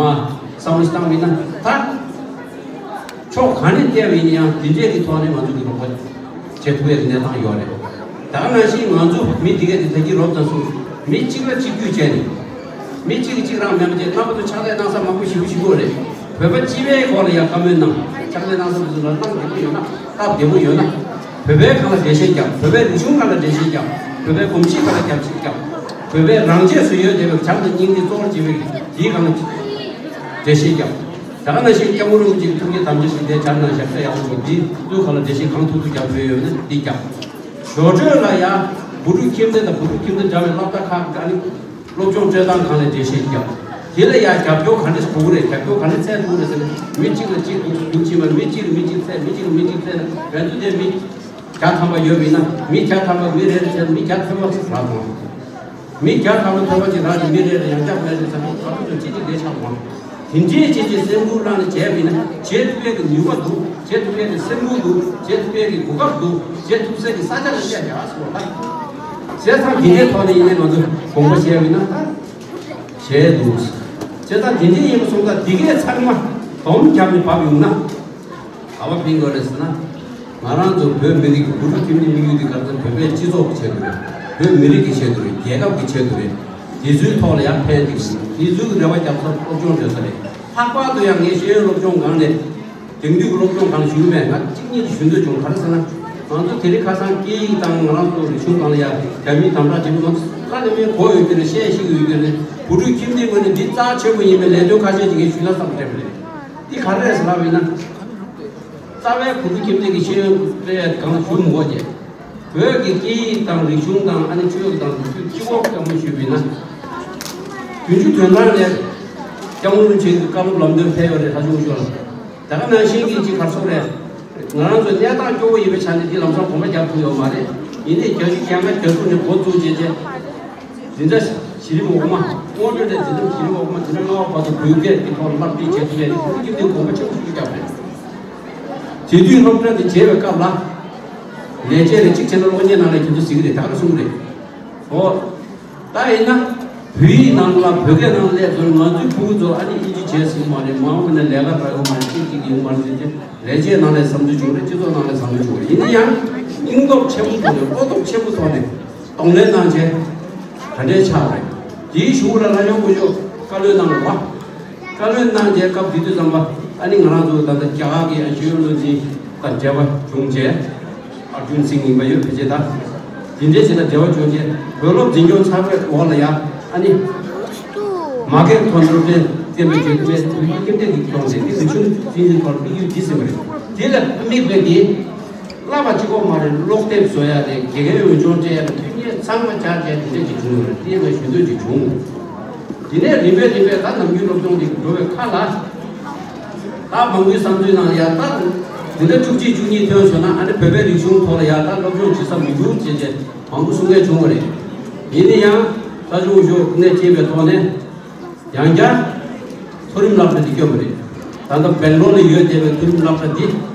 བསམ་བློ་བཏང་བ་ཡིན་ན། ད་ཕྱོགས་ག་ནས་བལྟས་པ་ཡིན་ན་ཡང་འདི་འདྲས་ཀྱི་ཐོག་ནས་ང་ཚོ་གི་རོགས་པ་བྱེད་ཐུབ་ཡ་གི་གནས་སྟངས་ཡོད་རེད། ད་ག་ནང་བཞིན་ང་ཚོ་མི་འདི་གས་དེ་ད་གི་རོབ་ཙམ་སོང་། མི་གཅིག་ལ་གཅིག་གྱོད་བྱས་ནས། མི་གཅིག་གིས་གཅིག་རང་མེད་པ་བྱས། རྣམ་པ་ཚོ་ཕྱག་ལས་གནང་ས་མང་པོ་ཞེ་པོ་ཞིག་ཡོད་རེད། བོད་པ་སྤྱི་པའི་སྐོར་ལ་ཡང་བཀའ་མོལ་གནང་། ཕྱག་ལས་གནང་ས་མི་ཚོ་ལ་གནང་བདེ་པོ་ཡོད་ན། སྟབས་བདེ་པོ་ཡོད་ན། བོད་པའི་སྒང་ལ་འགྲེལ་བཤད་རྒྱབ། བོད་པའི་རིག་གཞུང་སྒང་ལ་འགྲེལ་བཤད་རྒྱབ། བོད་པའི་གོམས་གཤིས་སྒང་ལ་རྒྱབ་བཤད་རྒྱབ། བོད་པའི་རང་ཆས་སུ་ཡོད་བསྡད་པའི་བྱམས་དང་སྙིང་རྗེ་གཙོ་བོར་བྱེད་པའི་དེའི་སྒང་ལ་འགྲེལ་བཤད་རྒྱབ། ད་ག་ནང་བཞིན་སྐྱབས་མགོན་རིན་པོ་ཆེའི་ཐུགས་བསྐྱེད་དམ་བཅའ་ཞིག་དེ་སྦྱར་གནང་བཞག་ས་ཡག་པོ་འདུག་འདིའི་སྐོར་ལ་འགྲེལ་བཤད་གང་ཐུབ་ཐུབ་རྒྱབ་དགོས་ཡོད་ན་འདི་རྒྱབ། ཞོར་འཕྲོས་ལ་ཡང་བུ་ཕྲུག་ཁྱིམ་སྡེ་དང་བུ་ཕྲུག་ཁྱིམ་སྡེ་འདྲ་བའི་སློབ་གྲྭ་ཁག་གི་ཨ་ནི་སློབ་སྦྱོང་སྤྲོད་སྟངས་སྒང་ལ་འགྲེལ་བཤད་རྒྱབ། དེ་ལ་ཡང་རྒྱབ་སྐྱོར་ག་འདྲས་དགོས་ཀྱི་རེད། རྒྱབ་སྐྱོར་ག་འདྲས་འཚོལ་དགོས་རེད་ཟེར་ན། མི་གཅིག་ལ་གཅིག་སྡུག་སྡུག་བྱེད་པ། མི་གཅིག་ལ་མི་གཅིག་འཚོལ། མི་གཅིག་ལ་མི་གཅིག་འཚོལ་ན། ང་ཚོ་དེ་མི་བརྒྱ་ཐམ་པ་ཡོད་པ་ཡིན་ན། མི་བརྒྱ་ཐམ་པ་མི་རེ་རེ་བྱས་ན་མི་བརྒྱ་ཐམ་པ་ཞིག་རག་སོང་། མི་བརྒྱ་ཐམ་པ་ཐམ་པ་ཅིག་རག་ཅིག་མི་རེ་རེ་ཡང་བསྐྱར་མེད་དུ་ཟ་མི་ཐམ་པ་ཅིག་ཅིག་ཅིག་ལས་ཆགས་མང་། དེ་འདྲའི་ཅིག་ཅིག་སེམས་ཁུར་བླངས་ནས་བྱས་པ་ཡིན་ན། བྱེད་ཐུབ་ཡས་ཀྱི་ནུས་པ་འདུག་བྱེད་ཐུབ་ཡས་ཀྱི་སེམས་ཁུར་འདུག་བྱེད་ཐུབ་ཡས་ཀྱི་གོ་སྐབས་འདུག་བྱེད་ཐུབ་སའི་གི་ས་ཆ་ལ་བཤད་ཡག་སོང་ལ། བྱས་ཙང་འདི་འདྲའི་ཐོག་ནས་ཡིན་ནའི་ང་ཚོ་དགོངས་པ་བཞེས་པ་ཡིན་ན་ད་བྱས་འདུག་བྱས་ཙང་འདི་འདྲའི་ཡིན་པ་སོང་ཙང་འདི་གས་ཚང་མ་སྡོམ་བརྒྱབ་ནས་བབས་ཡོང་ན། ག་པར་ཕན་དགོས་རེད་ཟེར་ན། ང་རང་ཚོ་བོད་མི་རིགས་ཀྱི་བུ་ཕྲུག་ཁྱིམ་སྡེའི་དམིགས་ཡུལ་འདི་ག་ཚོད་བོད་པའི་སྤྱི་ཚོགས་ཀྱི་ཆེད་དུ་རེད། བོད་མི་རིགས་ཀྱི་ཆེད་དུ་རེད། རྒྱལ་ཁབ་ཀྱི་ཆེད་དུ་རེད། དེ་ཚོའི་ཐོག་ལ་ཡང་ཕན་གྱི་རེད། དེ་ཚོའི་རེ་བ་རྒྱབ་ས་སློབ་སྦྱོང་སྤྲོད་ས་རེད། ལྷག་པར་དུ་ཡང་ངས་ཤེས་ཡོན་སློབ་སྦྱོང་སྒང་ནས་དེང་དུས་ཀྱི་སློབ་སྦྱོང་སྒང་ཞུ་གི་མེད། ང་གཅིག་གཉིས་ཀྱིས་ཞུ་འདོད་བྱུང་། ག་རེ་ཟེར་ན། ང་ཚོ་དེ་རིང་ཁ་སང་སྐད་ཡིག་དང་ང་རང་ཚོ་རིག་གཞུང་སྒང་ལ་ཡང་རྒྱ་མིས་དམ་དྲག་བྱེད་ཀྱི་མ་གཏོགས་ཁ་ནས་མེད་གོ་ཡོད་ཀྱི་རེད། བཤད་ཤེས་ཀྱི་ཡོད་ཀྱི་རེད། བུ་ཕྲུག་ཁྱིམ་སྡེའི་ངོས་ནས་འདི་རྩ་ཆེན་པོ་ཡིན་པའི་ལས་དོན་ཁ་ཤས་ཅིག་ངས་ཞུས་ན་བསམ་དྲན་པ་རེད། འདི་ག་རེ་རེད་ཟེར་ལབ་པ་ཡིན་ན། རྩ་བའི་བུ་ཕྲུག་ཁྱིམ་སྡེ་གི་ཤེས་ཡོན་སྤྲད་ཡ་གང་ཞུ་མི་དགོས་ཀྱི། བོད་ཀྱི་སྐད་ཡིག་དང་རིག་གཞུང་དང་ཨ་ནི་ཆོས་ལུགས་དང་ལོ་རྒྱུས་སྤྱི་ཁོག་ཙམ་པོ་ཞུས་པ་ཡིན་ན། བདུན་ཅུ་དོན་གྲངས་ནས་སྐྱབས་མགོན་རིན་པོ་ཆེ་གི་བཀའ་སློབ་ལམ་སྟོན་ཕེབས་ཡོད་རེད། ལྷ་ཆུང་ཤོག་ལ། ད་ག་ནང་བཞིན་གྱི་ཅིག་གར་སོང་རེད། ང་རང་ཚོ་གནས་སྟངས་སྐྱོ་བོ་ཡིན་པའི་ཆ་ནས་འདི་ལམ་སང་གོམ་པ་རྒྱག་ཐུབ་ཡོད་མ་རེད། ཡིན་ནའི་བརྒྱད་ཅུ་གྱ་ལྔ་གྱ་དྲུག་ནས་འགོ་བཙུགས་བྱས་རྗེས། འཛིན་གྲྭ་བཞི་རིམ་འོག་མ། སྔོན་འགྲོ་ནས་འཛིན་རིམ་བཞི་རིམ་འོག་མ། འཛིན་གྲྭ་ལྔ་པ་བར་དུ་བོད་སྐད་ཀྱི་ཐོག་ལ་བསླབ་ཁྲིད་བྱེད་ཐུབ་ཡས་ནི་བོད་ཀྱི་སྐད་དགོངས་པ་ཆེན་པོ་ཞིག་བརྒྱབ་རེད། དེ་དུས་སློབ་གྲྭ་འདི་མཇལ་བའི་སྐབས་ལ། ལས་བྱེད་རེ་གཅིག་བྱས་ན་གློག་བརྙན་ནང་ལ་ཁྱེད་ཚོ་གཟིགས་རེད། ད་ག་གསུང་གི་རེད། ཨོ། ད་ཡིན་ན། བོད་ཡིག་ནང་ལ་བོད་སྐད་ནང་སླེབས་ཚོར་ང་ཚོའི་ཕྲུ་གུ་ཚོ་ཨ་ནི་ཨིན་ཇི་བྱས་ཟིན་མ་རེད། མ་འོངས་པ་ནས་ལས་ཀ་རག་ཡོང་མ་རེད། ཅིག་ཅིག་ཡོང་མ་རེད་ཟེར་ཏེ། ལས་བྱེད་ནང་ལས་བསམ་ཚུལ་བྱུང་རེད། སྤྱི་ཚོགས་ནང་ལས་བསམ་ཚུལ་བྱུང་རེད། ཡིན་ན་ཡང་། སྙིང་སྟོབས་ཆེན་པོ་ཐོག་ནས་བློ་སྟོབས་ཆེན་པོ་ཐོག་ནས་གདོང་ལེན་གནང་བྱས། ག་འདྲའི་ཆགས་རེད། དེའི་གཞུག་ལ་ལྷ་ཡོང་སྐུ་ཞབས་བཀའ་བློན་གནང་རོགས། བཀའ་བློན་གནང་བྱས་སྐབས་དེ་དུས་ཙམ་པ་ཨ་ནི་ང་རང་ཚོ་ད་ལྟ་རྒྱ་གར་གྱི་ཤེས་ཡོན་བློན་ཆེན་དང་འབྲེལ་བ་བྱུང་བྱས། ཨར་ཇུན་སིང་ཡིན་པ་ཡོད། ཕལ་ཆེར་ད་དེ་འདྲའི་བྱས་ན་འབྲེལ་བ་བྱུང་བྱས་བོད་སློབ་འཛིན་སྐྱོང་ཚགས་པའི་འོག་ལ་ཡ་ཨ་ནི། མ་སྐད་མཐོན་པོར་བསྟན་བསྟན་པའི་བརྗོད་དེ་ཐུགས་ཀྱི་ཁྱིམ་སྡེ་གི་སྐྱོང་ཟིན་ཏེ་རིག་གཞུང་འཛིན་སྐྱོང་ཐོག་དམིགས་ཡུལ་འདི་ཟིན་པ་རེད། དེ་ལ་དམིགས་པའི་དེ། བསླབ་པ་གཅིག་པོ་མ་རེད། སློབ་དེབ་བཟོ་ཡ་རེད། དགེ་རྒན་འོས་སྦྱོར་སྤྲད་ཡ་ལ་མཐུན་རྐྱེན་ཚང་མ་སྦྱར་བྱས་དེ་འདྲ་ཅིག་བྱུང་ཡོད་རེད། དེ་ཡང་ཞུ་འདོད་ཅིག་བྱུང་། དེ་ནས་རིམ་པས་རིམ་པས་ད་ནམ་རྒྱུན་སློབ་སྦྱོང་དེ་འགྲོ་བའི་ཁ་ལ། ད་མང་པོའི་བསམ་ཚུལ་ནང་ཡ་ད། འདི་འདྲ་བཅུ་གཅིག་བཅུ་གཉིས་ཐོན་སོང་ན་ཨ་ནི་བོད་པའི་རིག་གཞུང་ཐོག་ལ་ཡ་ད་སློབ་སྦྱོང་བྱེད་ས་མི་འདུག་ཅེས་ཅེས་མང་པོ་གསུང་མཁན་བྱུང་བ་རེད། ཡིན་ན་ཡང་ད་ཆུང་ཞོགས་ནས་སྐྱེས་པའི་ཐོག་ནས། ཡང་བསྐྱར་མཐོ་རིམ་སློབ་གྲྭ་འདི་བསྐྱོད་པ་རེད། ད་ལྟ་སྦེང་ལོར་ལ་ཡོད་བསྡད་པའི་མཐོ་རིམ་སློབ་གྲྭ་འདི་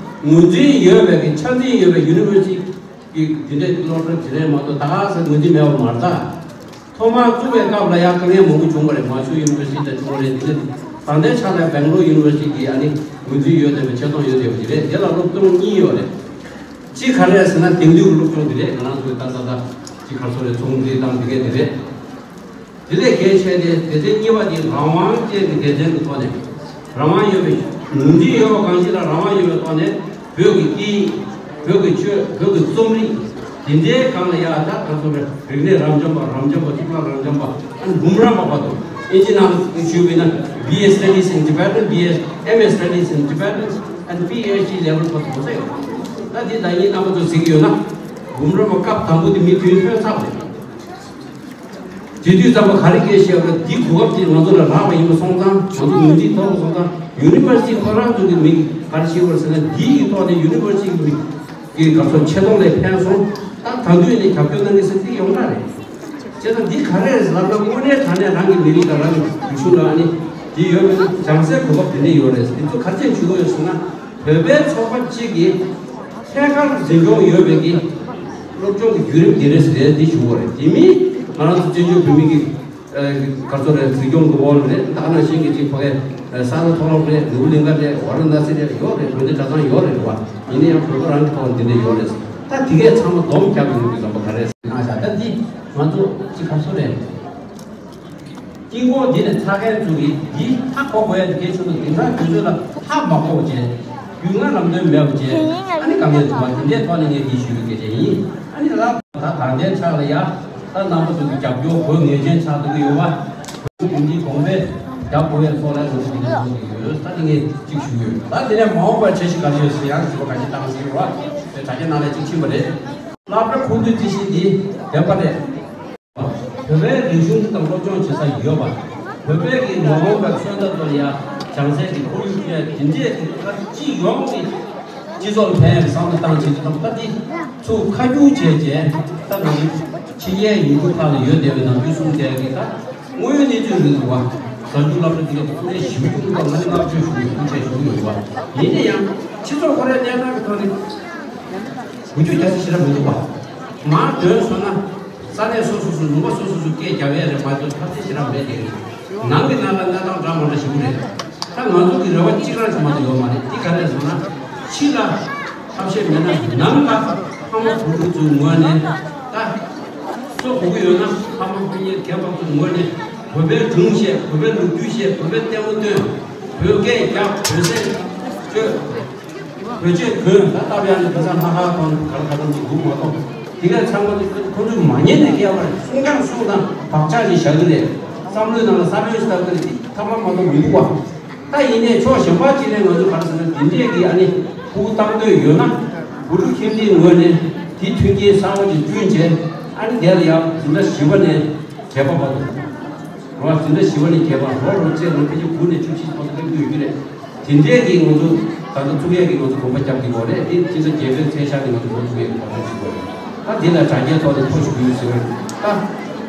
ངོས་འཛིན་ཡོད་པའི་གི་ཆ་འཛིན་ཡོད་པའི་University དེ་འདྲའི་སློབ་གྲྭ་དེ་རེད་མ་གཏོགས་ད་ག་ས་ངོས་འཛིན་མེད་པ་མ་རེད་ད། ཐོག་མར་བཙུགས་པའི་སྐབས་ལ་ཡང་དཀའ་ངལ་མང་པོ་བྱུང་བ་རེད། མ་ཆུ་ཡུ་ནི་ཝར་སི་ཊི་དང་བྱུང་བ་རེད། དེ་ནས་ད་ལྟའི་ཆ་ལ་སྦེང་ལོར་ཡུ་ནི་ཝར་སི་ཊི་གི་ཨ་ནི་ངོས་འཛིན་ཡོད་བསྡད་པའི་ཆེ་མཐོང་ཡོད་བསྡད་པ་དེ་རེད། དེ་ལ་སློབ་སྟོན་གཉིས་ཡོད་རེད། གཅིག་ག་རེ་རེད་ཟེར་ན་དེང་དུས་ཀྱི་སློབ་སྦྱོང་དེ་རེད། ང་རང་ཚོའི་ད་ད་ད་གཅིག་ག་ཚོད་རེད། ཚོགས་འདུ་དང་དེ་གས་དེ་རེད། དེ་ལས་གལ་ཆེ་སྟེ་སྡེ་ཚན་གཉིས་པ་དེ་རང་དབང་ཅན་གྱི་སྡེ་ཚན་གྱི་ཐོག་ནས་རང་དབང་ཡོད་པའི་ངོས་འཛིན་ཡོད་པ་གང་ཞིག་ལ་རང་དབང་ཡོད་པའི་ཐོག་ནས་བོད་ཀྱི་སྐད་ཡིག་བོད་ཀྱི་ཆོས་བོད་ཀྱི་རྩོམ་རིག་དེ་འདྲའི་སྒང་ལ་ཡ་ད་ད་ཚོ་རིག་གནས་རབ་འབྱམས་པ་རབ་འབྱམས་པ་གཙུག་ལག་རབ་འབྱམས་པ་ཨ་འབུམ་རམས་པ་བར་དུ་ཨིན་ཇི་ནང་ཞུས་པ་ཡིན་ན་B A studies in Tibetan, B A, M A studies in Tibetan and P H D level བར་དུ་གོ་ས་ཡོད། ད་འདི་ད་ཡིན་རྣམ་པ་ཚོ་གཟིགས་ཡོད་ན་འབུམ་རམས་པ་སྐབས་དང་པོ་དེ་མི་དུས་ཐོན་ཚར་བ་རེད། དེ་དུས་ཙམ་པ་ག་རེ་སྐད་བཤད་པ་འདི་གོ་སྐབས་དེ་ང་ཚོ་ལ་རག་པ་ཡིན་པ་སོང་ཙང་ང་ཚོ་ངོས་འཛིན་ཐོབ་པ་སོང་ཙང་ཡུ་ནི་ཝར་སི་ཊི་ཁོ་རང་ཚོ་གི་མིང་ག་རེ་ཞིག་བར་ཟེར་ན་འདི་ཡི་ཐོག་ནས་ཡུ་ནི་ཝར་སི་ཊི་གི་མིང་གི་ག་ཚོད་ཆེ་མཐོང་ལས་ཕན་སོང་། ད་ད་དུས་ནས་རྒྱབ་སྐྱོར་གནང་གི་ཟེར་འདི་ཡོང་ན་རེད། བྱས་ཙང་འདི་ག་རེ་རེད་ལབ་ན་དངོས་གནས་དྲང་གནས་རང་གི་མི་རིགས་དང་རང་གི་རིག་གཞུང་ལ་ཨ་ནི་འདི་ཡོད་པའི་སྦྱང་སའི་གོ་སྐབས་དེ་འདྲ་ཡོད་རེད། འདི་ཚོ་ག་རེ་བྱས་བྱུང་ཡོད་ཟེར་ན། བོད་པའི་ཚོགས་པ་གཅིག་གིས་ཐད་ཀར་འཛིན་སྐྱོང་ཡོད་པའི་གི་སློབ་སྦྱོང་གི་བརྒྱུད་རིམ་དེ་རེད་ཟེར་འདི་ཞུ་བ་རེད། དེ་མིན་ང་རང་ཚོ་བཙན་བྱོལ་བོད་མི་གི་ག་ཚོད་རེད། འཛིན་སྐྱོང་གི་འོག་ལ་རེད། ད་ག་ནང་བཞིན་གི་གཅིག་ཕ་གི་ས་རཱ་མཐོ་སློབ་རེད། ནོར་བུ་གླིང་ག་རེད། ཝཱ་ར་ཎ་སི་རེད། ཡོད་རེད། བོད་དོན་གྲྭ་ཚང་ཡོད་རེད་བ། ཡིན་ན་ཡང་བོད་པ་རང་གི་ཐོག་འདི་འདྲ་ཡོད་རེད། ད་དེ་གས་ཚང་མ་སྡོམ་རྒྱབ་ཡོང་གི་བསམ་པ་ག་རེ་ཟེར་ན་ཤ་ད་འདི་ང་ཚོ་གཅིག་ག་ཚོད་རེད། དཀྱིལ་འཁོར་འདི་ནས་ཚ་མཁན་ཚོ་གིས་འདི་ཧ་གོ་དགོས་ཡ་དེ་གལ་ཆེ་དུས་དེང་སང་དུས་ཚོད་ལ་ཧ་མ་གོ་བ་བྱས། རྒྱུས་མངའ་ལམ་སྟོན་མེད་པ་བྱས། ཨ་ནི་དཀའ་ངལ་འདུག་པ་དེ་འདྲའི་ཐོག་ནས་ངས་འདི་ཞུ་རྒྱུ་གལ་ཆེ་ཡིན། ཨ་ནི་ལ་ད་ད་ལྟའི་ཆ་ལ་ཡ་ད་རྣམ་པ་ཚོ་གི་རྒྱབ་སྐྱོར་དགོས་ངེས་ཅན་ཆགས་འདུག་གི་ཡོད་པ། དེ་འདི་གོང་འཕེལ་རྒྱབ་དགོས་ཡ་སོགས་ལ་ང་ཚོ་འདི་འདྲ་བཟོ་གི་ཡོད། ད་དེ་ངས་གཅིག་ཞུ་གི་ཡོད། ད་དེ་ནས་མ་འོངས་པར་བྱེད་ཤིག་ག་རེ་ཡོད་ཟེར་ཡང་ཞུ་བ་ག་ཅི་བཏང་ཟེར་བ་དེ་དྲ་རྒྱ་ནང་ལ་གཅིག་ཕྱིན་པ་རེད། སློབ་གྲྭ་ཁུངས་འདུས་རྩིས་གཞི་འདི་བདེན་པ་རེད། བོད་པའི་རིག་གཞུང་དང་སློབ་སྦྱོང་བྱེད་ས་ཡོད་པ། བོད་པའི་གི་ངོ་བོ་དང་མཚོན་རྟགས་ཚོ་ལ་ཡ་བྱང་སའི་གི་ཁོར་ཡུག་བསྐྲུན་ཡ་དེ་འདྲས་ཀྱི་ཁ་སྤྱི་ཡོངས་ཀྱི་སྤྱི་ཚོགས་ལ་ཕན་ཡ་གི་བསམ་བློ་བཏང་བྱེད་ཀྱི་ཐོག་ད་འདི་ཚུར་ཁ་བསྒྱུར་བྱས་རྗེས་ད་ང་ཚོ་ཕྱི་རྒྱལ་ཡུལ་གྲུ་ཁག་ལ་ཡོད་བསྡད་པའི་ནང་ཁུལ་གསུང་བསྡད་ཀྱི་ད་དངོས་ཡོད་གནས་ཚུལ་རེད་འདུག་བ། གཟའ་མཇུག་སློབ་གྲྭ་འདི་ག་ཐུགས་རེ་ཞིབ་ཏུ་དང་ང་ནི་བསྔགས་བརྗོད་ཞུ་གི་ཐུགས་རྗེ་ཞུ་གི་ཡོད་བ། ཡིན་ན་ཡང་སྤྱི་ཚོགས་ཁོ་རའི་གནས་སྟངས་ཀྱི་ཐོག་ནས་འགུལ་སྐྱོད་རྒྱག་ས་ཞེ་དྲག་མི་འདུག་བ། མར་ཐོན་སོང་ན། ས་གནས་སོ་སོ་སོ་ལུང་པ་སོ་སོ་སོ་སྐད་རྒྱག་ཡས་རེད་མ་གཏོགས་ཐབས་ཤེས་ཞེ་དྲག་མེད་དེ། ནང་གི་ནང་ལ་གནས་སྟངས་འདྲ་མ་འདྲ་ཞིག་རེད། ད་ང་ཚོ་གི་རེ་བ་གཅིག་རང་ཞིག་མ་གཏོགས་ཡོད་མ་རེད། འདི་ག་རེ་ཟེར་ན་ཕྱི་ལ་ཐབས་ཤེས་མེད་ན་ནང་ལ་ཕ་མ་བུ་ཕྲུག་ཚོའི་ངོས་ནས་ད་གསོ་དགོས་ཀྱི་ཡོད་ན་ཕ་མ་སྤུན་ཉེ་རྒན་པ་ཚོའི་ངོས་ནས་བོད་པའི་སྒྲུང་བཤད། བོད་པའི་ལོ་རྒྱུས་བཤད། བོད་པའི་ལྟད་མོ་སྟོན། བོད་སྐད་རྒྱག་བོད་ཟས་སྤྱོད། བོད་ཆས་གོན། ད་ལྟ་བ་ཡང་ནི་དེང་སང་ལྷག་དཀར་ཐོག་ནས་ག་རེ་ག་རེ་འདུག་མ་གཏོགས། དེ་ག་ཚང་མ་དེ་ཁོ་ཚོས་མ་ཉན་ནས་སྐྱེལ་བ་རེད། གསུང་རྐྱང་གསུང་དང་བག་ཆགས་ཅིག་བཞག་གི་རེད། བསམ་བློའི་ནང་ལ་ས་བོན་ཞིག་བཏབ་གི་རེད། དེ་ཐ་མ་མ་གཏོགས་མི་འདུག་བ། ད་ཡིན་ནའི་ཕྱོགས་གཞན་པ་གཅིག་ནས་ང་ཚོས་ག་རེ་ཟེར་ན་དེ་འདྲས་ཀྱི་ཨ་ནི་ཕྲུ་གུ་བཏང་འདོད་ཡོད་ན་བུ་ཕྲུག་ཁྱིམ་སྡེའི་ངོས་ནས་དེ་མཐུན་རྐྱེན་གསར་བ་ཅིག་བསྐྲུན་བྱས་ཨ་ནི་དེ་ལ་ཡང་འཛིན་གྲྭ་བཞི་པ་ནས་བརྒྱད་པ་བར་དུ་རོ། འཛིན་གྲྭ་བཞི་པ་ནས་བརྒྱད་པ་རོ་རོ་བཅས་རོ་ཕལ་ཆེར་དགུ་ནས་བཅུ་གཅིག་བར་དུ་སླེབས་ཀྱི་ཡོད་ཀྱི་རེད། དེ་འདྲས་ཀྱི་ང་ཚོ་ད་ལྟ་བཙུགས་ཡས་ཀྱི་ང་ཚོ་དགོངས་པ་བརྒྱབ་ཀྱི་ཡོད་རེད། དེ་སྤྱི་ཟླ་བརྒྱད་པའི་མཚན་ཞག་ནས་ང་ཚོ་འགོ་བཙུགས་ཡས་ཀྱི་དགོངས་པ་བཞེས་ཀྱི་ཡོད་རེད། ད་དེ་ལ་དྲ་རྒྱའི་ཐོག་ནས་ཐོ་ཞུ་གི་ཡོད་ཟེར་བ་རེད། ད་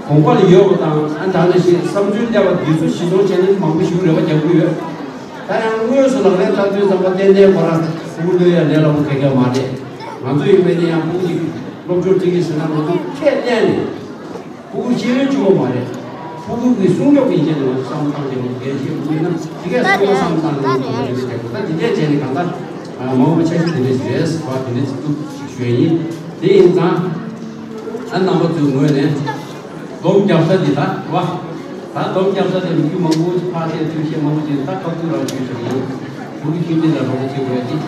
དགོངས་པ་ལ་ཡོད་པ་དང་ཨ་ད་ནང་བཞིན་བསམ་ཚུལ་བསླེབས་པ་འདི་ཚོ་གཞི་བཟུང་བྱས་ནས་མང་པོ་ཞིག་རེ་བ་རྒྱག་གི་ཡོད། ད་ཡང་དངོས་སུ་ལག་ལེན་བསྟར་དུས་ཙམ་པ་ཏན་ཏན་ཁོ་རང་ཕྲུ་གུ་བློས་ཡ་ལས་སླ་པོ་ག་ག་མ་རེད། ང་ཚོ་ཡིན་པས་ནི་ཡང་ཕྲུ་གུ་ཅིག་སློབ་སྦྱོང་སྤྲད་ཀྱི་ཟེར་ན་ང་ཚོ་ཁས་ལེན་ནས། ཕྲུ་གུ་ཤེས་ཡོན་གཅིག་པོ་མ་རེད། ཕྲུ་གུ་གི་སྲུང་སྐྱོབ་ཀྱི་ཆེད་དུ་ང་ཚོ་བསམ་བློ་བཏང་རྒྱུ་ཡིན། གལ་ཆེ་ཕྲུ་གུ་ཡིན་ན་དེ་གས་སྲུང་བ་བསམ་བློ་བཏང་རྒྱུ་ཡིན་པ་དེ་འདྲ་བྱས་ནས་གང་ལྟར་མ་འོངས་པ་འཆར་གཞི་དེ་འདྲ་ཞིག་རེད་ཟེར་བ་དེ་འདྲ་ཞིག་ཏུ་ཞིག་ཞུ་ཡ་ཡིན། དེ་ཡིན་ཙང་ཨ་རྣམ་པ་ཚོའི་ངོས་ནས་སྡོམ་རྒྱབ་ས་འདི་ད་བ། ད་སྡོམ་རྒྱབ་ས་དེ་མི་རྒྱུ་མང་པོ་ཕར་བཤད་ཚུར་བཤད་མང་པོ་ཅིག་ད་ཁ་ཐུག་རང་ཞུས་ཞུ་ཡིན། ཕྲུ་གུ་ཁྱིམ་མི་ལ་རོགས་པ་བྱེད་དགོས་ཡ་ཅིག་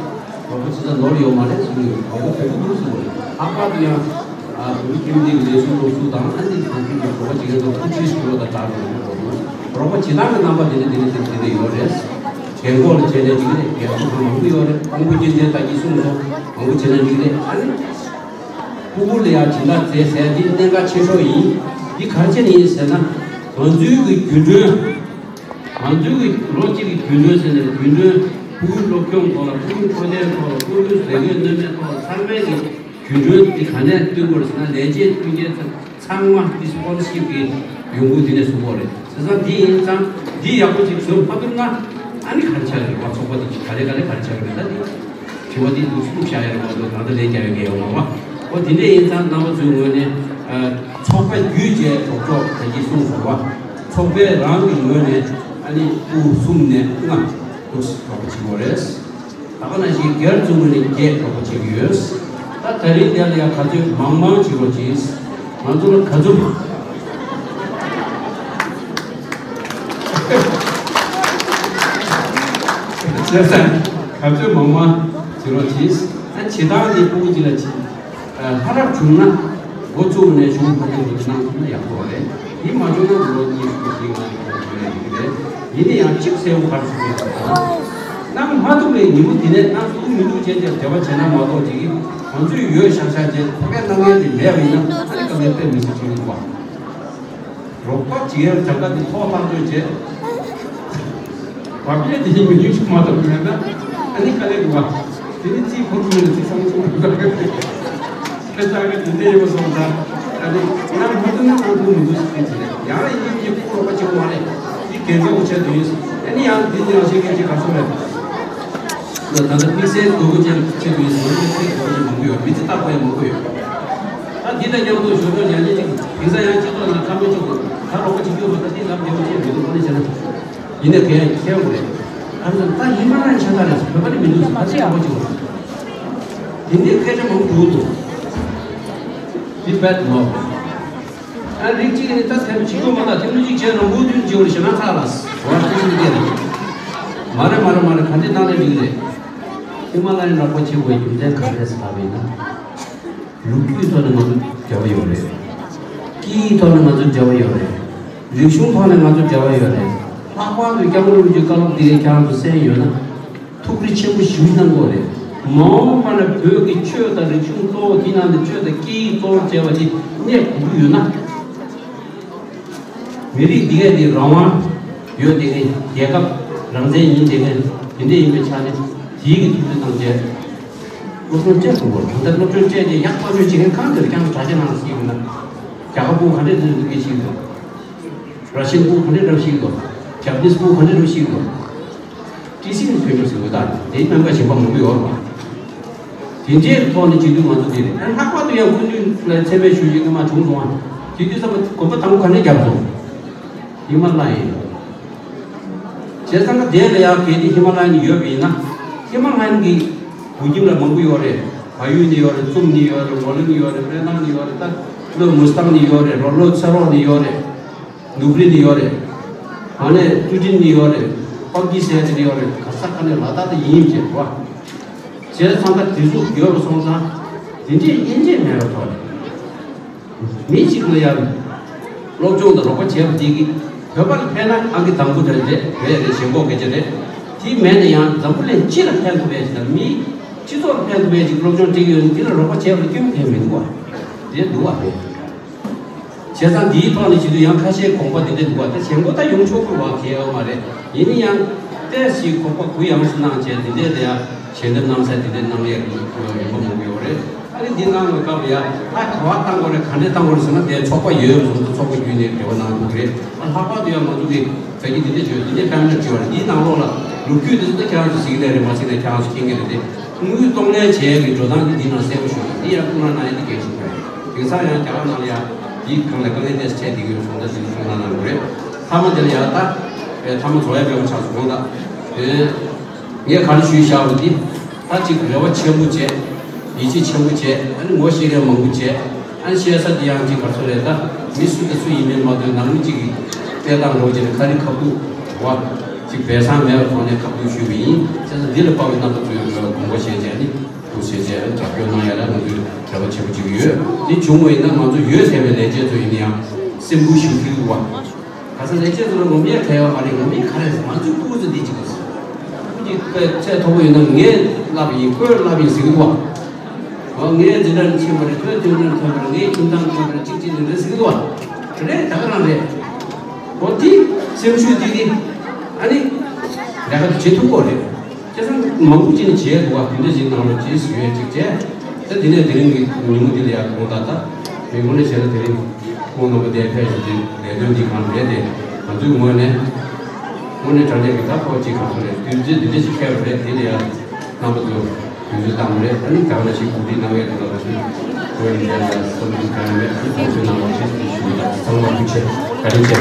རོགས་པ་བྱེད་ས་ནོར་ཡོད་མ་རེད་གསུངས་ཡོད། རོགས་པ་བྱེད་དགོས་འདུག་གསུངས་པ་རེད། ལྷག་པར་དུ་ཡང་ཨ་བོད་ཁྱིམ་སྡེ་གི་ལས་ཟུར་སློབ་ཟུར་དང་ཨ་ནི་གང་ཅི་ཡང་རོགས་པ་བྱེད་མཁན་ཚོ་ཐུགས་རྗེ་ཆེ་ཞུ་བ་དང་སྦྲགས་ནས་རོགས་པ་བྱེད་སྟངས་ཀྱི་རྣམ་པ་དེ་འདྲ་དེ་འདྲ་དེ་འདྲ་ཡོད་རེད། རྒན་འཁོགས་ལ་བྱས་ནས་འགྲིག་གི་རེད། རྒན་ཚོ་མང་པོ་ཡོད་རེད། དབང་པོ་སྐྱོན་ཅན་ད་ཀྱི་གསུངས་སོང་། མང་པོ་བྱས་ན་འགྲིག་གི་རེད། ཨ་ནི་ཕྲུ་གུ་ལ་ཡང་སྦྱིན་བདག་མཛད་ཟེར་འདི་གནད་འགག་ཆེ་ཤོས་ཡིན། འདི་ག་རེ་བྱས་ནས་ཡིན་ཟེར་ན་ང་ཚོའི་གི་རྒྱུན་གྲོན། ང་ཚོའི་གི་ལོ་གཅིག་གི་རྒྱུན་གྲོན་ཟེར་ནས་རྒྱུན་གྲོན་ཕྲུ་གུའི་སློབ་སྦྱོང་ཐོག་ལ་ཕྲུ་གུའི་འཕྲོད་བསྟེན་ཐོག་ལ་ཕྲུ་གུའི་ཟས་གོས་གནོད་མེད་ཐོག་ལ་ཚང་མའི་གི་རྒྱུན་གྲོན་འདི་ག་ནས་བཏོན་དགོས་ཟེར་ན་ལས་བྱེད་མཐུན་རྐྱེན་ཚང་མ་འདི་སི་པོན་སར་ཤིབ་གི་ཡོང་སྒོ་འདི་ནས་བཟོ་དགོས་རེད། བྱས་ཙང་འདི་ཡིན་ཙང་འདི་ཡག་པོ་ཅིག་བཟོ་མ་ཐུབ་ན་ཨ་ནི་ག་རེ་ཆགས་ཀྱི་རེད་བ། ཚོགས་པ་འདི་ག་རེ་ག་རེ་ག་རེ་ཆགས་ཀྱི་རེད། ད་འདི་དྲི་བ་འདི་འདུག་སེ་བླུགས་བཞག་ཡ་རེད་མ་གཏོགས་ད་ལྟ་ལན་རྒྱག་ཡ་གི་ཡོད་མ་རེད་བ། འོ་དེ་འདྲ་ཡིན་ཙང་རྣམ་པ་ཚོའི་ངོས་ནས་ཚོགས་པ་བརྒྱུད་བཅས་གྲོགས་གྲོགས་ད་གིན་གསུངས་སོང་བ། ཚོགས་པའི་རང་གི་ངོས་ནས་ཨ་ནི་དབུ་གསུམ་ནས་ལྔ་འདུག་གྲོགས་པོ་བྱེད་དགོས་རེད། ད་ག་ནང་བཞིན་སྒེར་ཚོའི་ངོས་ནས་བརྒྱད་གྲོགས་པོ་བྱེད་ཀྱི་ཡོད། ད་ད་རིང་འདིར་ལ་ཡང་ག་ཚོད་མང་མང་བྱེད་རོགས་གྱིས། ང་ཚོ་ལ་ག་ཚོད་བྱས་ཙང་ག་ཚོད་མང་མང་བྱེད་རོགས་གྱིས། ད་བྱེད་སྟངས་དེ་ཕྲུ་གུ་གཅིག་ལ་བྱེད། ལྷ་རབ་བྱུང་ན་འགོ་བཙུགས་ནས་གཞུང་ཕ་ཏི་རུ་གནང་ཐུབ་ན་ཡག་པོ་རེད། ཡིན་མ་བྱུང་ན་ལོ་གཉིས་གསུམ་བཞི་ལྔ་ཡོད་རེད། ཡིན་ན་ཡང་གཅིག་གསལ་པོ་ག་རེ་ཞུ་གི་ཡོད་ཟེར་ན། གནང་མ་ཐུབ་པའི་ཉིན་མོ་དེ་ནས་གནང་ཐུབ་མི་འདུག་ཅེས་བྱས་འབྲེལ་བ་བྱས་ན་མ་གཏོགས་ཅིག་ང་ཚོས་ཡོད་ཤག་ཤག་ཅེས་ཕ་གིར་གནང་མཁན་དེ་མེད་པ་ཡིན་ན་ཨ་ནི་དཀའ་ངལ་དཔེ་མི་སྲིད་ཆེན་པོ་འདུག་བ། རོགས་པ་བྱེད་ཡག་གྲངས་ཀ་དེ་ཐོག་ཐག་ཆོད་བྱས། བབ་ལས་དེ་ཡིན་མི་ཉུང་ཞིག་མ་གཏོགས་མེད་ན་ཨ་ནི་དཀའ་ལས་འདུག་བ། དེ་ནི་རྩིས་ཁོ་ཚོ་ནས་རྩིས་བཟང་ཆུང་མི་འདུག་བ། ཁྱེད་ཅག་གིས་དེ་འདྲ་ཡོད་སོང་ཙང་ཨ་ནི་གནང་མ་ཐུབ་ན་གནང་ཐུབ་མི་འདུག་ཟེར་གྱི་རེད། ཡང་ཡིན་གྱི་ཁོ་རོགས་པ་བྱེད་དགོས་མ་རེད། འདི་འགན་འཛིན་འོ་བྱས་དུས་ཨ་ནི་ཡང་འདི་འདི་ཡང་བཤད་མཁན་ཅིག་ག་ཚོད་རེད། ད་ལྟ་དམིགས་བསལ་དགོས་མཁོ་ཅན་ཆེད་དུ་ཡིན་ཟེར་ན་དམིགས་བསལ་དགོས་མཁོ་ཅན་མང་པོ་ཡོད། མི་ཚེ་བརྟག་པ་ཡང་མང་པོ་ཡོད། ད་འདི་དང་མཉམ་དུ་ཞོར་ཞོར་ཡང་ཅིག་དེང་སང་ཡང་སྤྱི་ཚོགས་ནང་ཁ་མོ་ཅིག་ད་རོགས་པ་བྱེད་རྒྱུ་ད་འདི་ལབ་བདེ་པོ་ཅིག་མི་འདུག་ཨ་ནི་བྱས་ན་ཡིན་ནའི་ག་ཡང་ཁྱེར་དགོས་རེད། ཨ་ནི་ད་ཡིན་མ་རང་ཆ་ད་རེད་བོད་པ་ནི་མི་འདུག་ད་ཚེ་ཡག་པོ་ཅིག་འོང་། དེ་འདྲའི་སྐད་ཆ་མང་པོ་འདུག་འདི་བད་མོ། ཨ་རིགས་གཅིག་ནི་ད་ཐེམ་གཅིག་ཡོད་མ་ད་ཐེམ་གཅིག་བྱས་ན་མུ་མཐུད་བྱེད་པར་ཞེ་ན་ཚ་ལ་ཟ་བར་ཐུགས་སུ་བསྐྱེད་ལ། མ་རེད་མ་རེད་མ་རེད། ག་འདྲས་གནང་ན་འགྲིག་རེད། ཧི་མ་ལ་ཡའི་རོགས་པ་བྱེད་དགོས་རྒྱུ་མཚན་ག་རེ་རེད་ཟེར་ལབ་པ་ཡིན་ན། ལོ་རྒྱུས་ཐོག་ནས་ང་ཚོ་འབྲེལ་བ་ཡོད་རེད། སྐད་ཡིག་ཐོག་ནས་ང་ཚོ་འབྲེལ་བ་ཡོད་རེད། རིག་གཞུང་ཐོག་ནས་ང་ཚོ་འབྲེལ་བ་ཡོད་རེད། ལྷག་པར་དུ་སྐྱབས་མགོན་རིན་པོ་ཆེའི་བཀའ་སློབ་འདི་ཁྱེད་རང་ཚོ་གསན་ཡོད་ན། ཐུགས་རེ་ཆེན་པོ་ཞེ་པོ་གནང་དགོས་རེད། མ་འོངས་པ་ན་བོད་ཀྱི་ཆོས་དང་རིག་གཞུང་གཙོ་བོ་དེའི་ནང་ནས་ཆོས་དང་སྐད་ཡིག་གཙོ་བོར་བྱས་པ་དེ་གནས་དགོས་ཀྱི་ཡོད་ན། མི་རིགས་འདི་གས་དེ་རང་དབང་ཡོད་བསྡད་མཁན། རྒྱལ་ཁབ་རང་བཙན་ཡིན་བསྡད་མཁན་དེ་འདྲ་ཡིན་པའི་ཆ་ནས་དེའི་གི་ཐུགས་རེ་གནང་བྱས། སློབ་སྦྱོང་བྱེད་དགོས་པ་རེད། ད་ལྟ་སློབ་སྦྱོང་བྱས་ཏེ་ཡག་པ་ཆོས་བྱེད་མཁན་གང་དེར་ཀྱང་དྲ་རྒྱ་ནང་ལ་ཟེར་གྱི་ཡོད་ན། རྒྱ་གར་ཕྲུ་གུ་ག་འདྲས་འདུག་གི་ཤེས་ཀྱི་འདུག་ར་ཤི་ཡན་ཕྲུ་གུ་ག་འདྲས་འདྲ་ཤེས་ཀྱི་འདུག་ཇ་པ་ནིས་ཕྲུ་གུ་ག་འདྲས་འདྲ་ཤེས་ཀྱི་འདུག་ཊི་སི་ནས་ཐོན་པ་ཟེར་བ་དང་དེའི་སྨན་ཁང་གཞན་པ་མང་པོ་ཡོད་རེད་པ། དེ་འདྲའི་ཐོག་ནས་བྱེད་དུས་ང་ཚོ་འདི་རེད། ཨ་ལྷག་པར་དུ་ཡང་སྐུ་མདུན་ལ་མཚན་སྨད་ཞུ་རྒྱུ་སྔོན་མ་བྱུང་སོང་ཨ། དེ་དུས་ཙམ་པ་གོམ་པ་དང་པོ་ག་ནས་བརྒྱབ་སོང་། ཧི་མ་ལ་ཡ་ཡིན། བྱས་ཙང་ཀ་དེ་ལ་ཡང་གལ་ཏེ་ཧི་མ་ལ་ཡ་ནས་ཡོད་པ་ཡིན་ན། ཧི་མ་ལ་ཡ་གི་བོད་ཁྱིམ་ལ་མང་པོ་ཡོད་རེད། བལ་ཡུལ་ནས་ཡོད་རེད། ཙུམ་ནས་ཡོད་རེད། ཝོ་ལིང་ནས་ཡོད་རེད། པེ་ནང་ནས་ཡོད་རེད། ད་ལོ་མུ་སི་ཐང་ནས་ཡོད་རེད། རོ་ལོ་ཚེ་རོག་ནས་ཡོད་རེད། ནུབ་རི་ནས་ཡོད་རེད། ཨ་ནི་ཀྲུ་ཀྲིན་ནས་ཡོད་རེད། པག་ཀི་སེ་ནས་ཡོད་རེད། ག་ས་ག་ནས་ལ་དྭགས་དེ་ཡིན་བྱས་རེད་བ། བྱས་ཙང་ད་དེ་ཚོ་ཡོད་པ་སོང་ཙང་དེ་འདྲས་དབྱེ་འབྱེད་མེད་པའི་ཐོག་ནས། མི་གཅིག་ལ་ཡང་སློབ་སྦྱོང་དང་རོགས་པ་བྱས་པ་དེ་གིས་བོད་པ་ལ་ཕན་ན་ཨང་ཀི་དང་པོ་རེད་རེད་རེད་རེད་ཞེན་ཁོག་སྐད་ཆ་རེད། དེ་མེད་ན་ཡང་འཛམ་བུ་གླིང་སྤྱི་ལ་ཕན་ཐོགས་ཡ་ཞིག་དང་མིའི་སྤྱི་ཚོགས་ལ་ཕན་ཐོགས་ཡ་ཞིག་སློབ་སྦྱོང་སྤྲད་ཀྱི་ཡོད་ན་དེ་ལ་རོགས་པ་བྱས་པ་ལ་སྐྱོན་ཕན་མི་འདུག་བ། དེ་འདུག་བ་རེད། བྱས་ཙང་འདིའི་ཐོག་ནས་བྱེད་དུས་ཡང་ཁ་ཤས་དགོངས་པ་འདི་འདྲ་འདུག་བ། ད་ཞེན་ཁོག་ད་ཡོང་ཆོག་གི་བ་གལ་ཡོད་མ་རེད། ཡིན་ན་ཡང་ཏོག་ཙམ་ཁོག་པ་གུ་ཡངས་སུ་གནང་བྱས་འདི་འདྲའི་ལ་ཡ་ཞལ་འདེབས་གནང་ས་འདི་འདྲའི་གནང་ཡས་ཡོད་པ་མང་པོ་ཡོད་རེད། ཨ་ནི་འདི་གནང་བའི་སྐབས་ལ་ཡ་ད་ག་བ་བཏང་དགོས་རེད། ག་འདྲས་བཏང་དགོས་རེད་ཟེར་ན་དེ་ཚོགས་པ་ཡོད་པ་སོང་ཙང་ཚོགས་པ་བརྒྱུད་ནས་འབྲེལ་བ་གནང་ཐུབ་ཀྱི་རེད། ཨ་ལྷག་པར་དུ་ཡང་ང་ཚོ་གི་བོད་ཀྱི་འདི་འདྲས་བརྗོད་འདི་འདྲས་ཕན་མེད་བརྗོད་རེད། འདིའི་ནང་ལོགས་ལ་ལོ་རྒྱུས་འདི་ཚོ་ད་ཁྱེད་རང་ཚོ་གཟིགས་ལས་རེད་མ་གཟིགས་ལས་ཁྱེད་རང་ཚོ་མཁྱེན་གྱི་རེད་དེ། དངུལ་གཏོང་ལེན་བྱེད་ཡག་གི་འགྲོ་སྟངས་འདི་འདི་ནང་གསལ་པོ་ཞུ་ཡོད། འདི་ཡང་ཐུགས་སྣང་གནང་ཡག་འདི་གལ་ཆེན་པོ་རེད། དེང་སང་ཡང་རྒྱ་གར་ནང་ལ་ཡང་འདིའི་སྒང་ལ་དཀའ་ངལ་ཏོག་ཙམ་འཕྲད་བསྡད་ཀྱི་ཡོད་སོང་ཙང་འདི་ཚོ་ཐུགས་སྣང་གནང་དགོས་རེད། མཐའ་མ་དེ་ལ་ཡང་ད་མཐའ་མ་རྫོགས་ཡག་འབད་པ་ཆགས་སོང་ད། ངས་ག་རེ་ཞུས་བཞག་པ་འདི་ད་ཅིག་རེ་བ་ཆེན་པོ་བྱས། ཡིད་ཆེས་ཆེན་པོ་བྱས། ཨ་ནི་ངོ་ཤེས་མཁན་མང་པོ་བྱས། ཨ་ནི་བཤད་ས་འདི་ཡང་ཅིག་ག་ཚོད་རེད། ད་མི་སུ་དང་སུ་ཡིན་མིན་མ་ལྟོས་ནང་མི་གཅིག་གིས་བལྟས་སྟངས་རོགས་བྱས་ནས་ཁ་རི་ཁ་ཐུག་བ་ཅིག་སྦས་གསང་མེད་པའི་ཐོག་ནས་ཁ་ཐུག་ཞུས་པ་ཡིན། བྱས་ཙང་འདི་ལ་དཔག་པའི་རྣམ་པ་ཚོས་དགོངས་པ་བཞེས་བྱས་ནི་ཐུགས་བཞེས་བྱས་རྒྱབ་སྐྱོར་གནང་ཡ་ལ་ང་ཚོས་དད་པ་ཆེན་པོ་བྱེད་ཀྱི་ཡོད། འདི་བྱུང་བ་ཡིན་ན་ང་ཚོ་ཡོད་ཟེར་བའི་ལས་བྱེད་ཚོ་ཡིན་ན་ཡང་སེམས་ཁུར་ཞུ་ཐུབ་པ། ག་ས་ལས་བྱེད་ཚོ་ལ་ངོམ་ཡས་གལ་ཡོད་མ་རེད། ངོམ་ཡས་ག་རེ་ང་ཚོའི་ཕྲུ་གུ་ཚོ་འདི་གཅིག་གི་ཕྲུ་གུ་གཅིག་དཔེ་ཚད་མཐོ་པོ་ཡོད་ན་ངས་བསླབ་ཡིན། ཁོས་བསླབ་ཡིན་ཟེར་གི་འདུག་བ། ངས་འཛིན་གྲྭ་ནས་ཕྱིན་པ་རེད། ཁོས་འཛིན་གྲྭ་ནས་ཐོན་པ་རེད། ངས་ཁྱིམ་ཚང་ནས་ཐོན་པ་རེད། གཅིག་གཅིག་ནས་རེད་ཟེར་གི་འདུག་བ། རེད། ད་ག་རང་རེད། འོ་དེ་སེམས་ཤུགས་དེ་གི་ཨ་ནི་ལས་ཀ་དེ་བྱེད་ཐུབ་ཀྱི་རེད། བྱས་ཙང་མང་པོ་ཅིག་ནས་བྱས་འདུག་བ། དེ་འདྲ་ཞིག་གནང་རོགས་གྱིས་ཟེར་ཡས་ཅིག་བྱས། ད་དེ་ནས་དེ་རིང་གི་ཉིན་མོ་འདི་ལ་ཡར་དགོངས་དག་ད་མི་དགོངས་ནས་བྱས་ན་དེ་རིང་ཁོང་རྣམ་པ་དེ་ཕེབས་ཤིག་དེ་ལས་དོན་འདི་གང་རེད་དེ་ང་ཚོའི་ངོས་ནས་དངོས་གནས་དྲང་གནས་ཀྱི་ད་ཁོ་ཅིག་གང་ཚོད་རེད། དུས་ཚོད་འདི་འདྲ་ཞིག་འཁེལ་བ་རེད། དེ་ལ་ཡར་རྣམ་པ་ཚོ། དུས་ཚོད་བཏང་རེད། ཨ་ནི་གང་འདྲ་ཞིག་གོ་སྒྲིག་གནང་ཡས་དང་ལ་ཞིག་བོད་ཡིག་ལ་བསམ་ཚུལ་གང་ཡོད་ཨ་ནི་ཐག་གཅོད་གནང་རོགས་ཞེས་ཞུ་ཡ། ཚང་མ་ཐུགས་རྗེ་ཆེ། བཀའ་དྲིན་ཆེ།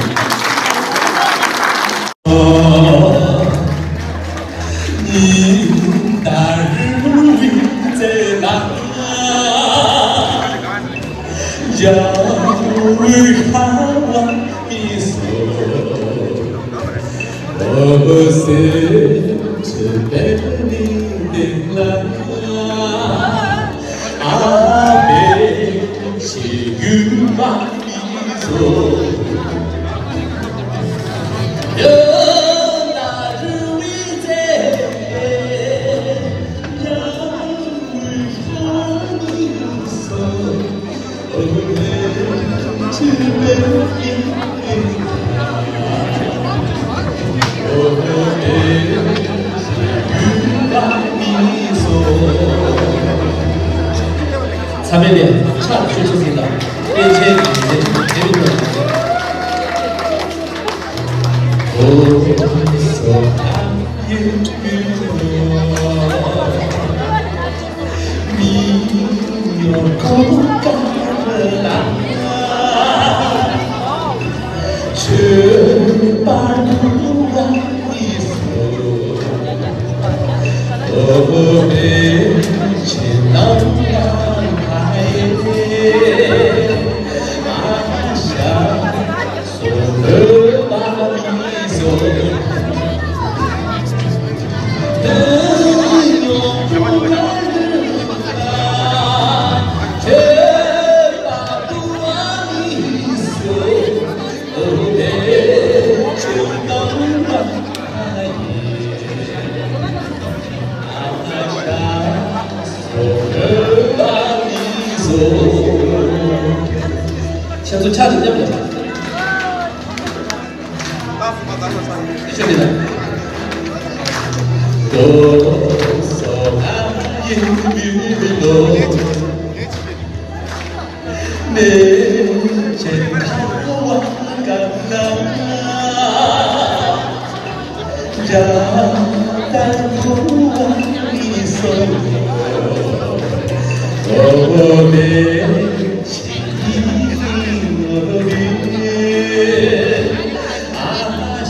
ཚང་མས་ནས་ཕྱག་མཆོད་ཅིག་གཟིགས་དང་། པཎ་ཆེན་གྱི་ལས་དེ་རིང་ལ། ཁྱེད་ཚོ་ཕྱག་ཅིག་མཉམ་རེད། ཨེ་ཤོ་དེ་ལ།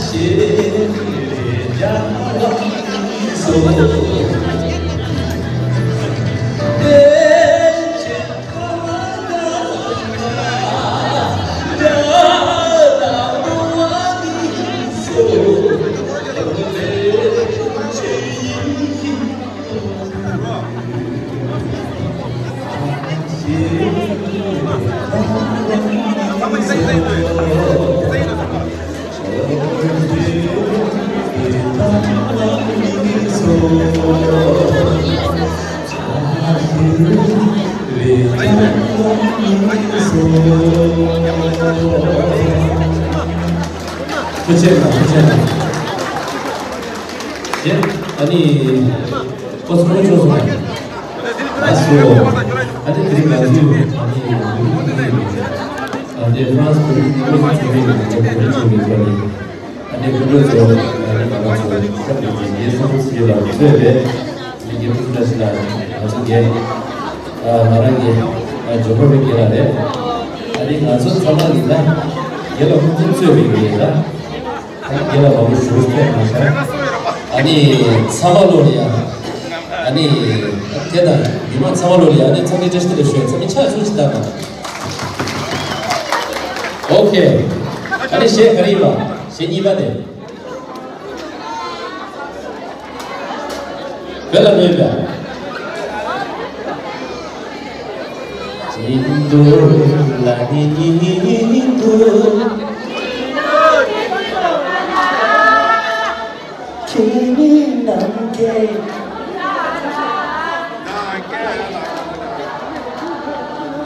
ཐུགས་རྗེ་ཆེ། ཐུགས་རྗེ་ཆེ། ཡེ། ཨ་ནི། ཁོ་ཚོ་ཁོ་ཚོ་སོང་། ཨ་སོ། ཨ་ནི་དེ་རིང་ང་ཚོས་ཨ་ནི་ཨ་ནི་ཧྥ་རན་སི་བོད་རིགས་ཁོ་ཚོ་ཚོགས་པའི་ནང་ནས་བོད་རིགས་ཚོགས་པའི་ནང་ནས་ཨ་ནི་སྐུ་མགྲོན་ཚོ་ཨ་ནི་ང་རང་ཚོ་སྐབས་རེ་རྒྱལ་སྲུང་ཚོགས་ཆུང་ལ་གཙོས་པའི་མི་སྒེར་ཕུན་ཚོགས་བཀྲ་ཤིས་ལགས། ང་ཚོ་རྒན་ཨ་ང་རང་གི་ཨ་ཇོ་ཁོ་བའི་རྒན་ལགས་རེད། ཨ་ནི་ང་ཚོ་ཚང་མ་ཡིན་ན་རྒན་ལགས་ཁོང་ཚོ་གཙོས་པའི་རྒན་ལགས། རྒན་ལགས་མང་པོ་ཞུ་ཐུབ་མ་སོང་། ཨ་ནི་ཚང་མ་ལོ་ལ་ཡ། ཨ་ནི་དེ་དང་མི་མང་ཚང་མ་ལོ་ལ་ཡ། ཨ་ནི་འཚམས་འདྲི་བཀྲ་ཤིས་བདེ་ལེགས་ཞུ་ཡ། ཚང་མས་ཕྱག་ཚུར་ཅིག་བཏང་དང་། ཨོ་ཁེ། ཨ་ནི་གཞས་ག་རེ་ཡིན་པ། གཞས་གཉིས་པ་དེ། བོད་ལ་མེད་པས། ཅི་འདུག་ལ་ནི་འདུག་ཁྱེད་ནི་ནམ་མཁའི།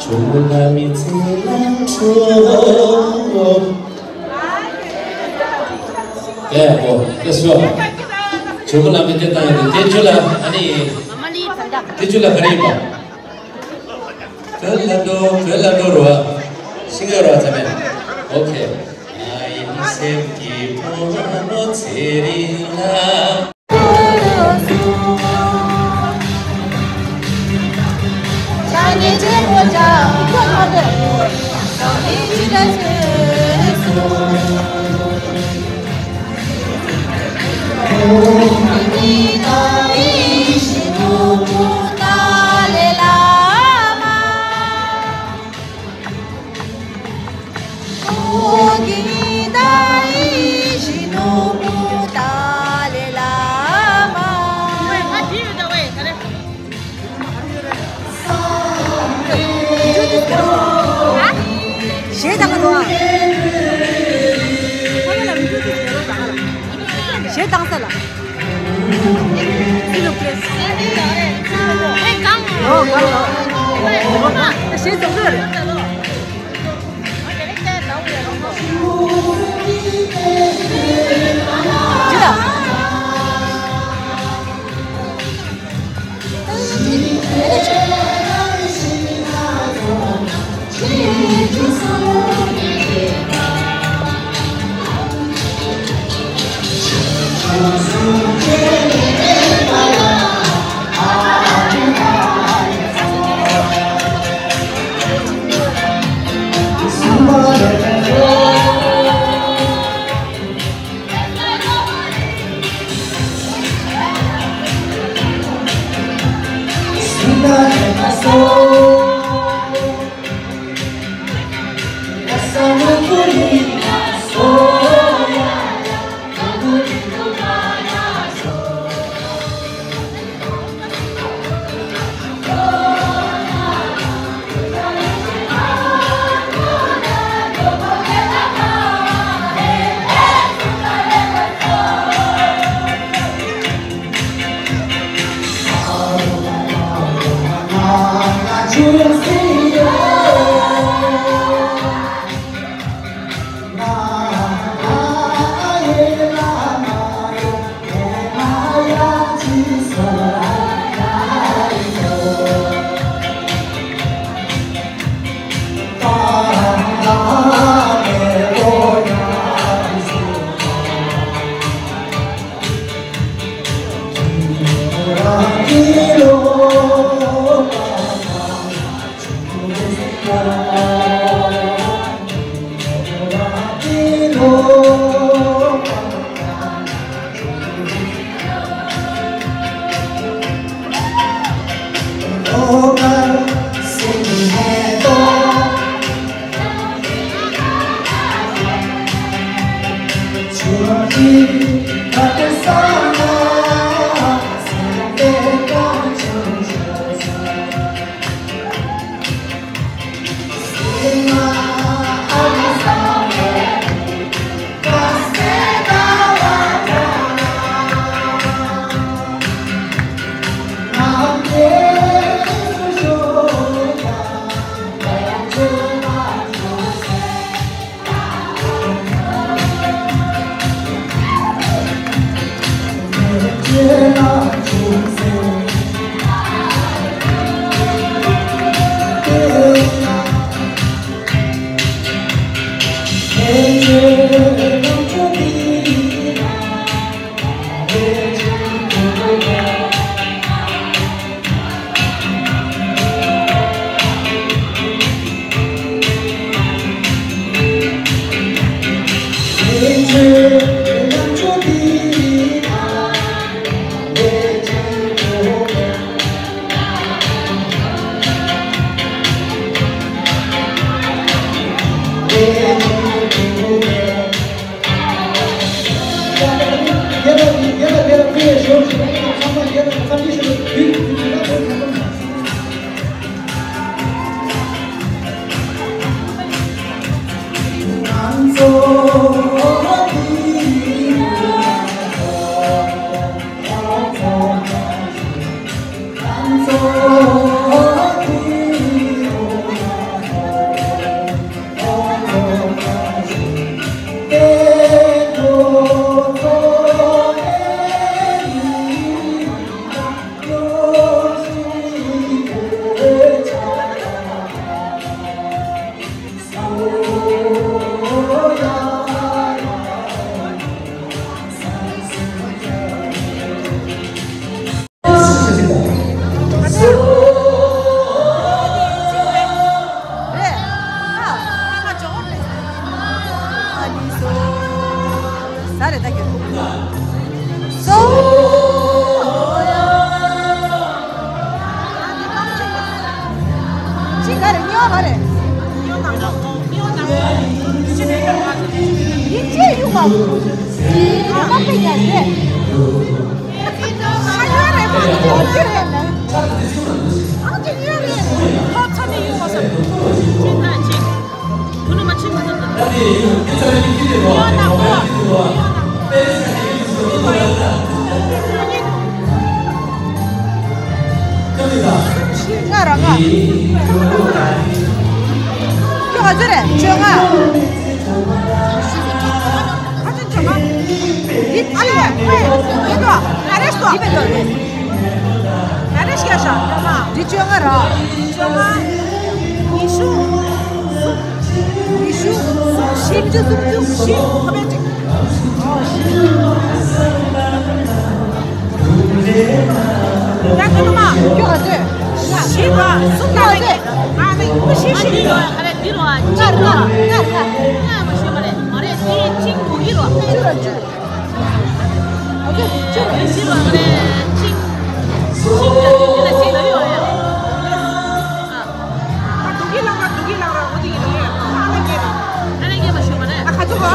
ཇོ་མོ་བླ་མའི་ཚེ་ཡང་འཕྲོ། ཀྱེ་ཧོ། ཀྱེ་ཤོ། ཇོ་མོ་བླ་མའི་དེ་བཏང་ཡོད་དེ། དེ་ཆུ་ལ་ཨ་ནི། དེ་ཆུ་ལ་ག་རེ་ཡིན་པ། བོད་ལ་འགྲོ། བོད་ལ་འགྲོ་རུ་བ། ཤིང་ཡོ་རུ་བ་ཚ་མེད། ཨོ་ཁེ། ང་ཡི་སེམས་ཀྱི་ཕོ་མོ་ཚེ་རིང་ལ། གཞས་བཏང་གི་འདུག་ཨ། གཞས་བཏང་ས་ལ། ཨོ་གང་ལ། གཞས་བཏང་གི་རེད། ཅི་ལ། ཅི་ག་རེ་ཉོ་ག་རེ། ཡིན་ཅི་ཡོད་མ། ཁ་པེ་ཉ་རེད། ཁ་ཡོད་རེད་མ་ཅི་ཡོད་ཅི་རེད་ནི། ཨང་ཅི་ཡོད་རེད། ཁོ་ཚ་ནི་ཡོད་མ་ཟེར། ཅི་ད་ཅི། ཁུ་ནུ་མ་ཕྱིན་མ་ཐུབ་ད། ཡོད་ན་ཁོ། ང་རང་ང་། ཁྱོད་ག་ཚོད་རེད། བཅོ་ལྔ། ཨ་ཅེ་བཅོ་ལྔ། འདི་ཨ་ལས། འདི་དོ། ཨ་རེ་ཤི་དོ། འདི་བེད་དོ་རེད། ཨ་རེ་ཤི་ཡ་ཤ། བཅོ་ལྔ། འདི་བཅོ་ལྔ་ར། བཅོ་ལྔ། ཉི་ཤུ། ཉི་ཤུ། སུམ་ཅུ། སུམ་ཅུ་བཞི། ཁོ་པའི་གཅིག་ཡ་ཐུ་ནུ་མ། ཁྱོད་ག་ཚོད། བཞི་དང་གསུམ་དང་ནི། ཨ་ནི་བཞི་བཞི། ཨ་ནི་ཨ་རེ་འདི་རོ། ཨ་ཅིག་རོ། ལྔ་ལྔ་ལྔ་མ་ཤོད་མ་རེད། མ་རེད། དེ་གཅིག་མོ་གི་རོ། བཅུ་རོ་བཅུ། ཨ་ཅིག་བཅུ་རོ། བཞི་རོ། ཨ་རེ་གཅིག་གཅིག་ལ་གཅིག་ལ་ཡོད་ཡ། ཨ། ཨ་དུ་གི་ལང་ར་དུ་གི་ལང་ར། འོ་དེ་གི་ལང་ར། ཨ་ནི་གི་རོ། ཨ་ནི་གི་མ་ཤོད་མ་རེད། ཨ་ཁ་ཚུགས་གོ།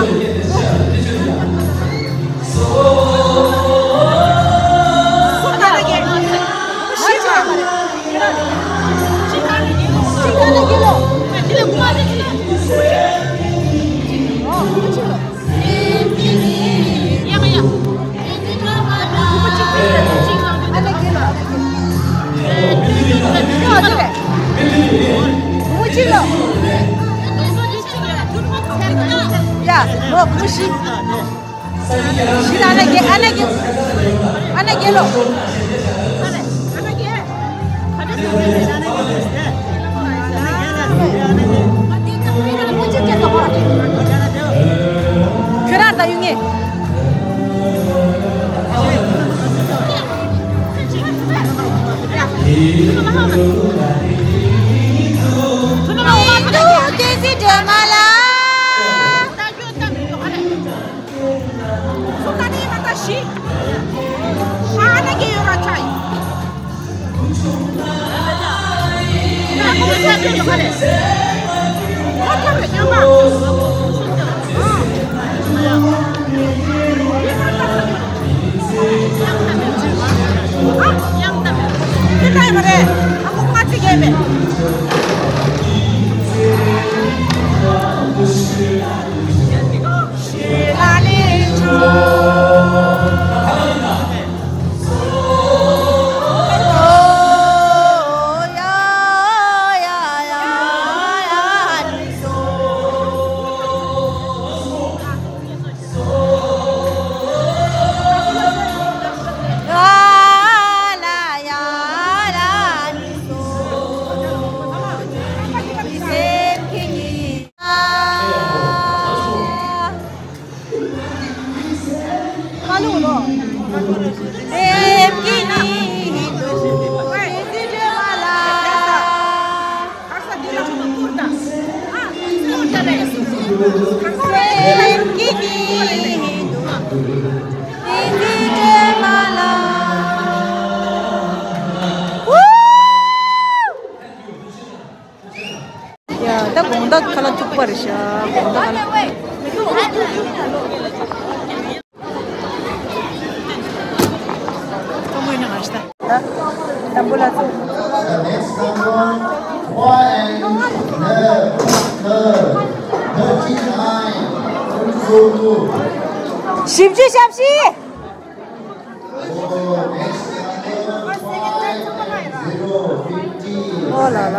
ཡ། ལོ་བུ་ཤི། ཤི་ན་ཨ་ན་གེ། ཨ་ན་གེ། ཨ་ན་གེ་ལོ། ཁྱོད་རང་ད་ཡོང་ངེ། སུ་ད་ནི་མ་ད་ཤི། ཨ་ན་གེ་ཡོད་ར་ཆ་ཡི། ཨ་ཁོ་ས་ཡོད་ཡོད་ཧ་ལེ། ཁོ་ཐོབ་རེ་ཉམས་པ། ཨ། ཨ། དེ་ལྟ་ཡི་མ་རེད། ཨ་ཁོ་ང་ཚིག་གེ་མེད། ཡ། ད་དགོང་དག་ཁ་ལག་ཐུག་པ་རེད་ཤག་དགོང་དག་ཁ་ལག་ཀྲོང་ངེ་ནང་ང་ཤི་ད། ད་དམ་པོ་ལ་ཚུགས། The next number, four and thirty-nine. བཞི་བཅུ་ཞེ་བཞི། ཨོ་ལ་ལ།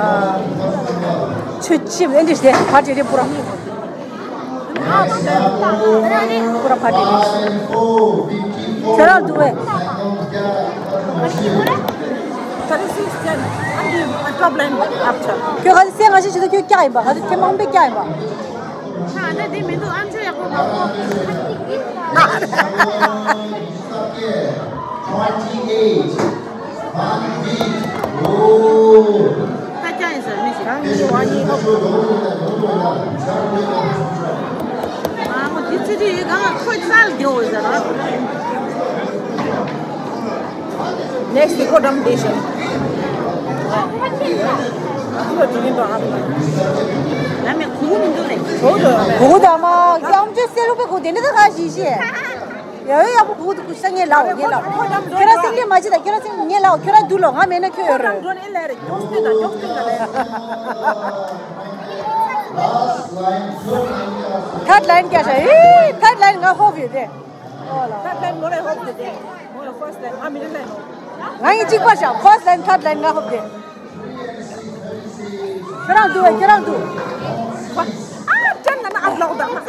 ཆུ་ཆིབས་ཨེ་འདྲ་ཞིག་བར་བྲེ་རེ་པུ་ར། པུ་ར་བར་བྲེ་རེ། ཁྱོད་རང་འདུག་བས། ཁྱོད་ག་ཚོད་སེ་ང་ཞིག་བྱེད་དུ་ཁྱོད་སྐྱག་ཡིན་པ། ག་ཚོད་ཁྱེད་མང་པོས་སྐྱག་ཡིན་པ། ཨ་ནི་འདི་མི་འདུག་ཨམ་ཅོག་ཡག་པོ་མ་གོ། Twenty-eight. One beat. Oh. ད་ཀྱང་ཡིན་ཟེར་མི་ཞིག་རང་གཉིས་བ་གཉིས་ཨོ། མ་མོ་འདི་ཚོ་དེ་ཡི་གང་ཁོས་ཙལ་རྒྱོ་ཟེར་ར། Next, we go down station. ང་མི་གུ་གུ་མི་འདུག་ལེ། གུ་གུ་དང་མ་ཡང་ཅོ་སེ་ལུ་པའི་གུ་དེ་འདྲ་ད་ག་ཞིག་ཤེས། ཡ་ཡ་ཡག་པོ་གུ་གུ་དེ་གུ་ཤ་ངས་ལའོ་ངས་ལའོ། ཁྱོད་རང་སེང་གེ་མ་བྱེད་ད། ཁྱོད་རང་སེང་གེ་ངས་ལའོ། ཁྱོད་རང་འདུག་ལོ། ང་མེད་ན་ཁྱོད་ཡོད་རེད། ཐར་ལན་རྒྱག་ཤག་ཨེ་ཐར་ལན་ང་ཧོབ་ཡོད་དེ། ཐར་ལན་མོ་རེ་ཧོབ་དེ་དེ། མོ་ལ་ཕར་སི་ལན་ང་མི་རེ་ལན། ང་ཡི་གཅིག་པ་ཤག་ཕར་སི་ལན་ཐར་ལན་ང་ཧོབ་དེ། ཁྱོད་རང་འདུག་བས་ཁྱོད་རང་འདུག་ཨ་ཅན་ན་ན་ཨ་ལོག་ད་ཨ་ལོག་ད།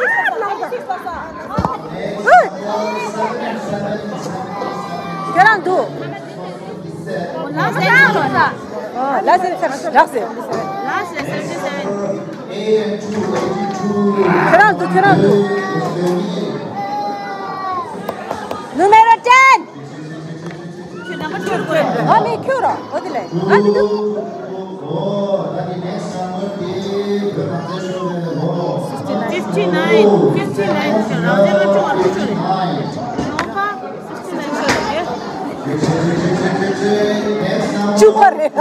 ཁྱོད་རང་འདུག་ལ་སེ་ལ་སེ་ལ་སེ་ལ་སེ་ལ་སེ་ལ་སེ་ལ་སེ་ལ་སེ་ལ། ཁྱོད་རང་འདུག་ཁྱོད་རང་འདུག་ནུ་མེ་རོ་ཊེན། ཁྱོད་ནམ་བར་ཁྱོད་དགོས། ང་མི་ཁྱོད་རོ། འོ་དེ་ལས་ང་མི་འདུག fifty nine, fifty nine, fifty nine. ཁྱོད་རང་ཚེ་ལ་བཅུ་བར་བཅུ་རེད། བཅུ་པ་རེད།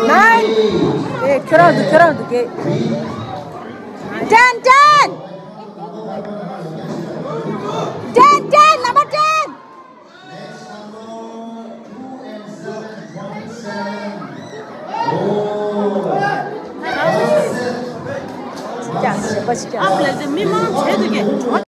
Nine. ཨེ་ཁྱོད་རང་འདུག་ཁྱོད་རང་འདུག་གེ། Ten, ten. Ten, ten, number ten. ཨ་ལས་དེ་མི་མང་བྱེད་འདུག་གེ།